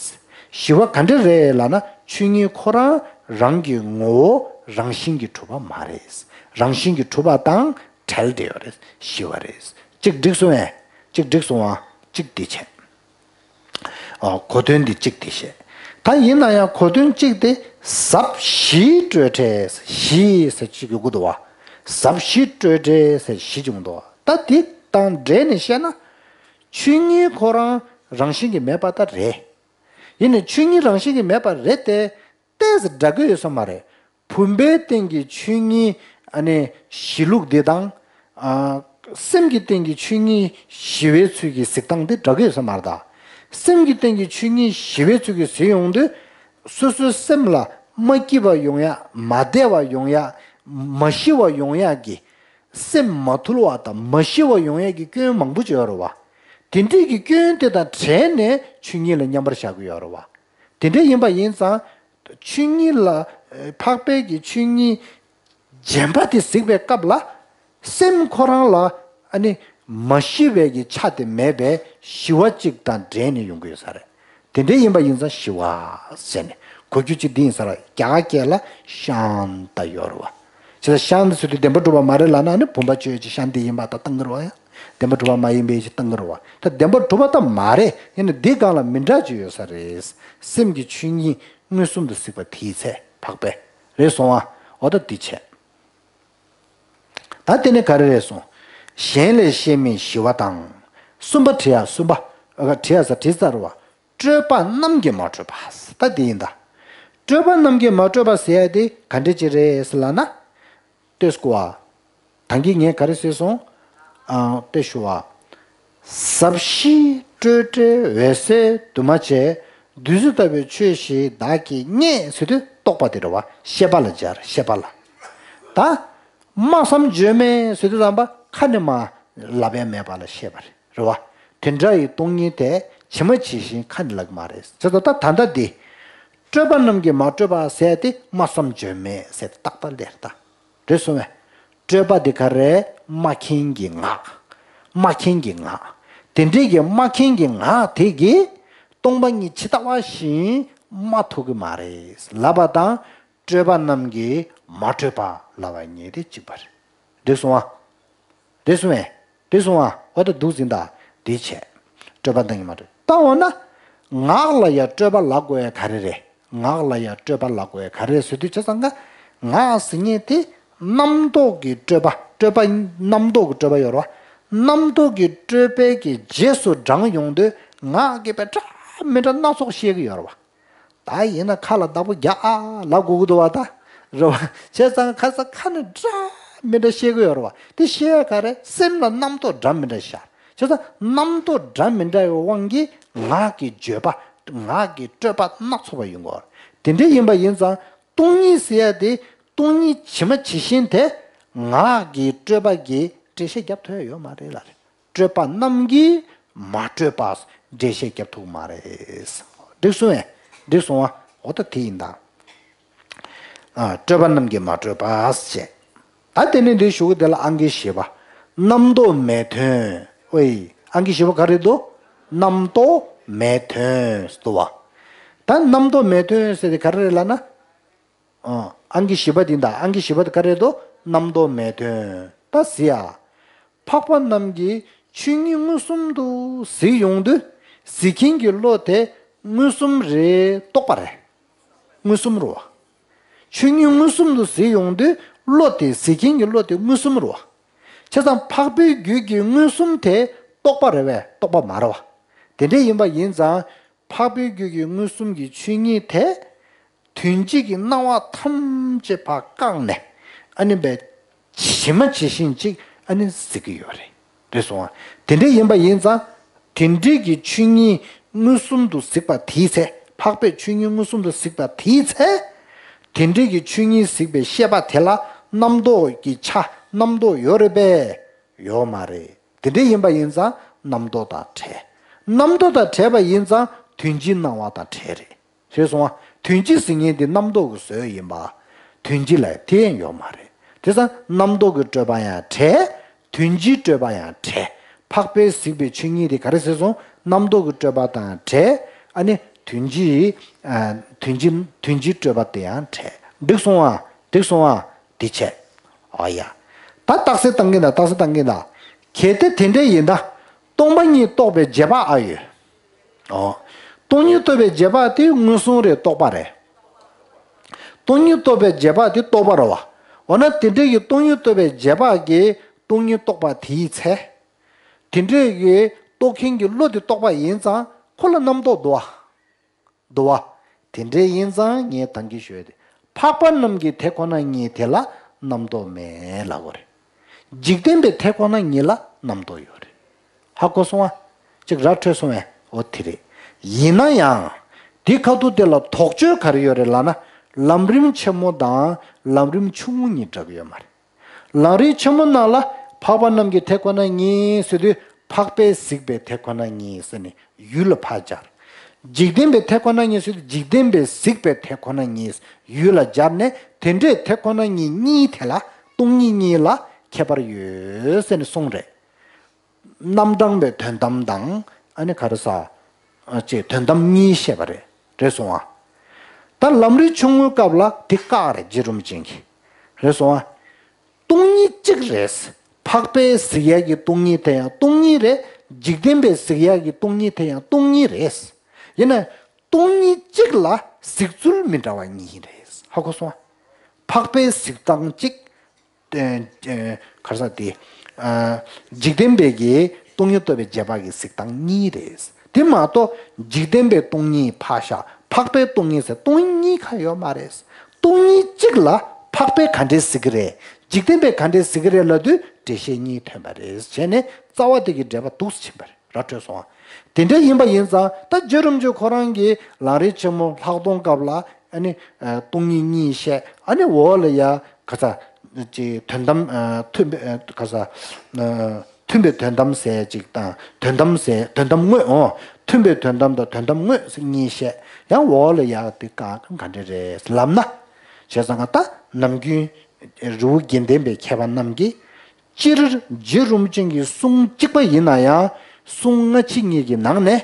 ཞི་བ་ག་འདྲ་རེད་ལབ་ན་ཆོས་ཉིད་ཁོ་རང་རང་གི་ངོ་བོ་རང་བཞིན་གྱིས་གྲུབ་པ་མ་རེད། རང་བཞིན་གྱིས་གྲུབ་པ་དང་བྲལ་བསྡད་ཡོད་རེད། ཞི་བ་རེད། གཅིག་འགྲིག་སོང་ངས། གཅིག་འགྲིག་སོང་ཨ། གཅིག་འདི་བྱས། ཨ། གོ་དོན་འདི་གཅིག་དེ་བཤད། ད་ཡིན་ན་ཡང་གོ་དོན་གཅིག་དེ་ཟབ་ཞིའི་སྤྲོས་བྲལ། ཞི་ཟེར་གཅིག་ཡོད་གི་འདུག་བ། ཟབ་ཞིའི་སྤྲོས་བྲལ་ཟེར་ཞི་བྱུང་འདུག་བ། ད་འདི་དང་འབྲེལ་ནས་བཤད་ན། ཆོས་ཉིད་ཁོ་རང་རང་བཞིན་གྱིས་མེད་པ་ད་རེད། ཡིན་ནའི་ཆོས་ཉིད་རང་བཞིན་གྱིས་མེད་པ་རེད་དེ། ཏོག་ཙམ་འདྲ་གི་ཡོད་ས་མ་རེད། བུམ་པའི་སྟེང་གི་ཆོས་ཉིད་ཨ་ནི་ཞི་ལུགས་འདི་དང་། ཨ། སེམས་ཀྱི་སྟེང་གི་ཆོས་ཉིད་ཞི་བའི་ཚུལ་གྱི་གཟིགས་སྟངས་འདི་འདྲ་གི་ཡོད་ས་མ་རེད་ད། སེམས་ཀྱི་སྟེང་གི་ཆོས་ཉིད་ཞི་བའི་ཚུལ་གྱི་གཟིགས་ཡོང་དུས། སོ་སོའི་སེམས་ལ་མ་སྐྱིད་པ་ཡོང་ཡ། མ་བདེ་བ་ཡོང་ཡ། མ་ཞི་བ་ཡོང་ཡ་གི། སེམས་མ་ཐུལ་བ་དང་མ་ཞི་བ་ཡོང་ཡ་གི་སྐྱོན་མང་པོ་ཅིག་ཡོད་རེད་བ། དེ་འདྲའི་གི་སྐྱོན་དེ་དང་བྲལ་ནས་ཆོས་ཉིད་ལ་མཉམ་པར་བཞག་གི་ཡོད་རེད་བ། དེ་འདྲ་ཡིན་པ་ཡིན་ཙང་། ཆོས་ཉིད་ལ། འཕགས་པའི་གི་ཆོས་ཉིད་རྗེན་པ་དེ་གཟིགས་པའི་སྐབས་ལ། སེམས་ཁོ་རང་ལ་ཨ་ནི་མ་ཞི་བའི་གི་ཆ་དེ་མེད་པའི་ཞི་བ་གཅིག་དང་འབྲེལ་ནས་ཡོང་གི་ཡོད་ས་རེད། དེ་འདྲ་ཡིན་པ་ཡིན་ཙང་ཞི་བ་ཟེར་ནས་གོ་རྒྱུ་གཅིག་འདི་ཡིན་ས་རེད། རྒྱ་གར་སྐད་ལ་ཤཱནྟ་ཡོད་རེད་བ། བྱས་ཙང་ཤཱནྟ་ཟེར་དུས་བདེན་པར་གྲུབ་པ་མ་རེད་ལབ་ན་ཨ་ནི་བུམ་པ་ཆོས་ཅན་ཤཱནྟ་ཡིན་པ་ད་བཏང་གི་རེད་བ། ཡང་བདེན་པར་གྲུབ་པ་མ་ཡིན་པའི་ཅིག་བཏང་གི་རེད་བ། ད་བདེན་པར་གྲུབ་པ་ད་མ་རེད། ཡིན་ནའི་འདི་སྒང་ལ་མི་འདྲ་ཅིག་ཡོད་ས་རེད། སེམས་ཀྱི་ཆོས་ཉིད་མངོན་སུམ་དུ་གཟིགས་པ་དེའི་ཚེ་འཕགས་པས་རེད་སོང་བ། འོ་ད་འདི་བྱས། ད་དེ་ནི་ག་རེ་རེད་སོང་། གཞན་ལས་བཤད་མིན་ཞི་བ་དང་། གསུམ་པ་དྲི་ཡ་གསུམ་པ། ཨ། དྲི་ཡ་ཟེར་དྲི་ས་རེད་བ། སྤྲོས་པ་རྣམས་ཀྱིས་མ་གྲུབ་པ། ད་འདི་ཡིན་ད། སྤྲོས་པ་རྣམས་ཀྱིས་མ་གྲུབ་པ་ཟེར་ཡ་དེ་ག་འདྲ་ཅིག་རེད་ཟེར་ལབ་ན། ལྟོས་སྐུ་བ། ད་གིན་ངས་ག་རེ་ཟེར་སོང་། ཨ། ལྟོས་ཞུ་བ། ཟབ་ཞིའི་སྤྲོས་བྲལ་འོད་གསལ་འདུས་མ་བྱས། བདུད་རྩི་ལྟ་བུའི་ཆོས་ཤིག་བདག་གིས་རྙེད་ཟེར་དུས་རྟོག་པ་དེ་རེད་བ། ཤེས་པ་ལ་སྦྱར། ཤེས་པ་ལ། ད། སྨྲ་བསམ་བརྗོད་མེད་ཟེར་དུས་ཙམ་པ་ཁ་ནས་མ་ལབ་ཡ་མེད་པ་ལ་བཤད་པ་རེད་བ། དེ་འདྲ་ཡི་སྟོང་ཉིད་དེ་ཇི་མ་ཇི་བཞིན་ཁ་ནས་ལབ་ཀྱི་མ་རེད། བྱས་ཙང་ད་ད་ལྟ་འདི། སྤྲོས་པ་རྣམས་ཀྱིས་མ་གྲུབ་པ་ཟེར་ཏེ་སྨྲ་བསམ་བརྗོད་མེད་ཟེར་ཏེ་ཏག་ཏག་ལེར་ད། རེད་སོང་བས། སྤྲོས་པ་འདི་ག་རེ། སྨྲ་མཁན་གྱི་ངག་སྨྲ་མཁན་གྱི་ངག་དེ་འདྲའི་གི་སྨྲ་མཁན་གྱི་ངག་དེ་གིས་སྟོང་པ་ཉིད་ཇི་ལྟ་བ་བཞིན་སྨྲ་ཐུབ་ཀྱི་མ་རེད་ལབ་པ་དང་། སྤྲོས་པ་རྣམས་ཀྱིས་མ་གྲུབ་པ་ལབ་པ་གཉིས་དེ་གཅིག་པ་རེད། འགྲིག་སོང་ཨ། འགྲིག་སོང་ངས། འགྲིག་སོང་ཨ། འོ་ད་འདུག་ཟིན་ད། འདི་བྱས། སྤྲོས་པ་རྣམས་ཀྱིས་མ་གྲུབ། ད་འོ་ན། ངག་ལ་ཡང་སྤྲོས་པ་ལབ་དགོས་ཡ་ག་རེ་རེད། ངག་ལ་ཡང་སྤྲོས་པ་ལབ་དགོས་ཡ་ག་རེ་རེད་ཟེར་དུས་བྱས་ཙང་ཀ། ངག་ཟེར་མཁན་དེ་རྣམ་རྟོག་གི་སྤྲོས་པ། སྤྲོས་པ་རྣམ་རྟོག་གི་སྤྲོས་པ་ཡོད་རེད་བ། རྣམ་རྟོག་གི་སྤྲོས་པའི་གི་རྗེས་སུ་འབྲང་ཡོང་དུས་ངག་གིས་དཔེ་འདྲ་མི་འདྲ་སྣ་ཚོགས་བཤད་ཀྱི་ཡོད་རེད་བ། ད་ཡིན་ན་ཁ་ལ་བདག་པོ་རྒྱག་ཨ་ལབ་དགོས་ཀྱི་འདུག་བ་ད། རེད་བ། བྱས་ཙང་ཁ་ས་ཁ་ནས་འདྲ་མི་འདྲ་བཤད་ཀྱི་ཡོད་རེད་བ། དེ་བཤད་ཡ་ག་རེ། སེམས་ལ་རྣམ་རྟོག་འདྲ་མི་འདྲ་ཤར། བྱས་ཙང་རྣམ་རྟོག་འདྲ་མི་འདྲ་བའི་དབང་གིས་ངག་གི་བརྗོད་པ། ངག་གི་སྤྲོས་པ་སྣ་ཚོགས་པ་ཡོང་གི་ཡོད་རེད། དེ་འདྲ་ཡིན་པ་ཡིན་ཙང་སྟོང་ཉིད་ཟེར་ཡ་དེ་སྟོང་ཉིད་ཇི་མ་ཇི་བཞིན་དེ་ངག་གི་སྤྲོས་པ་གིས་འགྲེལ་བཤད་རྒྱབ་ཐུབ་ཡ་ཡོད་མ་རེད་ལ། སྤྲོས་པ་རྣམས་ཀྱིས་མ་གྲུབ་པ་འགྲེལ་བཤད་རྒྱབ་ཐུབ་མ་རེད། འགྲིག་སོང་ངས། འགྲིག་སོང་བ། འོ་ད་དེ་ཡིན་ད། ཨ། སྤྲོས་པ་རྣམས་ཀྱིས་མ་གྲུབ་པ་ཞེས། ད་དེ་ནས་འདི་ཞུ་གི་དེ་ལ་ཨང་ཀི་བཞི་པ། རྣམ་རྟོག་མེད་དོན། ཨོའི། ཨང་ཀི་བཞི་པ་ག་རེ་འདུག་རྣམ་རྟོག་མེད་དོན་ཟེར་འདུག་བ། ད་རྣམ་རྟོག་མེད་དོན་ཟེར་དེ་ག་རེ་རེད་ལབ་ན། ཨ། ཨང་ཀི་བཞི་པ་འདི་འདྲ། ཨང་ཀི་བཞི་པ་དེ་ག་རེ་འདུག་རྣམ་རྟོག་མེད་དོན། ད་ཟེར་ཡ། འཕགས་པ་རྣམས་ཀྱིས་ཆོས་ཉིད་མངོན་སུམ་དུ་གཟིགས་ཡོང་དུས་གཟིགས་མཁན་གྱི་བློ་དེ་མངོན་སུམ་རེད། རྟོག་པ་རེད། མངོན་སུམ་རེད་བ། ཆོས་ཉིད་མངོན་སུམ་དུ་གཟིགས་ཡོང་དུས་བློ་དེ། གཟིགས་མཁན་གྱི་བློ་དེ་མངོན་སུམ་རེད་བ། བྱས་ཙང་འཕགས་པའི་རྒྱུད་ཀྱི་མངོན་སུམ་དེ་རྟོག་པ་རེད་བས། རྟོག་པ་མ་རེད་བ། དེ་འདྲ་ཡིན་པ་ཡིན་ཙང་། འཕགས་པའི་རྒྱུད་ཀྱི་མངོན་སུམ་གྱི་ཆོས་ཉིད་དེ། དོན་སྤྱི་གི་སྣང་བ་ཐམས་ཅད་ཕར་བཀག་ནས་ཨ་ནི་བས་ཇི་མ་ཇི་བཞིན་ཅིག་ཨ་ནི་གཟིགས་ཀྱི་ཡོད་རེད། རེད་སོང་ང་། དེ་འདྲ་ཡིན་པ་ཡིན་ཙང་། དེ་འདྲའི་གི་ཆོས་ཉིད་མངོན་སུམ་དུ་གཟིགས་པ་དེའི་ཚེ། འཕགས་པའི་ཆོས་ཉིད་མངོན་སུམ་དུ་གཟིགས་པ་དེའི་ཚེ། དེ་འདྲའི་གི་ཆོས་ཉིད་གཟིགས་པའི་ཤེས་པ་དེ་ལ་རྣམ་རྟོག་གི་ཆ་རྣམ་རྟོག་ཡོད་རེད་པས། ཡོད་མ་རེད། དེ་འདྲ་ཡིན་པ་ཡིན་ཙང་རྣམ་རྟོག་དང་བྲལ། རྣམ་རྟོག་དང་བྲལ་བ་ཡིན་ཙང་དོན་སྤྱིའི་སྣང་བ་དང་བྲལ་རེད། ཤེས་སོང་ང་། དོན་སྤྱི་ཟེར་མཁན་དེ་རྣམ་རྟོག་གི་བཟོ་ཡིན་པ། དོན་སྤྱི་ལ་དེ་ཡང་ཡོད་མ་རེད། དེ་ཙང་རྣམ་རྟོག་གི་སྤྲོས་པ་ཡང་བྲལ། དོན་སྤྱིའི་སྤྲོས་པ་ཡང་བྲལ། འཕགས་པས་གཟིགས་པའི་ཆོས་ཉིད་དེ་ག་རེ་ཟེར་སོང་། རྣམ་རྟོག་གི་སྤྲོས་པ་དང་བྲལ། ཨ་ནི་དོན་སྤྱི། ཨ། དོན་སྤྱི། དོན་སྤྱིའི་སྤྲོས་པ་དེ་ཡང་བྲལ། འགྲིག་སོང་ང་། འགྲིག་སོང་ང་། དེ་བྱས། ཨ་ཡ། ད་རྟགས་གསལ་བཏང་གིན་ད། རྟགས་གསལ་བཏང་གིན་ད། གལ་ཏེ་དེ་འདྲ་ཡིན་ད། སྟོང་པ་ཉིད་རྟོགས་པའི་རྗེས་དཔག་ཨ་ཡོད། ཨོ། སྟོང་ཉིད་རྟོགས་པའི་རྗེས་དཔག་དེ་མངོན་སུམ་རེད། རྟོག་པ་རེད། སྟོང་ཉིད་རྟོགས་པའི་རྗེས་དཔག་དེ་རྟོག་པ་རེད་བ། འོ་ན་དེ་འདྲ་གི་སྟོང་ཉིད་རྟོགས་པའི་རྗེས་དཔག་གིས་སྟོང་ཉིད་རྟོགས་པ་དེའི་ཚེ། དེ་འདྲ་གི་རྟོག་མཁན་གྱི་བློ་དེ་རྟོག་པ་ཡིན་ཙང་ཁོ་ལ་རྣམ་རྟོག་འདུག་བ། འདུག་བ། དེ་འདྲ་ཡིན་ཙང་ངས་ད་གིན་ཞུས་ཏེ། འཕགས་པ་རྣམས་ཀྱི་དེ་ཁོ་ན་ཉིད་དེ་ལ་རྣམ་རྟོག་མེད་ལབ་དགོས་རེད། འཇིག་རྟེན་པའི་དེ་ཁོ་ན་ཉིད་ལ་རྣམ་རྟོག་ཡོད་རེད། ཧ་གོ་སོང་ང་། ཅིག་ར་འཕྲོད་སོང་བས། འོ་དེ་རེད། ཡིན་ན་ཡང་། དེ་ཁ་ཐུག་དེ་ལ་དོགས་གཅོད་ག་རེ་ཡོད་རེད་ལབ་ན། ལམ་རིམ་ཆེན་མོ་དང་ལམ་རིམ་ཆུང་ངུ་གཉིས་འདྲ་གི་ཡོད་མ་རེད། ལམ་རིམ་ཆེན་མོ་ནང་ལ་འཕགས་པ་རྣམས་ཀྱི་དེ་ཁོ་ན་ཉིད་ཟེར་དུས་འཕགས་པས་གཟིགས་པའི་དེ་ཁོ་ན་ཉིད་ཟེར་ནས་ཡུལ་ལ་ཕར་སྦྱར། འཇིག་རྟེན་པའི་དེ་ཁོ་ན་ཉིད་ཟེར་དུས་འཇིག་རྟེན་པས་གཟིགས་པའི་དེ་ཁོ་ན་ཉིད་ཡུལ་ལ་སྦྱར་ནས། དེ་འདྲའི་དེ་ཁོ་ན་ཉིད་གཉིས་དེ་ལ་སྟོང་ཉིད་གཉིས་ལ་ཁྱད་པར་ཡོད་ཟེར་ནས་གསུངས་རེད། རྣམ་གྲངས་པའི་དོན་དམ་དང་། ཨ་ནི་ག་རེ་ཟ། ཨ། ཅེས་དོན་དམ་གཉིས་བཤད་པ་རེད། རེད་སོང་ང་། ད་ལམ་རིམ་ཆུང་ངུའི་སྐབས་ལ་དེ་བཀག་རེད། རྗེ་རིན་པོ་ཆེ་གིས། རེད་སོང་ང་། སྟོང་ཉིད་གཅིག་རེད། འཕགས་པས་གཟིགས་ཡག་གི་སྟོང་ཉིད་དེ་ཡང་སྟོང་ཉིད་རེད། འཇིག་རྟེན་པས་གཟིགས་ཡག་གི་སྟོང་ཉིད་དེ་ཡང་སྟོང་ཉིད་རེད། ཡིན་ན། སྟོང་ཉིད་གཅིག་ལ་གཟིགས་ཚུལ་མི་འདྲ་བ་གཉིས་རེད། ཧ་གོ་སོང་ང་། འཕགས་པའི་གཟིགས་སྟངས་གཅིག་ཨ། ཨ། ག་རེ་ཟ་དེ། ཨ། འཇིག་རྟེན་པའི་གི་སྟོང་ཉིད་རྟོགས་པའི་རྗེས་དཔག་གི་གཟིགས་སྟངས་གཉིས་རེད། དེ་མ་གཏོགས་འཇིག་རྟེན་པའི་སྟོང་ཉིད་ཕར་བཞག་འཕགས་པའི་སྟོང་ཉིད་ཟེར་སྟོང་ཉིད་གཉིས་ཀ་ཡོད་མ་རེད། སྟོང་ཉིད་གཅིག་ལ་འཕགས་པས་ག་འདྲས་གཟིགས་ཀྱི་རེད། འཇིག་རྟེན་པས་ག་འདྲས་གཟིགས་ཀྱི་རེད་ལབ་དུས་འགྲེལ་བཤད་གཉིས་ཐོན་པ་རེད། བྱས་ནས་རྩ་བ་དེ་གི་འགྲེལ་པ་འདུག་སེ་ཕྱིན་པ་རེད། ར་འཕྲོད་སོང་ང་། དེ་འདྲ་ཡིན་པ་ཡིན་ཙང་ད་རྗེ་རིན་པོ་ཆེ་ཁོ་རང་གིས་ལམ་རིམ་ཆེན་མོ་ལྷག་མཐོང་སྐབས་ལ་ཨ་ནི་སྟོང་ཉིད་གཉིས་བཤད། ཨ་ནི་འོག་ལ་ཡ་ག་ས་ཅིག་དོན་དམ། ཨ། མཐུན་པའི། ཨ། ག་ས། ཨ། མཐུན་པའི་དོན་དམ་ཟེར་ཅིག་དང་དོན་དམ་ཟེར། དོན་དམ་དངོས། འོ། མཐུན་པའི་དོན་དམ་དང་དོན་དམ་དངོས་ཟེར་གཉིས་བཤད། ཡང་འོག་ལ་ཡ་དེ་ག་ག་འདྲ་རེད་ལབ་ན། བྱས་ཙང་ད་ནམ་རྒྱུན་རི་བོ་དགེ་ལྡན་པའི་མཁས་པ་རྣམས་ཀྱིས། སྤྱིར་རྗེ་རིན་པོ་ཆེ་གི་གསུང་གཅིག་པ་ཡིན་ན་ཡང་གསུང་སྔ་ཕྱི་གཉིས་ཀྱི་ནང་ནས་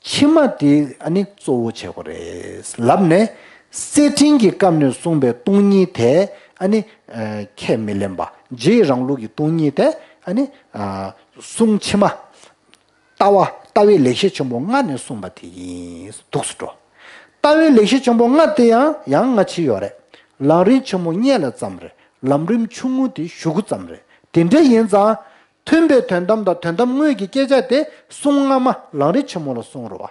ཕྱི་མ་དེ་ཨ་ནི་གཙོ་བོ་བྱེད་དགོས་རེད་ལབ་ནས། གསེར་ཕྲེང་གི་སྐབས་ནས་གསུངས་པའི་སྟོང་ཉིད་དེ་ཨ་ནི་ཁས་མི་ལེན་པ། རྗེ་རང་ལུགས་ཀྱི་སྟོང་ཉིད་དེ་ཨ་ནི་གསུང་ཕྱི་མ། ལྟ་བ། ལྟ་བའི་ལེགས་བཤད་ཆེན་པོ་ལྔ་ནས་གསུངས་པ་དེ་ཡིན། འདུག་སེ་འགྲོ། ལྟ་བའི་ལེགས་བཤད་ཆེན་པོ་ལྔ་དེ་ཡང་ཡང་སྔ་ཕྱི་ཡོད་རེད། ལམ་རིམ་ཆེན་མོ་སྔོན་ལ་བརྩམས་རེད། ལམ་རིམ་ཆུང་ངུ་དེ་གཞུག་གུ་བརྩམས་རེད། དེ་འདྲ་ཡིན་ཙང་། མཐུན་པའི་དོན་དམ་དང་དོན་དམ་དངོས་ཀྱི་སྐད་ཆ་དེ་གསུང་སྔ་མ་ལམ་རིམ་ཆེན་མོ་ལ་གསུངས་རེད་བ།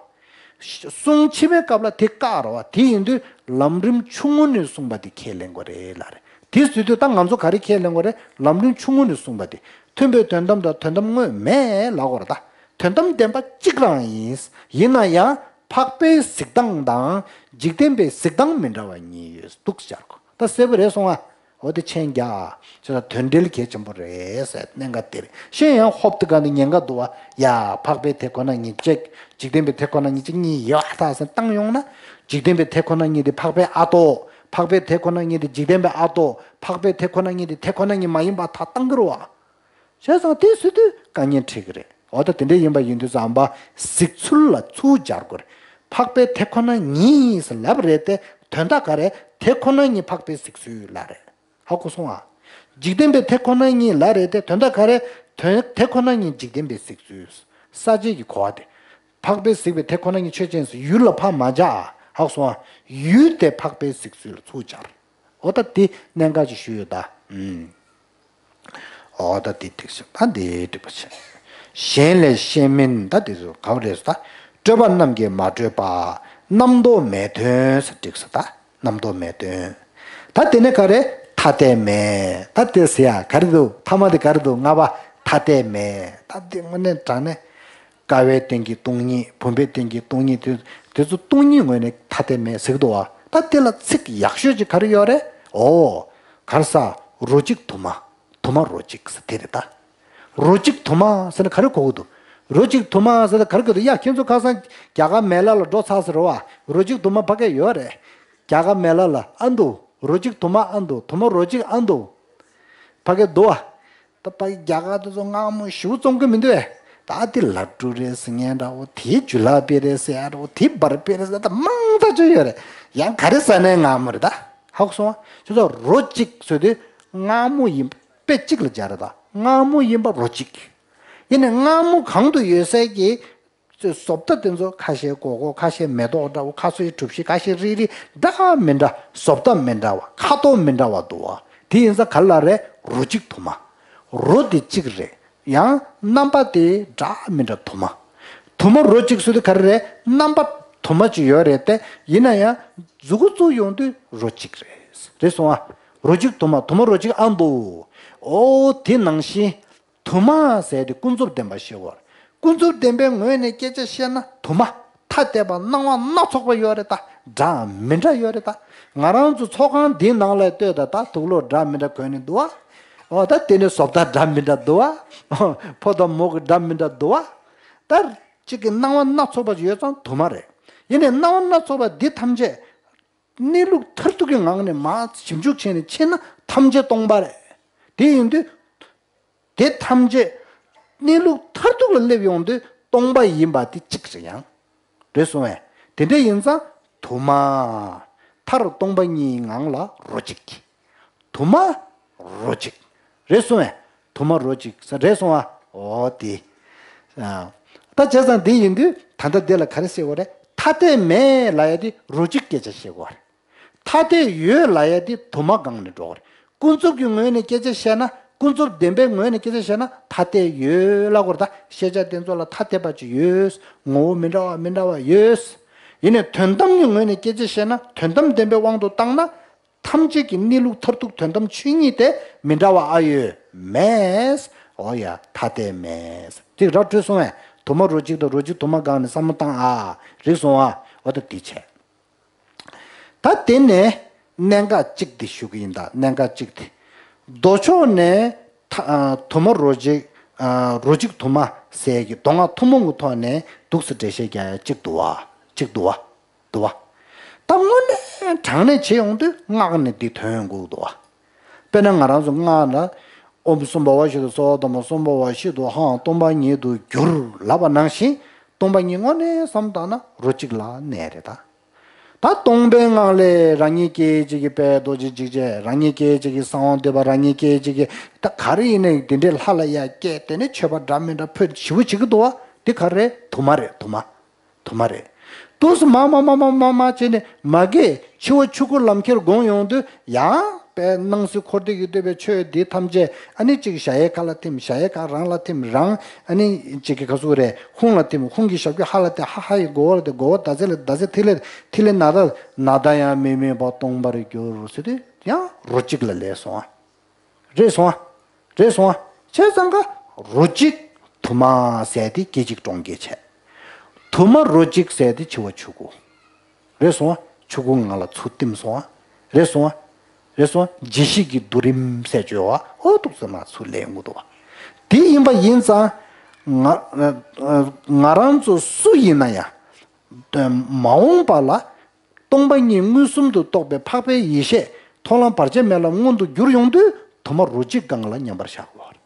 གསུང་ཕྱི་མའི་སྐབས་ལ་དེ་བཀག་རེད་བ། དེ་ཡིན་དུས་ལམ་རིམ་ཆུང་ངུ་ནས་གསུངས་པ་དེ་ཁས་ལེན་དགོས་རེད་ལབ་རེད། དེ་ཟེར་དུས་ད་ང་ཚོ་ག་རེ་ཁས་ལེན་དགོས་རེད། ལམ་རིམ་ཆུང་ངུ་ནས་གསུངས་པ་དེ། མཐུན་པའི་དོན་དམ་དང་དོན་དམ་དངོས་མེད་ལབ་དགོས་རེད་ད། དོན་དམ་བདེན་པ་གཅིག་རང་ཡིན། ཡིན་ན་ཡང་འཕགས་པའི་གཟིགས་སྟངས་དང་འཇིག་རྟེན་པའི་གཟིགས་སྟངས་མི་འདྲ་བ་གཉིས་ཡོད་འདུག་སེ་སྦྱར་དགོས། ད་གསལ་པོ་རེད་སོང་ང་། འོ་དེ་མཆན་རྒྱག་བྱས་ཙང་དོན་འགྲེལ་གལ་ཆེན་པོ་རེད་ཟེར། གནད་འགག་དེ་རེད། གཞན་ཡང་ཧོབ་ཏེ་ག་ནས་ཉེན་ཁ་འདུག་བ། ཡ། འཕགས་པའི་དེ་ཁོ་ན་ཉིད་གཅིག་འཇིག་རྟེན་པའི་དེ་ཁོ་ན་ཉིད་གཅིག་གཉིས་ཡོད་ད་ཟེར་བཏང་ཡོང་ན། འཇིག་རྟེན་པའི་དེ་ཁོ་ན་ཉིད་དེ་འཕགས་པའི་ཨ་རྟོགས། འཕགས་པའི་དེ་ཁོ་ན་ཉིད་དེ་འཇིག་རྟེན་པའི་ཨ་རྟོགས། འཕགས་པའི་དེ་ཁོ་ན་ཉིད་དེ་དེ་ཁོ་ན་ཉིད་མ་ཡིན་པ་ད་བཏང་གི་རེད་བ། བྱས་ཙང་དེ་ཟེར་དུས་དཀའ་ངལ་འཕྲད་ཀྱི་རེད། འོ་ད་དེ་འདྲ་ཡིན་པ་ཡིན་དུས་ཙམ་པ་གཟིགས་ཚུལ་ལ་ཚུར་སྦྱར་དགོས་རེད། འཕགས་པའི་དེ་ཁོ་ན་ཉིད་ཟེར་ལབ་རེད་དེ། དོན་དག་ག་རེ། དེ་ཁོ་ན་ཉིད་འཕགས་པའི་གཟིགས་ཚུལ་ལབ་རེད། ཧ་གོ་སོང་ཨ། འཇིག་རྟེན་པའི་དེ་ཁོ་ན་ཉིད་ལབ་རེད་དེ། དོན་དག་ག་རེ། དོན་དེ་ཁོ་ན་ཉིད་འཇིག་རྟེན་པའི་གཟིགས་ཚུལ། ས་བཅད་ཀྱི་གོ་བ་དེ། འཕགས་པས་གཟིགས་པའི་དེ་ཁོ་ན་ཉིད་ཆོས་ཅན་ཟེར་ཡུལ་ལ་ཕར་མ་སྦྱར། ཧ་གོ་སོང་ཨ། ཡུལ་དེ་འཕགས་པའི་གཟིགས་ཚུལ་ལ་ཚུར་སྦྱར། འོ་ད་དེ་གནད་འགག་ཅིག་ཞུས་ཡོད་ད། ཨུམ། འོ་ད་དེ་ཐིག་ཤིང་ད་འདི་འགྲིག་པ་བྱས། གཞན་ལས་ཤེས་མིན་ད་དེ་ཚོ་ག་བ་རེད་ཟེར་ད། སྤྲོས་པ་རྣམས་ཀྱིས་མ་གྲོལ་བ། རྣམ་རྟོག་མེད་དོན་ཟེར་བསྒྲིགས་སོ། ད་རྣམ་རྟོག་མེད་དོན། ད་དེ་ནས་ག་རེ། ཐ་དད་མེད། ད་དེ་ཟེར་ཡ་ག་རེ་འདུག་ཐ་མ་དེ་ག་རེ་འདུག་ལྔ་པ་ཐ་དད་མེད། ད་དེ་དངོས་གནས་དྲང་གནས། ཀ་བའི་སྟེང་གི་སྟོང་ཉིད། བུམ་པའི་སྟེང་གི་སྟོང་ཉིད་དེ། དེ་ཚོ་སྟོང་ཉིད་ངོས་ནས་ཐ་དད་མེད་ཟེར་གི་འདུག་བ། ད་དེ་ལ་ཚིག་ཡག་ཤོས་ཅིག་ག་རེ་ཡོད་རེད། ཨོ། ག་རེ་ཟ། རོ་གཅིག་དུ་མ། དུ་མ་རོ་གཅིག་ཟེར་དེ་རེད་ད། རོ་གཅིག་དུ་མ་ཟེར་ན་ག་རེ་གོ་གི་འདུག་རོ་གཅིག་དུ་མ་ཟེར་ན་ག་རེ་གོ་གི་འདུག་ཡ། ཁྱེད་ཚོ་ཁ་སང་རྒྱ་གར་མེ་ལ་ལ་འགྲོ་ཚར་ཟེར་བ། རོ་གཅིག་དུ་མ་ཕ་གི་ཡོད་རེད། རྒྱ་གར་མེ་ལ་ལ་ཨ་འདུག་རོ་གཅིག་དུ་མ་ཨ་འདུག་དུ་མ་རོ་གཅིག་ཨ་འདུག་ཕ་གི་འདུག་བ། ད་ཕ་གི་རྒྱ་གར་དེ་ཚོ་མངར་མོ་ཞེ་པོ་བཙོང་གི་མི་འདུག་ཨེ། ད་དེ་ལ་ཀྲུ་རེད་ཟེར་མཁན་འདྲ་བོ། དེ་ཇུ་ལ་པི་རེད་ཟེར་ཡ་འདྲ་བོ། དེ་བར་པི་རེད་ཟེར། ད་མང་ཐག་ཆོད་ཡོད་རེད། ཡང་ག་རེ་ཟ་ནའི་མངར་མོ་རེད་ད། ཧ་གོ་སོང་བ། ཁྱོད་ཚོ་རོ་གཅིག་ཟེར་དུས་མངར་མོ་ཡིན། དཔེ་གཅིག་ལ་སྦྱར་རེད་ད། མངར་མོ་ཡིན་པ་རོ་གཅིག་ཡིན་ནའི་མངར་མོ་གང་དུ་ཡོད་སའི་གི་བཟོ་ལྟ་དེ་ཚོ་ཁ་ཤས་སྒོར་སྒོར། ཁ་ཤས་མེ་ཏོག་འདྲ་བོ། ཁ་ཤས་གྲུ་བཞི། ཁ་ཤས་རིལ་རིལ། འདྲ་མི་འདྲ། བཟོ་ལྟ་མི་འདྲ་བ། ཁ་དོག་མི་འདྲ་བ་འདུག་བ། དེ་ཡིན་ཙང་ག་རེ་ལབ་རེད། རོ་གཅིག་དུ་མ། རོ་དེ་གཅིག་རེད། ཡང་རྣམ་པ་དེ་འདྲ་མི་འདྲ་དུ་མ། དུ་མ་རོ་གཅིག་ཟེར་དུས་ག་རེ་རེད། རྣམ་པ་དུ་མ་ཅིག་ཡོད་རེད་དེ། ཡིན་ན་ཡང་མཛུབ་གུ་བཙུགས་ཡོང་དུས་རོ་གཅིག་རེད། རེད་སོང་ཨ། རོ་གཅིག་དུ་མ། དུ་མ་རོ་གཅིག་ཨ་འདུག་ཨོ་དེ་ནང་བཞིན། དུ་མ་ཟེར་དེ་ཀུན་རྫོབ་བདེན་པ་བཤད་དགོས། ཀུན་རྫོབ་བདེན་པའི་ངོས་ནས་སྐད་ཆ་བཤད་ན་དུ་མ། ཐ་དད་པ་སྣང་བ་སྣ་ཚོགས་པ་ཡོད་རེད་ད། འདྲ་མི་འདྲ་ཡོད་རེད་ད། ང་རང་ཚོ་ཚོགས་ཁང་འདིའི་ནང་ལ་ལྟོས་ད། ད་དུག་ལོག་འདྲ་མི་འདྲ་གོན་ནས་འདུག་བ། འོ་ད་དེ་ནས་བཟོ་ལྟ་འདྲ་མི་འདྲ་འདུག་བ། ཕོ་དང་མོ་གི་འདྲ་མི་འདྲ་འདུག་བ། ད་གཅིག་གི་སྣང་བ་སྣ་ཚོགས་པ་ཡོད་ཙང་དུ་མ་རེད། ཡིན་ནའི་སྣང་བ་སྣ་ཚོགས་པ་འདི་ཐམས་ཅད་གནས་ལུགས་མཐར་ཐུག་གི་ངང་ནས་མར་ཞིབ་འཇུག་བྱས་ནས་ཕྱིན་ན་ཐམས་ཅད་སྟོང་པ་རེད། དེ་ཡིན་དུས། དེ་ཐམས་ཅད་གནས་ལུགས་མཐར་ཐུག་ལ་སླེབས་ཡོང་དུས་སྟོང་པ་ཡིན་པ་དེ་གཅིག་རེད་ཡང་། རེད་སོང་བས། དེ་འདྲ་ཡིན་ཙང་དུ་མ། མཐར་སྟོང་པ་ཉིད་ངང་ལ་རོ་གཅིག་དུ་མ་རོ་གཅིག་རེད་སོང་བས། དུ་མ་རོ་གཅིག་ས་རེད་སོང་བ། འོ་དེ། ཨ། ད་བྱས་ཙང་དེ་ཡིན་དུས་ད་ལྟ་དེ་ལ་ག་རེ་ཟེར་དགོས་རེད། ཐ་དད་མེད་ལབ་ཡ་དེ་རོ་གཅིག་སྐད་ཆ་བཤད་དགོས་རེད། ཐ་དད་ཡོད་ལབ་ཡ་དེ་དུ་མ་སྒང་ནས་འགྲོ་གི་རེད། ཀུན་རྫོབ་ཀྱི་ངོས་ནས་སྐད་ཆ་བཤད་ན། ཀུན་རྫོབ་བདེན་པའི་ངོས་ནས་སྐད་ཆ་བཤད་ན་ཐ་དད་ཡོད་ལབ་དགོས་རེད། ད་ཤེས་བྱ་དེ་ཚོ་ལ་ཐ་དད་པ་ཅིག་ཡོད། ངོ་བོ་མི་འདྲ་བ་མི་འདྲ་བ་ཡོད། ཡིན་ནའི་དོན་དམ་གྱི་ངོས་ནས་སྐད་ཆ་བཤད་ན། དོན་དམ་བདེན་པའི་དབང་དུ་བཏང་ན། ཐམས་ཅད་ཀྱི་གནས་ལུགས་མཐར་ཐུག་དོན་དམ་ཆོས་ཉིད་དེ་མི་འདྲ་བ་ཨ་ཡོད་མེད། འོ་ཡ་ཐ་དད་མེད། ཅིག་ར་འཕྲོད་སོང་བས། དུ་མ་རོ་གཅིག་དང་རོ་གཅིག་དུ་མ་སྒང་ནས་བསམ་བློ་བཏང་ཨ། རིག་སོང་ཨ། འོ་ད་དེ་བྱས། ད་དེ་ནས་གནད་འགག་གཅིག་དེ་ཞུ་གི་ཡིན་ད། གནད་འགག་གཅིག་དེ། མདོ་ཕྱོགས་ནས་ཐ་ཨ་དུ་མ་རོ་གཅིག་ཨ་རོ་གཅིག་དུ་མ་ཟེར་གྱི་མདོ་སྔགས་ཐུན་མོང་གི་ཐོག་ནས་འདུག་སེ་འགྲེལ་བཤད་རྒྱག་ཡ་གཅིག་འདུག་བ། གཅིག་འདུག་བ། འདུག་བ། ད་དངོས་གནས་དྲང་གནས་བྱེད་ཡོང་དུས་སྔགས་ནས་འདི་ཐོན་དགོས་འདུག་བ། དཔེར་ན་ང་རང་ཚོ་སྔགས་ལ། ཨོཾ་སྭ་བྷཱ་བ་ཤུདྡྷ་སྭ་བྷཱ་ཏཱ་མ་སྭ་བྷཱ་བ་ཤུདྡྷོ་ཧཾ་སྟོང་པ་ཉིད་དུ་གྱུར་ལབ་པ་ནང་བཞིན། སྟོང་པ་ཉིད་དངོས་གནས་བསམ་བཏང་ན་རོ་གཅིག་ལ་གནས་རེད་ད། ད་སྟོང་པའི་ངང་ལས་རང་ཉིད་སྐད་ཅིག་གིས་དཔལ་རྡོ་རྗེ་འཇིགས་བྱེད། རང་ཉིད་སྐད་ཅིག་གིས་གསང་བ་འདུས་པ། རང་ཉིད་སྐད་ཅིག་གིས་ད་ག་རེ་ཡིན་ནའི་དེ་འདྲའི་ལྷ་ལ་ཡ་སྐད་དེ་ནས་མཆོད་པ་འདྲ་མི་འདྲ་ཕུལ་ཞེ་པོ་བྱེད་ཀྱི་འདུག་བ། དེ་ག་རེ་རེད། དུ་མ་རེད་དུ་མ། དུ་མ་རེད། དུས་སུ་མ་མ་མ་མ་མ་མ་བྱས་ནས་མ་གིར་འཆི་བ་ཆོས་སྐུ་ལམ་ཁྱེར་དགོངས་ཡོང་དུས་ཡང་དཔེ་སྣང་སྲིད་འཁོར་འདས་ཀྱིས་བསྡུས་པའི་ཆོས་འདི་ཐམས་ཅད་ཨ་ནི་གཅིག་གཞལ་ཡས་ཁ་ལ་ཐིམ། གཞལ་ཡས་ཁ་རང་ལ་ཐིམ། རང་ཨ་ནི་གཅིག་གི་ག་ཟུག་རེད། ཧཱུྃ་ལ་ཐིམ། ཧཱུྃ་གི་ཞབས་ཀྱུ་ཧ་ལ་ཐིམ། ཧ་ཧ་ཡི་གོ་བ་ལ་ཐིམ། གོ་བ་ད་ཚེ་ལ་ཐིམ། ད་ཚེ་ཐིག་ལེ། ཐིག་ལེ་ནཱ་ད། ནཱ་ད་ཡང་མི་དམིགས་པ་སྟོང་པར་གྱུར་ཟེར་དུས་ཡང་རོ་གཅིག་ལ་ལས་སོང་ཨ། རེད་སོང་ཨ། རེད་སོང་ཨ། བྱས་ཙང་ཀ་རོ་གཅིག་དུ་མ་ཟེར་དེ་སྐད་ཅིག་གྲོང་ཁྱེར་བྱས། དུ་མ་རོ་གཅིག་ཟེར་དེ་འཆི་བ་ཆོས་སྐུ། རེད་སོང་ཨ། ཆོས་སྐུ་ངང་ལ་ཚུར་བསྟིམ་སོང་ཨ། རེད་སོང་ཨ། རེད་སོང་ཨ། རྗེས་གཞིག་གི་བསྡུ་རིམ་ཟེར་བྱོས་བ། ཨོ་ཏོག་ཙམ་མ་ཚུར་ལེན་དགོས་འདུག་བ། དེ་ཡིན་པ་ཡིན་ཙང་། ང་ང་རང་ཚོ་སུ་ཡིན་ན་ཡང་། མ་འོངས་པ་ལ། སྟོང་པ་ཉིད་མངོན་སུམ་དུ་རྟོགས་པའི་འཕགས་པའི་ཡེ་ཤེས་མཐོང་ལམ་བར་ཆད་མེད་ལམ་མངོན་དུ་གྱུར་ཡོང་དུས་དུ་མ་རོ་གཅིག་སྒང་ལ་མཉམ་པར་བཞག་དགོས།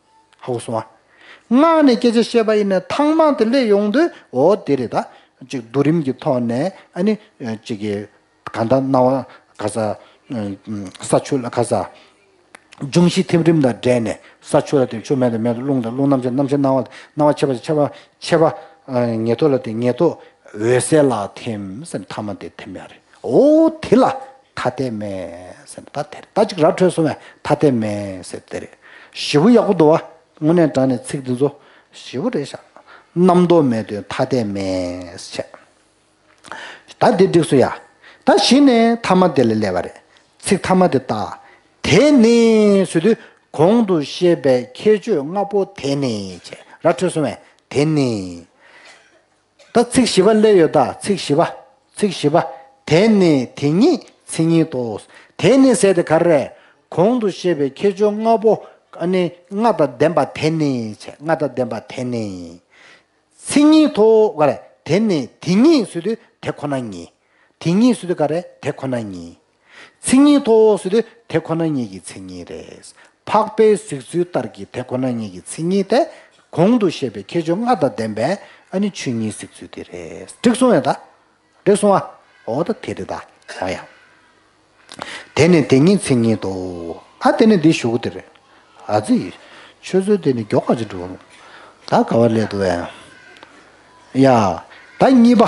ཧ་གོ་སོང་ཨ། སྔགས་ནས་སྐད་ཆ་བཤད་པ་ཡིན་ན་ཐང་མ་དེ་སླེབས་ཡོང་དུས་འོ་དེ་རེད་ད། ཅིག་བསྡུ་རིམ་གྱི་ཐོག་ནས་ཨ་ནི་ཅིག་གི་གང་ལྟར་སྣང་བ་ག་ས་ས་ཆུ་ལ་ག་ས། འབྱུང་བཞི་ཐིམ་རིམ་དང་འབྲེལ་ནས་ས་ཆུ་ལ་ཐིམ། ཆུ་མེ་དང་མེ་དང་རླུང་དང་རླུང་རྣམ་ཤེས་རྣམ་ཤེས་སྣང་བ་སྣང་བ་མཆེད་པ་དང་མཆེད་པ་མཆེད་པ་ཉེར་ཐོབ་ལ་ཐིམ། ཉེར་ཐོབ་འོད་གསལ་ལ་ཐིམ་ཟེར་ནས་ཐ་མ་དེ་ཐིམ་ཡ་རེད། འོ་དེ་ལ་ཐ་དད་མེད་ཟེར་ནས་ད་དེ་རེད། ད་ཅིག་ར་འཕྲོད་སོང་བས་ཐ་དད་མེད་ཟེར་དེ་རེད། ཞེ་པོ་ཡག་པོ་འདུག་བ། དངོས་གནས་དྲང་གནས་ཚིག་འདི་ཚོ་ཞེ་པོ་རེད་ཤག་རྣམ་རྟོག་མེད་དོན་ཐ་དད་མེད་ཟེར་བྱས། ད་འདི་འགྲིག་སོང་ཡ། ད་གཞི་ནས་ཐ་མ་དེ་ལ་སླེབས་པ་རེད། ཚིག་ཐ་མ་དེ་ལྟ། དེ་ནི་ཟེར་དུས་གོང་དུ་བཤད་པའི་ཁྱད་ཆོས་ལྔ་པོ་དེ་ནི་བྱས་ར་འཕྲོད་སོང་བས་དེ་ནི། ད་ཚིག་བཞི་པ་སླེབས་ཡོད་ད་ཚིག་བཞི་པ། ཚིག་བཞི་པ། དེ་ནི་དེ་ཉིད་མཚན་ཉིད་དོ། དེ་ནི་ཟེར་དེ་ག་རེ་རེད། གོང་དུ་བཤད་པའི་ཁྱད་ཆོས་ལྔ་པོ་ཨ་ནི་ལྔ་དང་ལྡན་པ་དེ་ནི་བྱས་ལྔ་དང་ལྡན་པ་དེ་ནི། མཚན་ཉིད་དོ་ག་རེ། དེ་ནི་དེ་ཉིད་ཟེར་དུས་དེ་ཁོ་ན་ཉིད། དེ་ཉིད་ཟེར་དུས་ག་རེ་དེ་ཁོ་ན་ཉིད། མཚན་ཉིད་དོ་ཟེར་དུས་དེ་ཁོ་ན་ཉིད་ཀྱི་མཚན་ཉིད་རེད། འཕགས་པའི་གཟིགས་ཚུལ་ལྟར་གྱི་དེ་ཁོ་ན་ཉིད་ཀྱི་མཚན་ཉིད་དེ་གོང་དུ་བཤད་པའི་ཁྱད་ཆོས་ལྔ་དང་ལྡན་པའི་ཨ་ནི་ཆོས་ཉིད་གཟིགས་ཚུལ་དེ་རེད། འགྲིག་སོང་ཡ་ད། འགྲིག་སོང་ཨ། འོ་ད་དེ་རེད་ད། འོ་ཡ། དེ་ནི་དེ་ཉིད་མཚན་ཉིད་དོ། ད་དེ་ནི་འདི་ཞུ་གི་དེ་རེད། ཨ་ཙི། ཆུ་ཚོད་དེ་ནི་མགྱོགས་ག་ཅིག་འགྲོ། ད་ག་བ་ལས་འདུག་ཨེ། ཡ། ད་གཉིས་པ།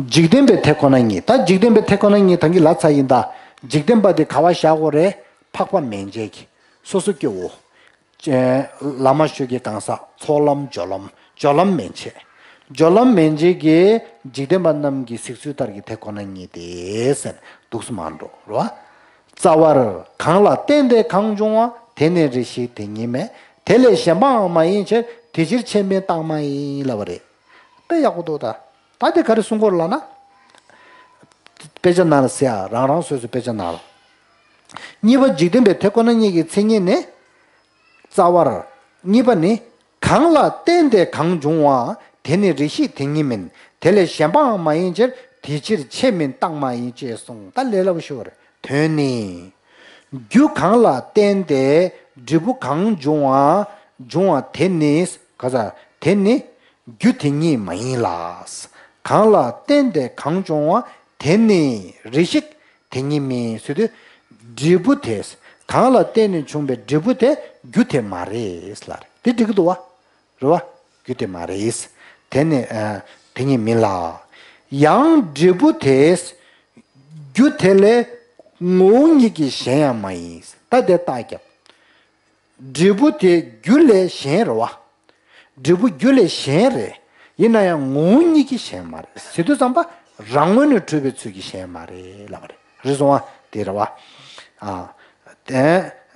འཇིག་རྟེན་པའི་དེ་ཁོ་ན་ཉིད། ད་འཇིག་རྟེན་པའི་དེ་ཁོ་ན་ཉིད་ད་གིན་ལབ་ཚར་ཡིན་ད། འཇིག་རྟེན་པ་དེ་ག་བ་བཞག་དགོས་རེད། འཕགས་པ་མན་ཆད་ཀྱི། སོ་སོ་སྐྱེ་བོ། ལམ་མ་ཤོད་ཀྱི་གང་ཟག་ཚོགས་ལམ་སྦྱོར་ལམ། སྦྱོར་ལམ་མན་ཆད། སྦྱོར་ལམ་མན་ཆད་ཀྱི་འཇིག་རྟེན་པ་རྣམས་ཀྱི་གཟིགས་ཚུལ་ལྟར་གྱི་དེ་ཁོ་ན་ཉིད་དེ་ཟེར་འདུག་སེ་མ་འགྲོ་རོ། རྩ་བར་གང་ལ་བརྟེན་ཏེ་གང་བྱུང་བ། དེ་ནི་རེ་ཞིག་དེ་ཉིད་མིན། དེ་ལས་གཞན་པའང་མ་ཡིན་ཕྱིར། དེ་ཕྱིར་ཆེས་མིན་རྟག་མ་ཡིན་ལབ་པ་རེད། དཔེ་ཡག་པོ་འདུག་ད། ད་དེ་ག་རེ་གསུང་གི་ཡོད་ལབ་ན། དཔེ་ཆ་ནང་ལ་ཟེར་ཡ་རང་རང་སོ་སོའི་དཔེ་ཆ་ནང་ལ། གཉིས་པ་འཇིག་རྟེན་པའི་དེ་ཁོ་ན་ཉིད་ཀྱི་མཚན་ཉིད་ནི། རྩ་བར། གཉིས་པ་ནི། གང་ལ་བརྟེན་ཏེ་གང་བྱུང་བ། དེ་ནི་རེ་ཞིག་དེ་ཉིད་མིན། དེ་ལས་གཞན་པའང་མ་ཡིན་ཕྱིར། དེ་ཕྱིར་ཆེས་མིན་རྟག་མ་ཡིན་ཅེས་གསུངས། ད་ལས་སླ་པོ་ཞུ་བར། དོན་ནི། རྒྱུ་གང་ལ་བརྟེན་ཏེ་འབྲས་བུ་གང་བྱུང་བ། བྱུང་བ་དེ་ནི། ག་ས། དེ་ནི། རྒྱུ་དེ་ཉིད་མ་ཡིན་ལ། གང་ལ་བརྟེན་ཏེ་གང་བྱུང་བ། དེ་ནི་རེ་ཞིག་དེ་ཉིད་མིན་ཟེར་དུས། འབྲས་བུ་དེ། གང་ལ་བརྟེན་ནས་བྱུང་བའི་འབྲས་བུ་དེ་རྒྱུ་དེ་མ་རེད་ལ། དེ་འགྲིག་གི་འདུག་བ། རེད་བ། རྒྱུ་དེ་མ་རེད། དེ་ནི། དེ་ཉིད་མིན་ལ། ཡང་འབྲས་བུ་དེ། རྒྱུ་དེ་ལས་ངོ་བོ་ཉིད་ཀྱིས་གཞན་ཡང་མ་ཡིན། ད་དེ་རྟགས་རྒྱབ། འབྲས་བུ་དེ་རྒྱུ་ལས་གཞན་རེད་བ། འབྲས་བུ་རྒྱུ་ལས་གཞན་རེད། ཡིན་ན་ཡང་ངོ་བོ་ཉིད་ཀྱིས་གཞན་མ་རེད་ཟེར་དུས་ཙམ་པ། རང་ངོས་ནས་གྲུབ་པའི་ཚུལ་གྱིས་གཞན་མ་རེད་ལབ་པ་རེད། རེད་སོང་བ་དེ་རེད་བ། ཨ། དེ།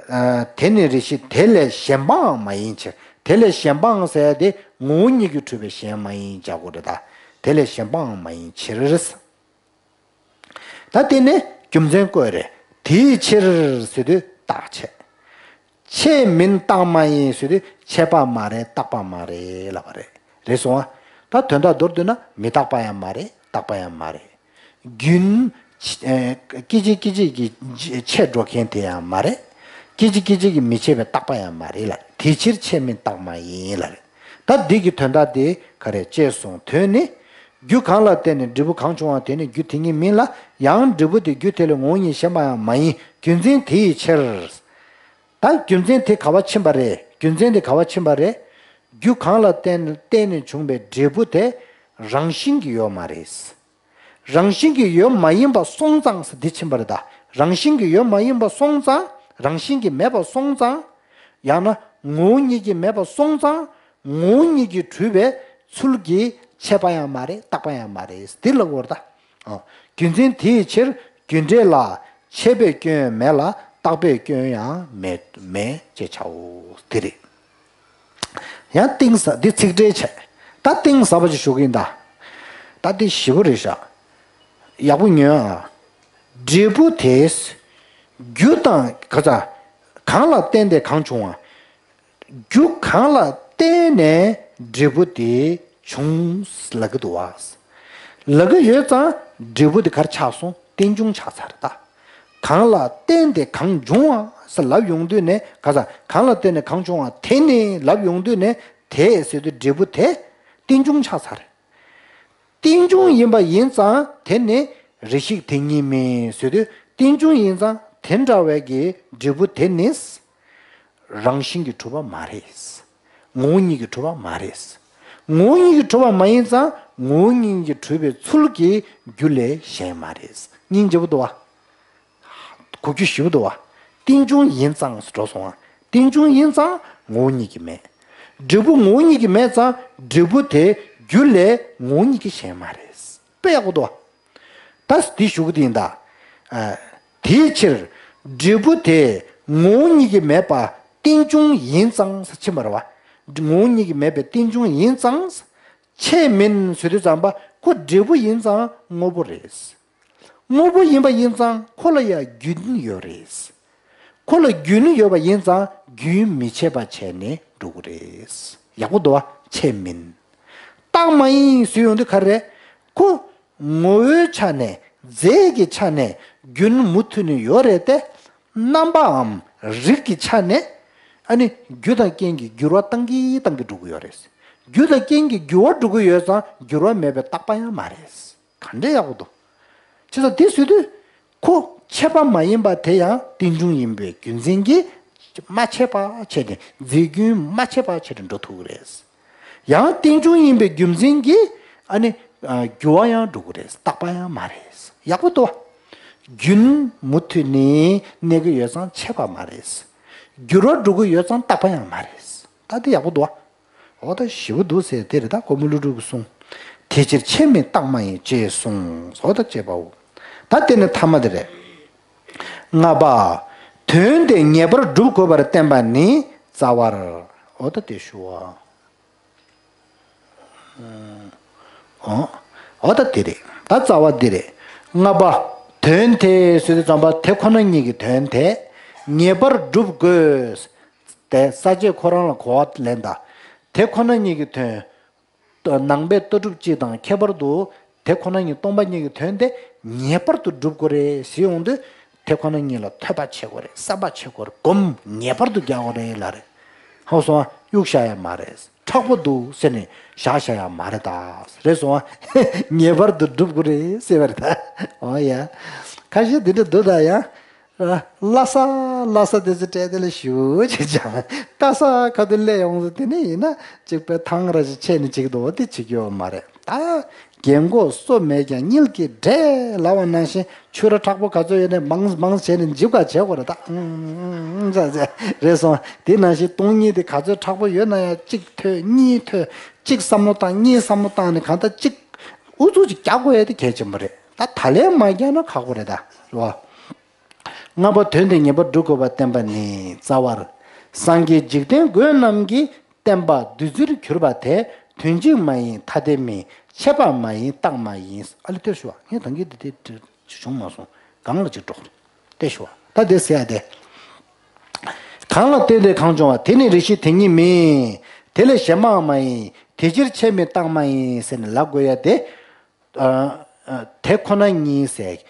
ཨ། དེ་ནི་རེ་ཞིག་དེ་ལས་གཞན་པའང་མ་ཡིན་ཕྱིར། དེ་ལས་གཞན་པའང་ཟེར་ཡ་དེ་ངོ་བོ་ཉིད་ཀྱིས་གྲུབ་པའི་གཞན་མ་ཡིན་བྱ་དགོས་རེད་ད། དེ་ལས་གཞན་པའང་མ་ཡིན་ཕྱིར། ད་དེ་ནི་རྒྱུ་མཚན་བཀོད་རེད། དེའི་ཕྱིར་ཟེར་དུས་རྟགས་ཆད། ཆེས་མིན་རྟག་མ་ཡིན་ཟེར་དུས་ཆད་པ་མ་རེད་རྟག་པ་མ་རེད་ལབ་པ་རེད། རེད་སོང་ཨ། ད་དོན་དག་མདོར་བསྡུས་ན་མི་རྟག་པ་ཡང་མ་རེད་རྟག་པ་ཡང་མ་རེད། རྒྱུན། ཨེ། སྐད་ཅིག་སྐད་ཅིག་གིས་ཆད་འགྲོ་མཁན་དེ་ཡང་མ་རེད། སྐད་ཅིག་སྐད་ཅིག་གིས་མི་ཆད་པའི་རྟག་པ་ཡང་མ་རེད་ལ། དེ་ཕྱིར་ཆེས་མིན་རྟག་མ་ཡིན་ལ་རེད། ད་འདི་གི་དོན་དག་དེ་ག་རེ་ཅེས་གསུངས། དོན་ནི། རྒྱུ་གང་ལ་བརྟེན་ནས་འབྲས་བུ་གང་བྱུང་བ་དེ་ནི་རྒྱུ་དེ་ཉིད་མིན་ལ། ཡང་འབྲས་བུ་དེ་རྒྱུ་དེ་ལས་ངོ་བོ་ཉིད་གཞན་པ་ཡང་མ་ཡིན། རྒྱུ་མཚན་དེ་ཡི་ཕྱིར། ད་རྒྱུ་མཚན་དེ་ག་བ་ཕྱིན་པ་རེད། རྒྱུ་མཚན་དེ་ག་བ་ཕྱིན་པ་རེད། རྒྱུ་གང་ལ་བརྟེན་བརྟེན་ནས་བྱུང་བའི་འབྲས་བུ་དེ་རང་བཞིན་གྱིས་ཡོད་མ་རེད། རང་བཞིན་གྱིས་ཡོད་མ་ཡིན་པ་སོང་ཙང་ཟེར་འདི་ཕྱིན་པ་རེད་ད། རང་བཞིན་གྱིས་ཡོད་མ་ཡིན་པ་སོང་ཙང་། རང་བཞིན་གྱིས་མེད་པ་སོང་ཙང་། ཡང་ན་ངོ་བོ་ཉིད་ཀྱིས་མེད་པ་སོང་ཙང་། ངོ་བོ་ཉིད་ཀྱིས་གྲུབ་པའི་ཚུལ་གྱིས་ཆད་པ་ཡང་མ་རེད་རྟག་པ་ཡང་མ་རེད་འདི་ལབ་དགོས་རེད་ད། ཨ། རྒྱུ་མཚན་དེ་ཡི་ཕྱིར་རྒྱུ་འབྲས་ལ་ཆད་པའི་སྐྱོན་མེད་ལ་རྟག་པའི་སྐྱོན་ཡང་མེད་མེད་ཅེས་བྱའོ། དེ་རེད། ཡང་གཏིང་ཟབ་འདི་ཚིག་འགྲེལ་བྱས། ད་གཏིང་ཟབ་པ་ཅིག་ཞུ་གི་ཡིན་ད། ད་འདི་ཞིབ་པོ་རེད་ཤག་ཡག་པོ་ཉོན་ཨ། འབྲས་བུ་དེ། རྒྱུ་དང་ག་ཚ། གང་ལ་བརྟེན་ཏེ་གང་བྱུང་བ། རྒྱུ་གང་ལ་བརྟེན་ནས་འབྲས་བུ་དེ་བྱུང་ལབ་ཀྱི་འདུག་བ། ལབ་ཀྱི་ཡོད་ཙང་འབྲས་བུ་དེ་ག་རེ་ཆགས་སོང་རྟེན་འབྱུང་ཆགས་ཚར་ད། གང་ལ་བརྟེན་ཏེ་གང་བྱུང་བ་ཟེར་ལབ་ཡོང་དུས་ནས་ག་ས་གང་ལ་བརྟེན་ནས་གང་བྱུང་བ་དེ་ནི་ལབ་ཡོང་དུས་ནས་དེ་ཟེར་དུས་འབྲས་བུ་དེ་རྟེན་འབྱུང་ཆགས་ཚར། རྟེན་འབྱུང་ཡིན་པ་ཡིན་ཙང་དེ་ནི་རེ་ཞིག་དེ་ཉིད་མིན་ཟེར་དུས་རྟེན་འབྱུང་ཡིན་ཙང་དེ་འདྲ་བའི་གི་འབྲས་བུ་དེ་ནི། རང་བཞིན་གྱིས་གྲུབ་པ་མ་རེད། ངོ་བོ་ཉིད་ཀྱིས་གྲུབ་པ་མ་རེད། ངོ་བོ་ཉིད་ཀྱིས་གྲུབ་པ་མ་ཡིན་ཙང་ངོ་བོ་ཉིད་ཀྱིས་གྲུབ་པའི་ཚུལ་གྱི་རྒྱུ་ལས་གཞན་མ་རེད། སྙིང་རྗེ་པོ་འདུག་བ། གོ་རྒྱུ་ཞིབ་པོ་འདུག་བ། རྟེན་འབྱུང་ཡིན་ཙང་འགྲོ་སོང་བ། རྟེན་འབྱུང་ཡིན་ཙང་ངོ་བོ་ཉིད་ཀྱིས་མེད། འབྲས་བུ་ངོ་བོ་ཉིད་ཀྱིས་མེད་ཙང་འབྲས་བུ་དེ་ རྒྱུ་ལས་ངོ་བོ་ཉིད་ཀྱིས་གཞན་མ་རེད། དཔེ་ཡག་པོ་འདུག་ད་འདི་ཞུ་གི་དེ་ཡིན་ད། ཨ། དེའི་ཕྱིར་འབྲས་བུ་དེ་ངོ་བོ་ཉིད་ཀྱིས་མེད་པ་རྟེན་འབྱུང་ཡིན་ཙང་ཟེར་ཕྱིན་པ་རེད་བ། ངོ་བོ་ཉིད་ཀྱིས་མེད་པའི་རྟེན་འབྱུང་ཡིན་ཙང་། ཆད་མིན་ཟེར་དུས་ཙམ་པ་ཁོ་འབྲས་བུ་ཡིན་ཙང་དངོས་པོ་རེད། དངོས་པོ་ཡིན་པ་ཡིན་ཙང་ཁོ་ལ་ཡང་རྒྱུན་ཡོད་རེད། ཁོ་ལ་རྒྱུན་ཡོད་པ་ཡིན་ཙང་རྒྱུན་མི་ཆད་པ་བྱས་ནས་འགྲོ་གི་རེད། ཡག་པོ་འདུག་བ། ཆད་མིན། རྟགས་མ་ཡིན་ཟེར་ཡོང་དུས་ག་རེ་རེད། ཁོ་ངོ་བོའི་ཆ་ནས་རྫས་ཀྱི་ཆ་ནས་རྒྱུན་མུ་མཐུད་ནས་ཡོད་རེད་དེ། རྣམ་པའམ་རིགས་ཀྱི་ཆ་ནས་ཨ་ནི་རྒྱུ་དང་རྐྱེན་གྱིས་འགྱུར་བ་བཏང་གིན་བཏང་གིན་འགྲོ་གི་ཡོད་རེད། རྒྱུ་དང་རྐྱེན་གྱིས་འགྱུར་བ་འགྲོ་གི་ཡོད་ཙང་འགྱུར་བ་མེད་པའི་རྟག་པ་ཡང་མ་རེད། ག་འདྲ་ཡག་པོ་འདུག་བྱས་ཙང་དེ་བཟོས་དུས་ཁོ་ཆད་པ་མ་ཡིན་པ་དེ་ཡང་རྟེན་འབྱུང་ཡིན་པའི་རྒྱུ་མཚན་གྱིས་མ་ཆད་པ་བྱས་ཏེ་རྫས་རྒྱུན་མ་ཆད་པ་བྱས་ཏེ་འགྲོ་ཐུབ་ཀྱི་རེད། ཡང་རྟེན་འབྱུང་ཡིན་པའི་རྒྱུ་མཚན་གྱིས་ཨ་ནི་འགྱུར་བ་ཡང་འགྲོ་གི་རེད། རྟག་པ་ཡང་མ་རེད། ཡག་པོ་འདུག་བ། རྒྱུན་མུ་མཐུད་ནས་གནས་ཀྱི་ཡོད་ཙང་ཆད་པ་མ་རེད། འགྱུར་བ་འགྲོ་གི་ཡོད་ཙང་རྟག་པ་ཡང་མ་རེད། ད་དེ་ཡག་པོ་འདུག་བ། འོ་ད་ཞེ་པོ་འདུག་ཟེར་དེ་རེད། ད་གོང་མ་ཀླུ་སྒྲུབ་ཀྱིས་གསུངས། དེ་ཕྱིར་ཆད་མིན་རྟགས་མ་ཡིན་ཅེས་གསུངས། འོ་ད་ཅེས་པའོ། ད་དེ་ནི་ཐ་མ་དེ་རེད། ལྔ་པ། དོན་དེ་ངེས་པར་སྒྲུབ་དགོས་པར་བསྟན་པ་ནི་རྩ་བར། འོ་ད་དེ་ཞུ་བ། འོ། འོ་ད་དེ་རེད། ད་རྩ་བ་འདི་རེད། ལྔ་པ། དོན་དེ་ཟེར་དུས་ཙམ་པ་དེ་ཁོ་ན་ཉིད་ཀྱི་དོན་དེ་ངེས་པར་སྒྲུབ་དགོས། དེ་ས་བཅད་ཁོ་རང་ལ་གོ་བ་ལེན་ད། དེ་ཁོ་ན་ཉིད་ཀྱི་དོན། ནང་པའི་ལྟ་གྲུབ་སྤྱི་དང་ཁྱད་པར་དུ་དེ་ཁོ་ན་ཉིད་སྟོང་པ་ཉིད་ཀྱི་དོན་དེ་ངེས་པར་དུ་སྒྲུབ་དགོས་རེད་ཟེར་ཡོང་དུས། དེ་ཁོ་ན་ཉིད་ལ་ཐོས་པ་བྱེད་དགོས་རེད། བསམ་པ་བྱེད་དགོས་རེད། སྒོམ་ངེས་པར་དུ་རྒྱག་དགོས་རེད་ལབ་རེད། ཧ་གོ་སོང་ཨ། གཡུག་བཞག་ཡ་མ་རེད། མཁྲེགས་པོ་འདུག་ཟེར་ནས་བཞག་བཞག་ཡ་མ་རེད་ད། རེད་སོང་ཨ། ངེས་པར་དུ་སྒྲུབ་དགོས་རེད་ཟེར་བ་རེད་ད། འོ་ཡ། ཁ་ཤས་འདི་འདྲ་འདུག་ད་ཡ། ལྷ་ས་ལྷ་ས་དེ་ཚོ་སྤྲད་དེ་ལ་ཞུ་བྱེད་ཅང་ལྷ་ས་ཁ་ཐུག་སླེབས་ཡོང་ཟེར། དེ་ནས་ཡིན་ན་གཅིག་པའི་ཐང་ར་ཞིག་ཆད་ནས་གཅིག་འདུག་དེ་བྱེད་རྒྱུ་ཡོད་མ་རེད་ད། རྒན་གོག་སོ་མེད་ཀྱང་དངུལ་གྱི་འབྲས་ལབ་པ་ནང་བཞིན་ཆུ་ར་མཁྲེགས་པོ་ག་ཚོད་ཡོད་ནའི་མང་མང་བྱས་ནས་འཇིབ་ག་བྱེད་དགོས་རེད་ད། ཨང་ཨང་ཨང་ཟེར་ཟེར་རེད་སོང་། དེ་ནང་བཞིན་སྟོང་ཉིད་དེ་ག་ཚོད་མཁྲེགས་པོ་ཡོད་ན་ཡང་གཅིག་ཐོས་གཉིས་ཐོས། གཅིག་བསམ་བློ་བཏང་གཉིས་བསམ་བློ་བཏང་ནས་གང་ལྟར་གཅིག་ཨུ་ཚུགས་ཅིག་རྒྱག་དགོས་ཡ་དེ་གལ་ཆེན་པོ་རེད་ད། ད་ལན་མ་རྒྱག་ན་ཁག་པོ་རེད་ད། རེད་བ། ལྔ་པ། དོན་དེ་ངེས་པར་སྒྲུབ་དགོས་པར་བསྟན་པ་ནི་རྩ་བར། སངས་རྒྱས་འཇིག་རྟེན་མགོན་རྣམས་ཀྱིས་བསྟན་པ་བདུད་རྩིར་གྱུར་པ་དེ་དོན་གཅིག་མ་ཡིན་ཐ་དད་མིན། ཆད་པ་མ་ཡིན་རྟགས་མ་ཡིན། ཨ་ལེ་ལྟོས་ཞུ་བ། ངས་ད་གིན་འདི་དེ་བྱུང་མ་སོང་། གང་ལ་ཅིག་འགྲོ། ལྟོས་ཞུ་བ། ད་དེ་ཟེར་ཡ་དེ། གང་ལ་བརྟེན་ཏེ་གང་བྱུང་བ། དེ་ནི་རེ་ཞིག་དེ་ཉིད་མིན། དེ་ལས་གཞན་པའང་མ་ཡིན། དེ་ཕྱིར་ཆད་མིན་རྟགས་མ་ཡིན་ཟེར་ནས་ལབ་དགོས་ཡ་དེ། ཨ། ཨ། དེ་ཁོ་ན་ཉིད་ཟེར།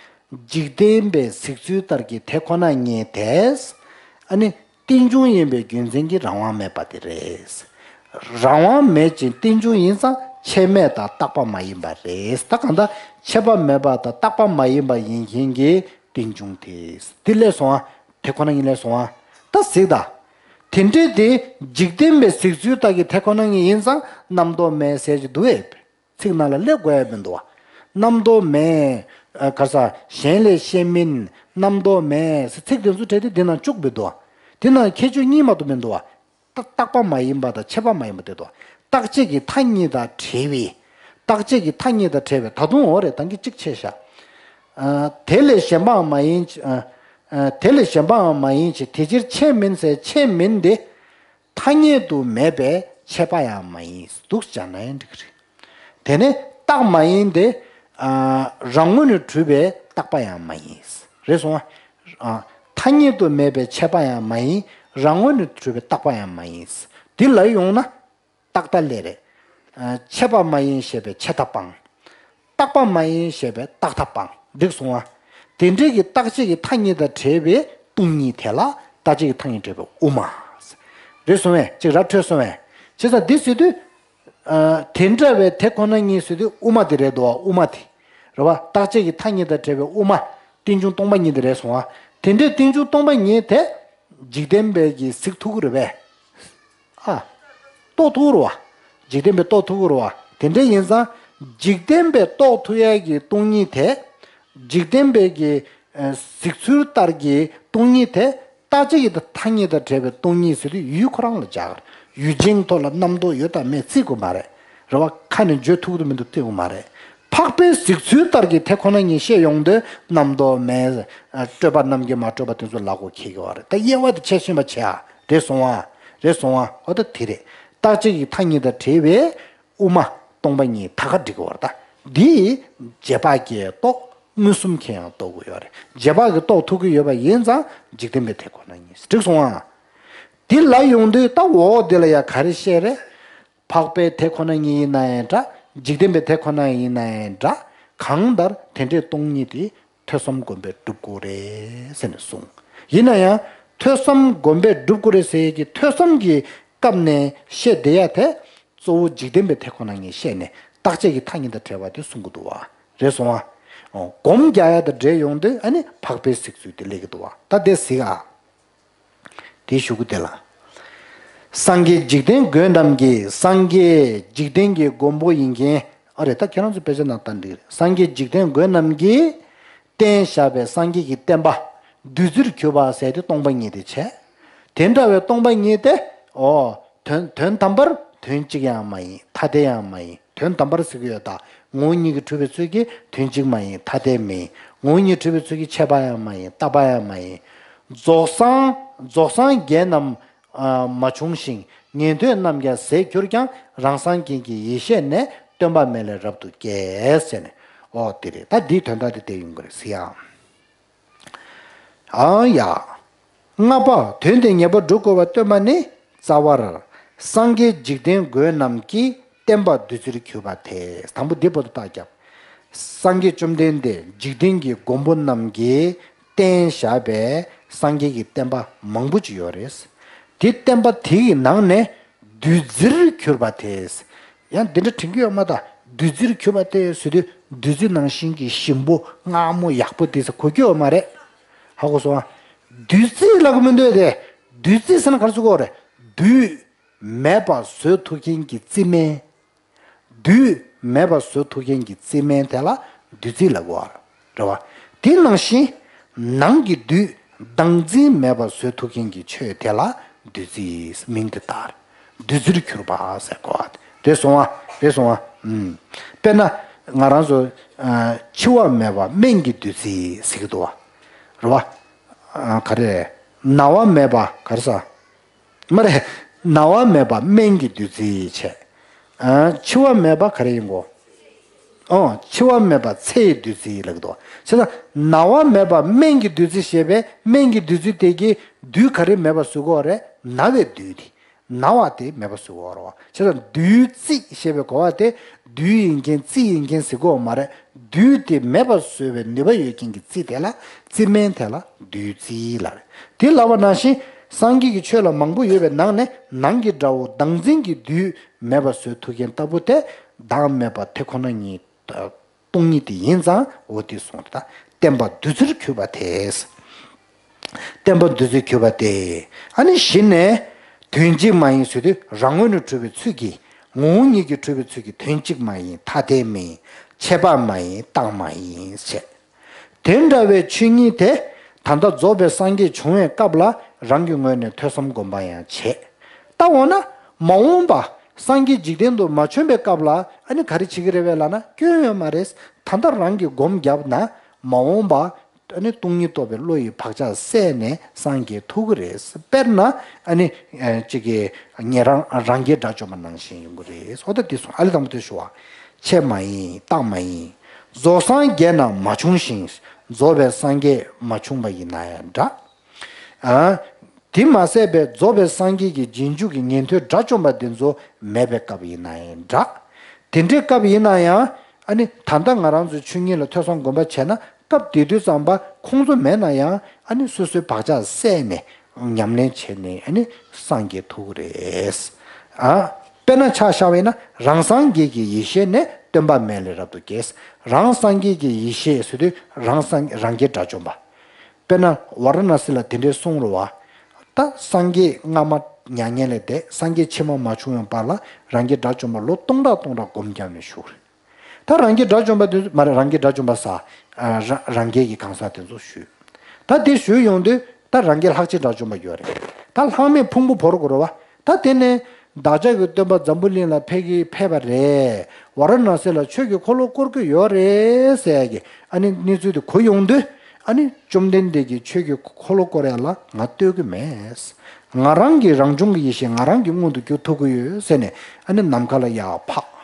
འཇིག་རྟེན་པའི་གཟིགས་ཚུལ་ལྟར་གྱི་དེ་ཁོ་ན་ཉིད་དེ། ཨ་ནི་རྟེན་འབྱུང་ཡིན་པའི་རྒྱུ་མཚན་གྱིས་རང་དབང་མེད་པ་དེ་རེད། རང་དབང་མེད་ཅིང་རྟེན་འབྱུང་ཡིན་ཙང་ཆད་མེད་དང་རྟག་པ་མ་ཡིན་པ་རེད། ད་གང་ལྟར་ཆད་པ་མེད་པ་དང་རྟག་པ་མ་ཡིན་པ་ཡིན་མཁན་གྱི་རྟེན་འབྱུང་དེ། དེ་ལས་སོང་ཨ། དེ་ཁོ་ན་ཉིད་ལས་སོང་ཨ། ད་གཟིགས་དང་། དེ་འདྲའི་དེ་འཇིག་རྟེན་པའི་གཟིགས་ཚུལ་ལྟར་གྱི་དེ་ཁོ་ན་ཉིད་ཡིན་ཙང་རྣམ་རྟོག་མེད་ཟེར་གྱི་འདུག་ཨེ། ཚིག་ནང་ལ་སླེབས་དགོས་ཡ་མི་འདུག་བ། རྣམ་རྟོག་མེད། ཨ། ག་ས་གཞན་ལས་གཞན་མིན། རྣམ་རྟོག་མེད་ཟེར་ཚིག་དེ་ཚོ་བྲིས་ཏེ་འདི་ནང་བཅུག་མི་འདུག་བ། འདི་ནང་ཁྱད་ཆོས་གཉིས་མ་གཏོགས་མི་འདུག་བ། རྟག་རྟག་པ་མ་ཡིན་པ་དང་ཆད་པ་མ་ཡིན་པ་དེ་དང་། རྟག་ཆད་ཀྱི་མཐའ་གཉིས་དང་བྲལ་བའི། རྟག་ཆད་ཀྱི་མཐའ་གཉིས་དང་བྲལ་བའི། ད་དུང་འོ་རེད། ད་གིན་གཅིག་ཆད་བཞག་ཨ། དེ་ལས་གཞན་པའང་མ་ཡིན། ཨ། ཨ། དེ་ལས་གཞན་པའང་མ་ཡིན་ཕྱིར། དེ་ཕྱིར་ཆད་མིན་ཟེར། ཆད་མིན་དེ་ཐ་སྙད་དུ་མེད་པའི་ཆད་པ་ཡང་མ་ཡིན། འདུག་སེ་བྱས་ན་ཡང་འགྲིག་གི་རེད། དེ་ནས་རྟགས་མ་ཡིན་ཏེ། ཨ། རང་ངོས་ནས་གྲུབ་པའི་རྟག་པ་ཡང་མ་ཡིན། རེད་སོང་ཨ། ཨ། ཐ་སྙད་དུ་མེད་པའི་ཆད་པ་ཡང་མ་ཡིན། རང་ངོས་ནས་གྲུབ་པའི་རྟག་པ་ཡང་མ་ཡིན། འདི་ལ་ཡོང་ན། རྟག་མཐའ་ལས་རེད། ཨ། ཆད་པ་མ་ཡིན་ཞེས་པའི་ཆད་མཐའ་སྤངས། རྟག་པ་མ་ཡིན་ཞེས་པའི་རྟག་མཐའ་སྤངས། འགྲིག་སོང་ཨ། དེ་འདྲའི་གི་རྟག་ཆད་ཀྱི་མཐའ་གཉིས་དང་བྲལ་བའི་སྟོང་ཉིད་དེ་ལ་རྟག་ཆད་ཀྱི་མཐའ་གཉིས་བྲལ་བའི་དབུ་མ། རེད་སོང་བས། ཅིག་ར་འཕྲོད་སོང་བས། བྱས་ཙང་འདི་ཟེར་དུས། ཨ། དེ་འདྲ་བའི་དེ་ཁོ་ན་ཉིད་ཟེར་དུས་དབུ་མ་དེ་རེད་དོ། དབུ་མ་དེ། རེད་བ། རྟག་ཆད་ཀྱི་མཐའ་གཉིས་དང་བྲལ་བའི་དབུ་མ། རྟེན་འབྱུང་སྟོང་པ་ཉིད་དེ་རེད་སོང་ཨ། དེ་འདྲའི་རྟེན་འབྱུང་སྟོང་པ་ཉིད་དེ། འཇིག་རྟེན་པས་ཀྱིས་གཟིགས་ཐུབ་ཀྱི་རེད་པས། ཨ། རྟོགས་ཐུབ་ཀྱི་རེད་བ། འཇིག་རྟེན་པས་རྟོགས་ཐུབ་ཀྱི་རེད་བ། དེ་འདྲ་ཡིན་ཙང་། འཇིག་རྟེན་པས་རྟོགས་ཐུབ་ཡས་ཀྱི་སྟོང་ཉིད་དེ། འཇིག་རྟེན་པས་ཀྱི། ཨ། གཟིགས་ཚུལ་ལྟར་གྱི་སྟོང་ཉིད་དེ། རྟག་ཆད་ཀྱི་མཐའ་གཉིས་དང་བྲལ་བའི་སྟོང་ཉིད་ཟེར་དུས་ཡུལ་ཁོ་རང་ལ་སྦྱར། ཡུལ་ཅན་ཐོག་ལ་རྣམ་རྟོག་ཡོད་དང་མེད་བརྩི་དགོས་མ་རེད། རེད་བ། ཁ་ནས་བརྗོད་ཐུབ་ཀྱི་མི་འདུག་སྟེར་དགོས་མ་རེད། འཕགས་པའི་གཟིགས་ཚུལ་ལྟར་གྱི་དེ་ཁོ་ན་ཉིད་བཤད་ཡོང་དུས་རྣམ་རྟོག་མེད། སྤྲོས་པ་རྣམས་ཀྱིས་མ་སྤྲོས་པ་དེ་ཚོ་ལ་གོ་ཁེལ་གྱི་བ་རེད། ད་དབྱེ་བ་དེ་ཕྱེ་ཤེས་པ་བྱེད་ཨ། རེད་སོང་ཨ། རེད་སོང་ཨ། འོ་ད་དེ་རེད། རྟག་ཆད་ཀྱི་མཐའ་གཉིས་དང་བྲལ་བའི་དབུ་མ་སྟོང་པ་ཉིད་ད་ག་འགྲིག་གི་བ་རེད། ད་འདི་རྗེས་དཔག་གི་རྟོག་མངོན་སུམ་གྱིས་ཡང་རྟོགས་དགོས་ཡོད་རེད། རྗེས་དཔག་གི་རྟོགས་ཐུབ་ཀྱི་ཡོད་པ་ཡིན་ཙང་འཇིག་རྟེན་པའི་དེ་ཁོ་ན་ཉིད་འགྲིག་སོང་ཨ། འདི་ལ་ཡོང་དུས་ད་འོ་འདི་ལ་ཡང་ག་རེ་བཤད་རེད། འཕགས་པའི་དེ་ཁོ་ན་ཉིད་ཡིན་ན་ཡང་འདྲ། འཇིག་རྟེན་པའི་དེ་ཁོ་ན་ཡིན་ན་ཡང་འདྲ། གང་ལྟར་དེ་འདྲའི་སྟོང་ཉིད་དེ་ཐོས་བསམ་སྒོམ་པས་སྒྲུབ་དགོས་རེད་ཟེར་ནས་གསུངས། ཡིན་ན་ཡང་ཐོས་བསམ་སྒོམ་པས་སྒྲུབ་དགོས་རེད་ཟེར་ཡས་ཀྱི་ཐོས་བསམ་གྱི་སྐབས་ནས་བཤད་བསྡད་ཡ་དེ་གཙོ་བོ་འཇིག་རྟེན་པའི་དེ་ཁོ་ན་ཉིད་བཤད་ནས་རྟག་ཆད་ཀྱི་མཐའ་གཉིས་དང་བྲལ་བ་དེ་གསུང་གི་འདུག་བ། རེད་སོང་ཨ། སྒོམ་རྒྱག་ཡ་དང་འབྲེལ་ཡོང་དུས་ཨ་ནི་འཕགས་པའི་གཟིགས་ཚུལ་དེ་སླེབས་ཀྱི་འདུག་བ། ད་དེ་གཟིགས་ཨ། དེའི་གཞུག་གུ་དེ་ལ། སངས་རྒྱས་འཇིག་རྟེན་མགོན་རྣམས་ཀྱིས། སངས་རྒྱས་འཇིག་རྟེན་གྱི་མགོན་པོ་ཡིན་མཁན། ཨ་རེ་ད་ཁྱེད་རང་ཚོ་དཔེ་ཆ་ནང་ལྟ་འགྲིག་རེད། སངས་རྒྱས་འཇིག་རྟེན་མགོན་རྣམས་ཀྱིས་བསྟན་བཞག་པའི་སངས་རྒྱས་ཀྱི་བསྟན་པ་བདུད་རྩིར་གྱུར་པ་ཟེར་དེ་སྟོང་པ་ཉིད་དེ་བྱས། དེ་འདྲ་བའི་སྟོང་པ་ཉིད་དེ། ཨོ། དོན་དོན་དམ་པར་དོན་གཅིག་ཡང་མ་ཡིན། ཐ་དད་ཡང་མ་ཡིན། དོན་དམ་པར་ཟེར་གྱི་ཡོད་ད། ངོ་བོ་ཉིད་ཀྱིས་གྲུབ་པའི་ཚུལ་གྱིས་དོན་གཅིག་མ་ཡིན། ཐ་དད་མིན། ངོ་བོ་ཉིད་གྲུབ་པའི་ཚུལ་གྱིས་ཆད་པ་ཡང་མ་ཡིན། རྟག་པ་ཡང་མ་ཡིན། རྫོགས་སངས་རྫོགས་སངས་རྒྱས་རྣམས་མ་བྱུང་ཞིང་། ཉན་ཐོས་རྣམས་ཀྱང་ཟད་གྱུར་ཀྱང་། རང་སངས་རྒྱས་ཀྱི་ཡེ་ཤེས་ནི། སྟོན་པ་མེད་ལས་རབ་ཏུ་སྐྱེས་ཟེར་ནས། ཨོ་དེ་རེད། ད་འདིའི་དོན་དག་དེ་བལྟས་ཡོང་གི་རེད་ཟེར་ཡ། ཨང་ཡ། ལྔ་པ། དོན་དེ་ངེས་པར་སྒྲུབ་དགོས་པ་སྟོན་པ་ནི། རྩ་བར། སངས་རྒྱས་འཇིག་རྟེན་མགོན་རྣམས་ཀྱིས། བསྟན་པ་བདུད་རྩིར་གྱུར་པ་དེས། དང་པོ་འདི་པོ་ཏོ་བཏགས་རྒྱབ། སངས་རྒྱས་བཅོམ་ལྡན་འདས་འཇིག་རྟེན་གྱི་མགོན་པོ་རྣམས་ཀྱིས་བསྟན་བཞག་པའི་སངས་རྒྱས་ཀྱི་བསྟན་པ་མང་པོ་ཅིག་ཡོད་རེད། དེ་བསྟན་པ་དེ་ཡི་ནང་ནས་བདུད་རྩིར་གྱུར་པ་དེས། ཡང་འདི་འདྲ་དྲན་གྱི་ཡོད་མ་ད། བདུད་རྩིར་གྱུར་པ་དེ་ཟེར་དུས་བདུད་རྩི་ནང་བཞིན་གྱི་ཞིམ་པོ་མངར་མོ་ཡག་པོ་དེ་ཟེར་གོ་གི་ཡོད་མ་རེད། ཧ་གོ་སོང་ཨ། བདུད་རྩི་ལབ་ཀྱི་མི་འདུག་དེ། བདུད་རྩི་ཟེར་ན་ག་རེ་ཟེར་གོ་རེད། བདུད་མེད་པ་བཟོ་ཐུབ་མཁན་གྱི་རྩི་སྨན། བདུད་མེད་པ་བཟོ་ཐུབ་མཁན་གྱི་རྩི་སྨན་དེ་ལ་བདུད་རྩི་ལབ་ཀྱི་ཡོད་རེད་བ། དེ་ནང་བཞིན་ནང་གི་བདུད་བདག་འཛིན་མེད་པ་བཟོ་ཐུབ་མཁན་གྱི་ཆོས་དེ་ལ་བདུད་རྩི་ཡིས་མིང་དེ་བཏགས། བདུད་རྩིར་གྱུར་པ་ཟེར་གོ་བ། རེད་སོང་བ། རེད་སོང་བ། ཨུམ། དཔེར་ན་ང་རང་ཚོ་ཨ་འཆི་བ་མེད་པ་སྨན་གྱི་བདུད་རྩི་ཟེར་གྱི་འདུག་བ། རེད་བ། ཨ་ག་རེ། ན་བ་མེད་པ་ག་རེ་ཟ། མ་རེད། ན་བ་མེད་པ་སྨན་གྱི་བདུད་རྩི་བྱས། ཨ་འཆི་བ་མེད་པ་ག་རེ་ཡིན་གོ། ཨོ་འཆི་བ་མེད་པ་ཚེ་ཡི་བདུད་རྩི་ལབ་ཀྱི་འདུག་བྱས་ཙང་ན་བ་མེད་པ་སྨན་གྱི་བདུད་རྩི་ཞེས་པའི་སྨན་གྱི་བདུད་རྩི་དེ་གིས་བདུད་ག་རེ་མེད་པ་བཟོ་གི་ཡོད་རེད། ན་བའི་བདུད་དེ། ན་བ་དེ་མེད་པ་བཟོ་གི་ཡོད་རེད་བ། བྱས་ཙང་བདུད་རྩི་ཞེས་པའི་གོ་བ་དེ་བདུད་ཡིན་མཁན་རྩི་ཡིན་མཁན་ཟེར་གི་ཡོད་མ་རེད། བདུད་དེ་མེད་པ་བཟོ་བའི་ནུས་པ་ཡོད་མཁན་གྱི་རྩི་དེ་ལ་རྩི་སྨན་དེ་ལ་བདུད་རྩི་ལབ་རེད། དེ་ལབ་པ་ནང་བཞིན་སངས་རྒྱས་ཀྱི་ཆོས་ལ་མང་པོ་ཡོད་པའི་ནང་ནས་ནང་གི་དགྲ་བོ་བདག་འཛིན་གྱི་བདུད་མེད་པ་བཟོ་ཐུབ་མཁན་ལྟ་བུ་དེ་བདག་མེད་པ་དེ་ཁོ་ན་ཉིད་སྟོང་ཉིད་དེ་ཡིན་ཙང་འོ་དེ་གསུངས་ད། བསྟན་པ་བདུད་རྩིར་གྱུར་པ་དེས། བསྟན་པ་བདུད་རྩིར་གྱུར་པ་དེ། ཨ་ནི་གཞི་ནས་དོན་གཅིག་མ་ཡིན་ཟེར་དུས་རང་ངོས་ནས་གྲུབ་པའི་ཚུལ་གྱིས་ངོ་བོ་ཉིད་ཀྱིས་གྲུབ་པའི་ཚུལ་གྱིས་དོན་གཅིག་མ་ཡིན། ཐ་དད་མིན། ཁྱད་པར་མ་ཡིན། རྟག་མ་ཡིན་ཞེས། དེ་འདྲ་བའི་ཆོས་ཉིད་དེ་ད་ལྟ་རྫོགས་པའི་སངས་རྒྱས་བྱུང་བའི་སྐབས་ལ་རང་གི་ངོས་ནས་ཐོས་བསམ་སྒོམ་པ་ཡང་བྱེད། ད་འོ་ན་མ་འོངས་པ་སངས་རྒྱས་འཇིག་རྟེན་དུ་མ་བྱོན་པའི་སྐབས་ལ་ཨ་ནི་ག་རེ་བྱེད་ཀྱི་རེད་བས་ལབ་ན་སྐྱོན་ཡོད་མ་རེད། ད་ལྟ་རང་གིས་སྒོམ་བརྒྱབ་ན་མ་འོངས་པ་ཨ་ནི་སྟོང་ཉིད་རྟོགས་པའི་བློ་ཡི་བག་ཆགས་སད་ནས་སངས་རྒྱས་ཐུབ་ཀྱི་རེད། དཔེར་ན་ཨ་ནི་ཨ་གཅིག་གིས་ཉན་རང་རང་རྒྱལ་དགྲ་བཅོམ་པ་ནང་བཞིན་ཡོང་གི་རེད། འོ་ད་འདི་སོང་ཨ་ལས་དང་པོ་དེ་ཞུ་བ། ཁྱད་མ་ཡིན། རྟག་མ་ཡིན། རྫོགས་སངས་རྒྱས་རྣམས་མ་བྱུང་ཞིང་། རྫོགས་པའི་སངས་རྒྱས་མ་བྱུང་བ་ཡིན་ན་ཡང་འདྲ། ཨ། དེ་མ་ཟད་པའི་རྫོགས་པའི་སངས་རྒྱས་ཀྱི་རྗེས་འཇུག་གི་ཉན་ཐོས་དགྲ་བཅོམ་པ་དེ་ཚོ་མེད་པའི་སྐབས་ཡིན་ན་ཡང་འདྲ། དེ་འདྲའི་སྐབས་ཡིན་ན་ཡང་ཨ་ནི་ད་ལྟ་ང་རང་ཚོའི་ཆོས་ཉིད་ལ་ཐོས་བསམ་སྒོམ་པ་བྱས་ན་སྐབས་དེ་དུས་ཙམ་པ་ཁོང་ཚོ་མེད་ན་ཡང་ཨ་ནི་སོ་སོའི་བག་ཆགས་སད་ནས་ཉམས་ལེན་བྱས་ནས་ཨ་ནི་སངས་རྒྱས་ཐུབ་ཀྱི་རེད། ཨ། དཔེར་ན་ཆ་བཞག་པ་ཡིན་ན་རང་སངས་རྒྱས་ཀྱི་ཡེ་ཤེས་ནི་སྟོན་པ་མེད་ལས་རབ་ཏུ་སྐྱེས། རང་སངས་རྒྱས་ཀྱི་ཡེ་ཤེས་ཟེར་དུས་རང་སངས་རང་རྒྱལ་དགྲ་བཅོམ་པ། དཔེར་ན་ཝཱ་ར་ཎཱ་སི་ལ་དེ་འདྲའི་གསུང་རུ་བ། ད་སངས་རྒྱས་སྔ་མ་མྱ་ངན་ལས་འདས། སངས་རྒྱས་ཕྱི་མ་མ་བྱུང་བའི་བར་ལ་རང་རྒྱལ་དགྲ་བཅོམ་པ་ལོ་སྟོང་ཕྲག་སྟོང་ཕྲག་སྒོམ་བརྒྱབ་ནས་བཞུགས་རེད། ད་རང་རྒྱལ་དགྲ་བཅོམ་པ་དེ་མ་རེད། རང་རྒྱལ་དགྲ་བཅོམ་པ་ས། ཨ། རང་རང་རྒྱལ་གྱི་གང་ཟག་དེ་ཚོ་བཞུགས། ད་དེ་བཞུགས་ཡོང་དུས་ད་རང་རྒྱལ་ལྷག་བཅས་དགྲ་བཅོམ་པ་ཡོད་རེད། ད་ལྷག་མེད་ཕུང་པོ་བོར་དགོས་རེད་བ། ད་དེ་ནས་ བདག་ཅག་གི་སྟོན་པ་འཛམ་བུ་གླིང་ལ་ཕེབས་ཀྱི་ཕེབས་པ་རེད། ཝཱ་ར་ཎ་སི་ལ་ཆོས་ཀྱི་འཁོར་ལོ་བསྐོར་གྱི་ཡོད་རེད་ཟེར་ཡ་གི་ཨ་ནི་གནས་ཚུལ་དེ་གོ་ཡོང་དུས། ཨ་ནི་བཅོམ་ལྡན་འདས་ཀྱིས་ཆོས་ཀྱི་འཁོར་ལོ་བསྐོར་ཡ་ལ་ང་ལྟོས་ཀྱི་མེད། ང་རང་གི་རང་བྱུང་གི་ཡེ་ཤེས་ང་རང་གིས་མངོན་དུ་གྱུར་ཐུབ་ཀྱི་ཡོད་ཟེར་ནས། ཨ་ནི་ནམ་མཁའ་ལ་ཡར་འཕགས།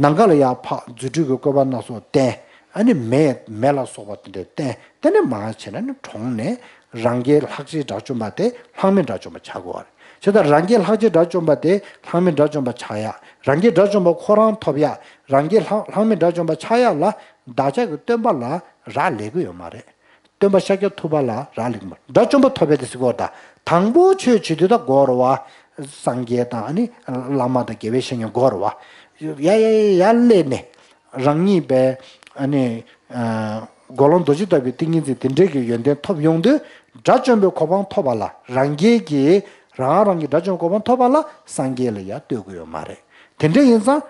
ནམ་མཁའ་ལ་ཡར་འཕགས། རྫུ་འཕྲུལ་གྱི་བཀོད་པ་སྣ་ཚོགས་བསྟན། ཨ་ནི་མེ་མེ་ལ་སོགས་པ་དེ་འདྲ་བསྟན། དེ་ནས་མར་བྱས་ན་ནི་གྲོངས་ནས་རང་རྒྱལ་ལྷག་བཅས་དགྲ་བཅོམ་པ་དེ་ལྷག་མེད་དགྲ་བཅོམ་པ་ཆགས་དགོས་པ་རེད། བྱས་ཙང་རང་རྒྱལ་ལྷག་བཅས་དགྲ་བཅོམ་པ་དེ་ལྷག་མེད་དགྲ་བཅོམ་པ་ཆགས་ཡ། རང་རྒྱལ་དགྲ་བཅོམ་པ་ཁོ་རང་ཐོབ་ཡ། རང་རྒྱལ་ལྷག་ལྷག་མེད་དགྲ་བཅོམ་པ་ཆགས་ཡ་ལ་བདག་ཅག་གི་སྟོན་པ་ལ་རག་ལས་ཀྱི་ཡོད་མ་རེད། སྟོན་པ་ཤཱཀྱ་ཐུབ་པ་ལ་རག་ལས་ཀྱི་མ་རེད། དགྲ་བཅོམ་པ་ཐོབ་པའི་དེ་སྲིད་གོ་ད། དང་པོ་ཆོས་བྱེད་དུས་ད་དགོས་རེད་བ། སངས་རྒྱས་དང་ཨ་ནི་བླ་མ་དང་དགེ་བའི་བཤེས་གཉེན་དགོས་རེད་བ། ཡ་ཡ་ཡ་ཡ་སླེབས་ནས། རང་ཉིད་པའི་ཨ་ནི་ཨ་དགེ་སློང་རྡོ་རྗེ་ལྟ་བུའི་ཏིང་ངེ་འཛིན་དེ་འདྲའི་གི་ཡོན་ཏན་ཐོབ་ཡོང་དུས། དགྲ་བཅོམ་པའི་གོ་འཕང་ཐོབ་པ་ལ་རང་རྒྱལ་གྱི་རང་རང་གི་དགྲ་བཅོམ་གོ་འཕང་ཐོབ་པ་ལ་སངས་རྒྱས་ལ་ཡ་ལྟོས་ཀྱི་ཡོད་མ་རེད། དེ་འདྲ་ཡིན་ཙང་།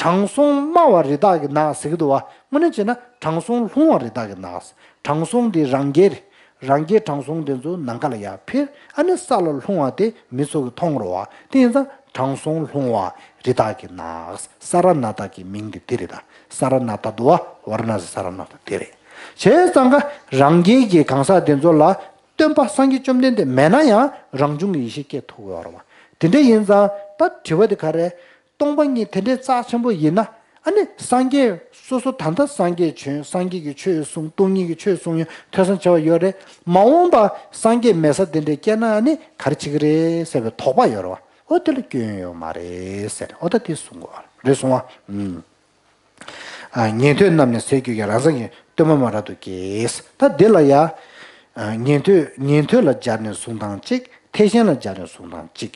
དྲང་སྲོང་སྨྲ་བ་རི་དྭགས་ཀྱི་ནགས་ཟེར་གྱི་འདུག་བ། དངོས་གནས་བྱས་ན་དྲང་སྲོང་ལྷུང་བ་རི་དྭགས་ཀྱི་ནགས། དྲང་སྲོང་འདི་རང་རྒྱལ་རེད། རང་རྒྱལ་དྲང་སྲོང་དེ་ཚོ་ནམ་མཁའ་ལ་ཡར་འཕུར། ཨ་ནི་ས་ལ་ལྷུང་བ་དེ་མི་ཚོ་གིས་མཐོང་རེད་བ། དེ་ཡིན་ཙང་དྲང་སྲོང་ལྷུང་བ་རི་དྭགས་ཀྱི་ནགས། ས་ར་ནཱ་ཐ་གི་མིང་དེ་དེ་རེད་ད། ས་ར་ནཱ་ཐ་འདུག་བ། ཝཱ་ར་ཎ་སི་ས་ར་ནཱ་ཐ་དེ་རེད། བྱས་ཙང་ཀ་རང་རྒྱལ་གྱི་གང་ཟག་དེ་ཚོ་ལ་སྟོན་པ་སངས་རྒྱས་བཅོམ་ལྡན་འདས་མེད་ན་ཡང་རང་བྱུང་གི་ཡེ་ཤེས་སྐྱེ་ཐུབ་ཀྱི་ཡོད་རེད་བ། དེ་འདྲ་ཡིན་ཙང་ད་དྲི་བ་དེ་ག་རེ། སྟོང་པ་ཉིད་དེ་འདྲའི་རྩ་ཆེན་པོ་ཡིན་ན། ཨ་ནི་སངས་རྒྱས་སོ་སོ་ད་ལྟ་སངས་རྒྱས་བྱོན། སངས་རྒྱས་ཀྱི་ཆོས་གསུངས། སྟོང་ཉིད་ཀྱི་ཆོས་གསུངས་ཡོད། ཐོས་བསམ་བྱ་བ་ཡོད་རེད། མ་འོངས་པ་སངས་རྒྱས་མེད་ས་དེ་འདྲ་སྐྱེས་ན་ཨ་ནི་ག་རེ་བྱེད་ཀྱི་རེད་ཟེར་བའི་དོགས་པ་ཡོད་རེད་བ། ཨོ་དེ་ལ་སྐྱོན་ཡོད་མ་རེད་ཟེར། ཨོ་ད་དེ་གསུང་དགོས་རེད་གསུང་བ། ཨུམ། ཨ། ཉན་ཐོས་རྣམས་ནི་ཟས་གོས་ཀྱིས། རང་སངས་རྒྱས་སྟོན་པ་མ་རབ་ཏུ་སྐྱེས། ད་འདི་ལ་ཡ། ཨ། ཉན་ཐོས་ཉན་ཐོས་ལ་སྦྱར་ནས་གསུང་སྟངས་གཅིག་ཐེག་ཆེན་ལ་སྦྱར་ནས་གསུང་སྟངས་གཅིག་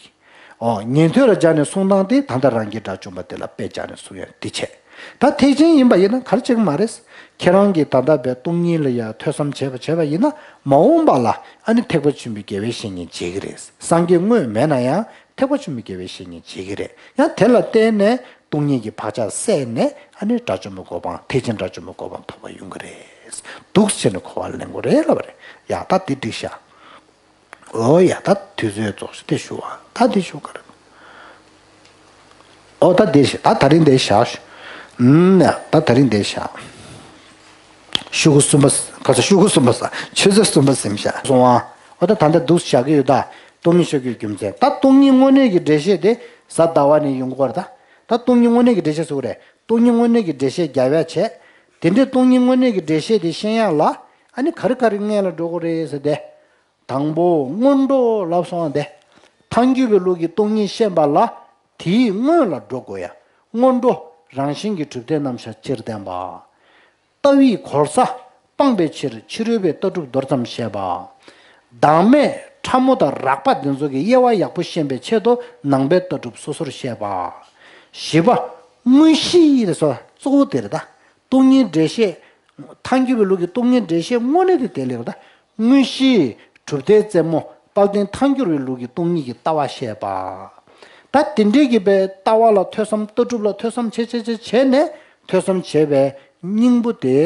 ཨོ། ཉན་ཐོས་ལ་སྦྱར་ནས་གསུང་སྟངས་དེ་ད་ལྟ་རང་རྒྱལ་དགྲ་བཅོམ་པ་དེ་ལ་དཔེ་སྦྱར་ནས་གསུང་ཡ་འདི་བྱས། ད་ཐེག་ཆེན་ཡིན་པ་ཡིན་ན་ག་རེ་བྱེད་ཀྱི་མ་རེད། ཁྱེད་རང་གིས་ད་ལྟ་བའི་སྟོང་ཉིད་ལ་ཡ་ཐོས་བསམ་བྱས་པ་བྱས་པ་ཡིན་ན་མ་འོངས་པ་ལ་ཨ་ནི་ཐེག་པ་ཆེན་པོའི་དགེ་བའི་བཤེས་གཉེན་བྱེད་ཀྱི་རེད། སངས་རྒྱས་དངོས་མེད་ན་ཡང་། ཐེག་པ་ཆེན་པོའི་དགེ་བའི་བཤེས་གཉེན་བྱེད་ཀྱི་རེད། ཡང་དེ་ལ་བརྟེན་ནས་སྟོང་ཉིད་ཀྱི་བག་ཆགས་སད་ནས་ཨ་ནི་དགྲ་བཅོམ་པའི་གོ་འཕང་། ཐེག་ཆེན་དགྲ་བཅོམ་པའི་གོ་འཕང་ཐོབ་པ་ཡོང་གི་རེད། འདུག་སེ་བྱས་ནས་གོ་བ་ལེན་དགོས་རེད་ལབ་པ་རེད། ཡ་ད་འདི་འགྲིག་ཤག་ཨོ་ཡ་ད་དུས་ཚོད་རྫོགས་ཤག་དེ་ཞུ་བ་ད་འདི་ཞུ་ག་རེད། ཨོ་ད་འདི་ཞག་ད་ད་རིང་འདི་ཞག་ཨུམ་ཡ་ད་ད་རིང་འདི་ཞག་ཤོག་གུ་གསུམ་པ། ཁ་ས་ཤོག་གུ་གསུམ་པ་ས་ཆུ་ཚོད་གསུམ་པ་ཟིན་ཤག་སོང་ཨ། ཨོ་ད་ད་ལྟ་འདུག་བཞག་གི་ཡོད་ད། སྟོང་ཉིད་ཤོད་རྒྱུའི་རྒྱུ་མཚན། ད་སྟོང་ཉིད་དངོས་གནས་ཀྱི་འགྲེལ་བཤད་དེ་གཟའ་ཟླ་བ་ནས་ཡོང་གི་ཡོད་རེད་ད། ད་སྟོང་ཉིད་དངོས་གནས་ཀྱི་འགྲེལ་བཤད་ཟེར་གི་རེད། སྟོང་ཉིད་དངོས་གནས་ཀྱི་འགྲེལ་བཤད་རྒྱབ་ཡ་བྱས། དེ་འདྲའི་སྟོང་ཉིད་དངོས་གནས་ཀྱི་འགྲེལ་བཤད་དེ་ཤེས་ཡ་ལ་ཨ་ནི་ག་རེ་ག་རེ་སྔོན་ལ་འགྲོ་དགོས་རེད་ཟེར་ཏེ། དང་པོ་སྔོན་འགྲོ་ལབ་སོང་བ་དེ། ཐལ་འགྱུར་བའི་ལུགས་ཀྱི་སྟོང་ཉིད་ཤེས་པ་ལ། དེའི་སྔོན་ལ་འགྲོ་དགོས་ཡ། སྔོན་འགྲོ་རང་བཞིན་གྱིས་གྲུབ་མཐའི་རྣམ་གཞག་སྤྱིར་བསྟན་པ། ལྟ་བའི་གོལ་ས་སྤངས་པའི་ཕྱིར་ཕྱི་རོལ་པའི་ལྟ་གྲུབ་མདོར་ཙམ་བཤད་པ། བདག་མེད་ཕྲ་མོ་དང་རགས་པ་འདི་ཚོ་གི་དབྱེ་བ་ཡག་པོ་ཤེས་པའི་ཆེད་དུ་ནང་པའི་ལྟ་གྲུབ་སོ་སོར་བཤད་པ། བཞི་པ། དངོས་གཞི་རེད་སོ་གཙོ་བོ་དེ་རེད་ད། སྟོང་ཉིད་འགྲེལ་བཤད། ཐལ་འགྱུར་བའི་ལུགས་ཀྱི་སྟོང་ཉིད་འགྲེལ་བཤད་དངོས་གནས་དེ་དེ་ལས་རེད་ད། དངོས་གཞི། གྲུབ་མཐའི་རྩེ་མོ། དཔལ་ལྡན་ཐལ་འགྱུར་བའི་ལུགས་ཀྱི་སྟོང་ཉིད་ཀྱི་ལྟ་བ་བཤད་པ། ད་དེ་འདྲའི་གི་པའི་ལྟ་བ་ལ་ཐོས་བསམ་ལྟ་གྲུབ་ལ་ཐོས་བསམ་བྱེད་བྱེད་བྱེད་བྱས་ནས་ཐོས་བསམ་བྱས་པའི་སྙིང་པོ་དེ་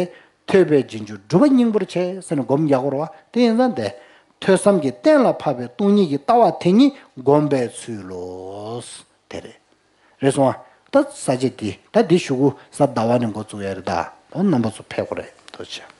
ཐོས་པའི་རྗེས་འཇུག་སྒྲུབ་པ་སྙིང་པོར་བྱས་ཟེར་ནས་སྒོམ་རྒྱག་དགོས་རེད་བ། དེ་ཡིན་ཙང་དེ་ཐོས་བསམ་གྱིས་གཏན་ལ་ཕབ་པའི་སྟོང་ཉིད་ཀྱི་ལྟ་བ་དེ་ཉིད་སྒོམ་པའི་ཚུལ་ལོ། དེ་རེད། རེད་སོང་ཨ། ད་ས་བཅད་འདི་ད་འདི་ཞུ་གུ་གཟའ་ཟླ་བ་ནས་འགོ་བཙུགས་ཡ་རེད་ད། ཨོ་རྣམ་པ་ཚོ་ཕེབས་དགོས་རེད་ཐུགས་རྗེ་ཆེ།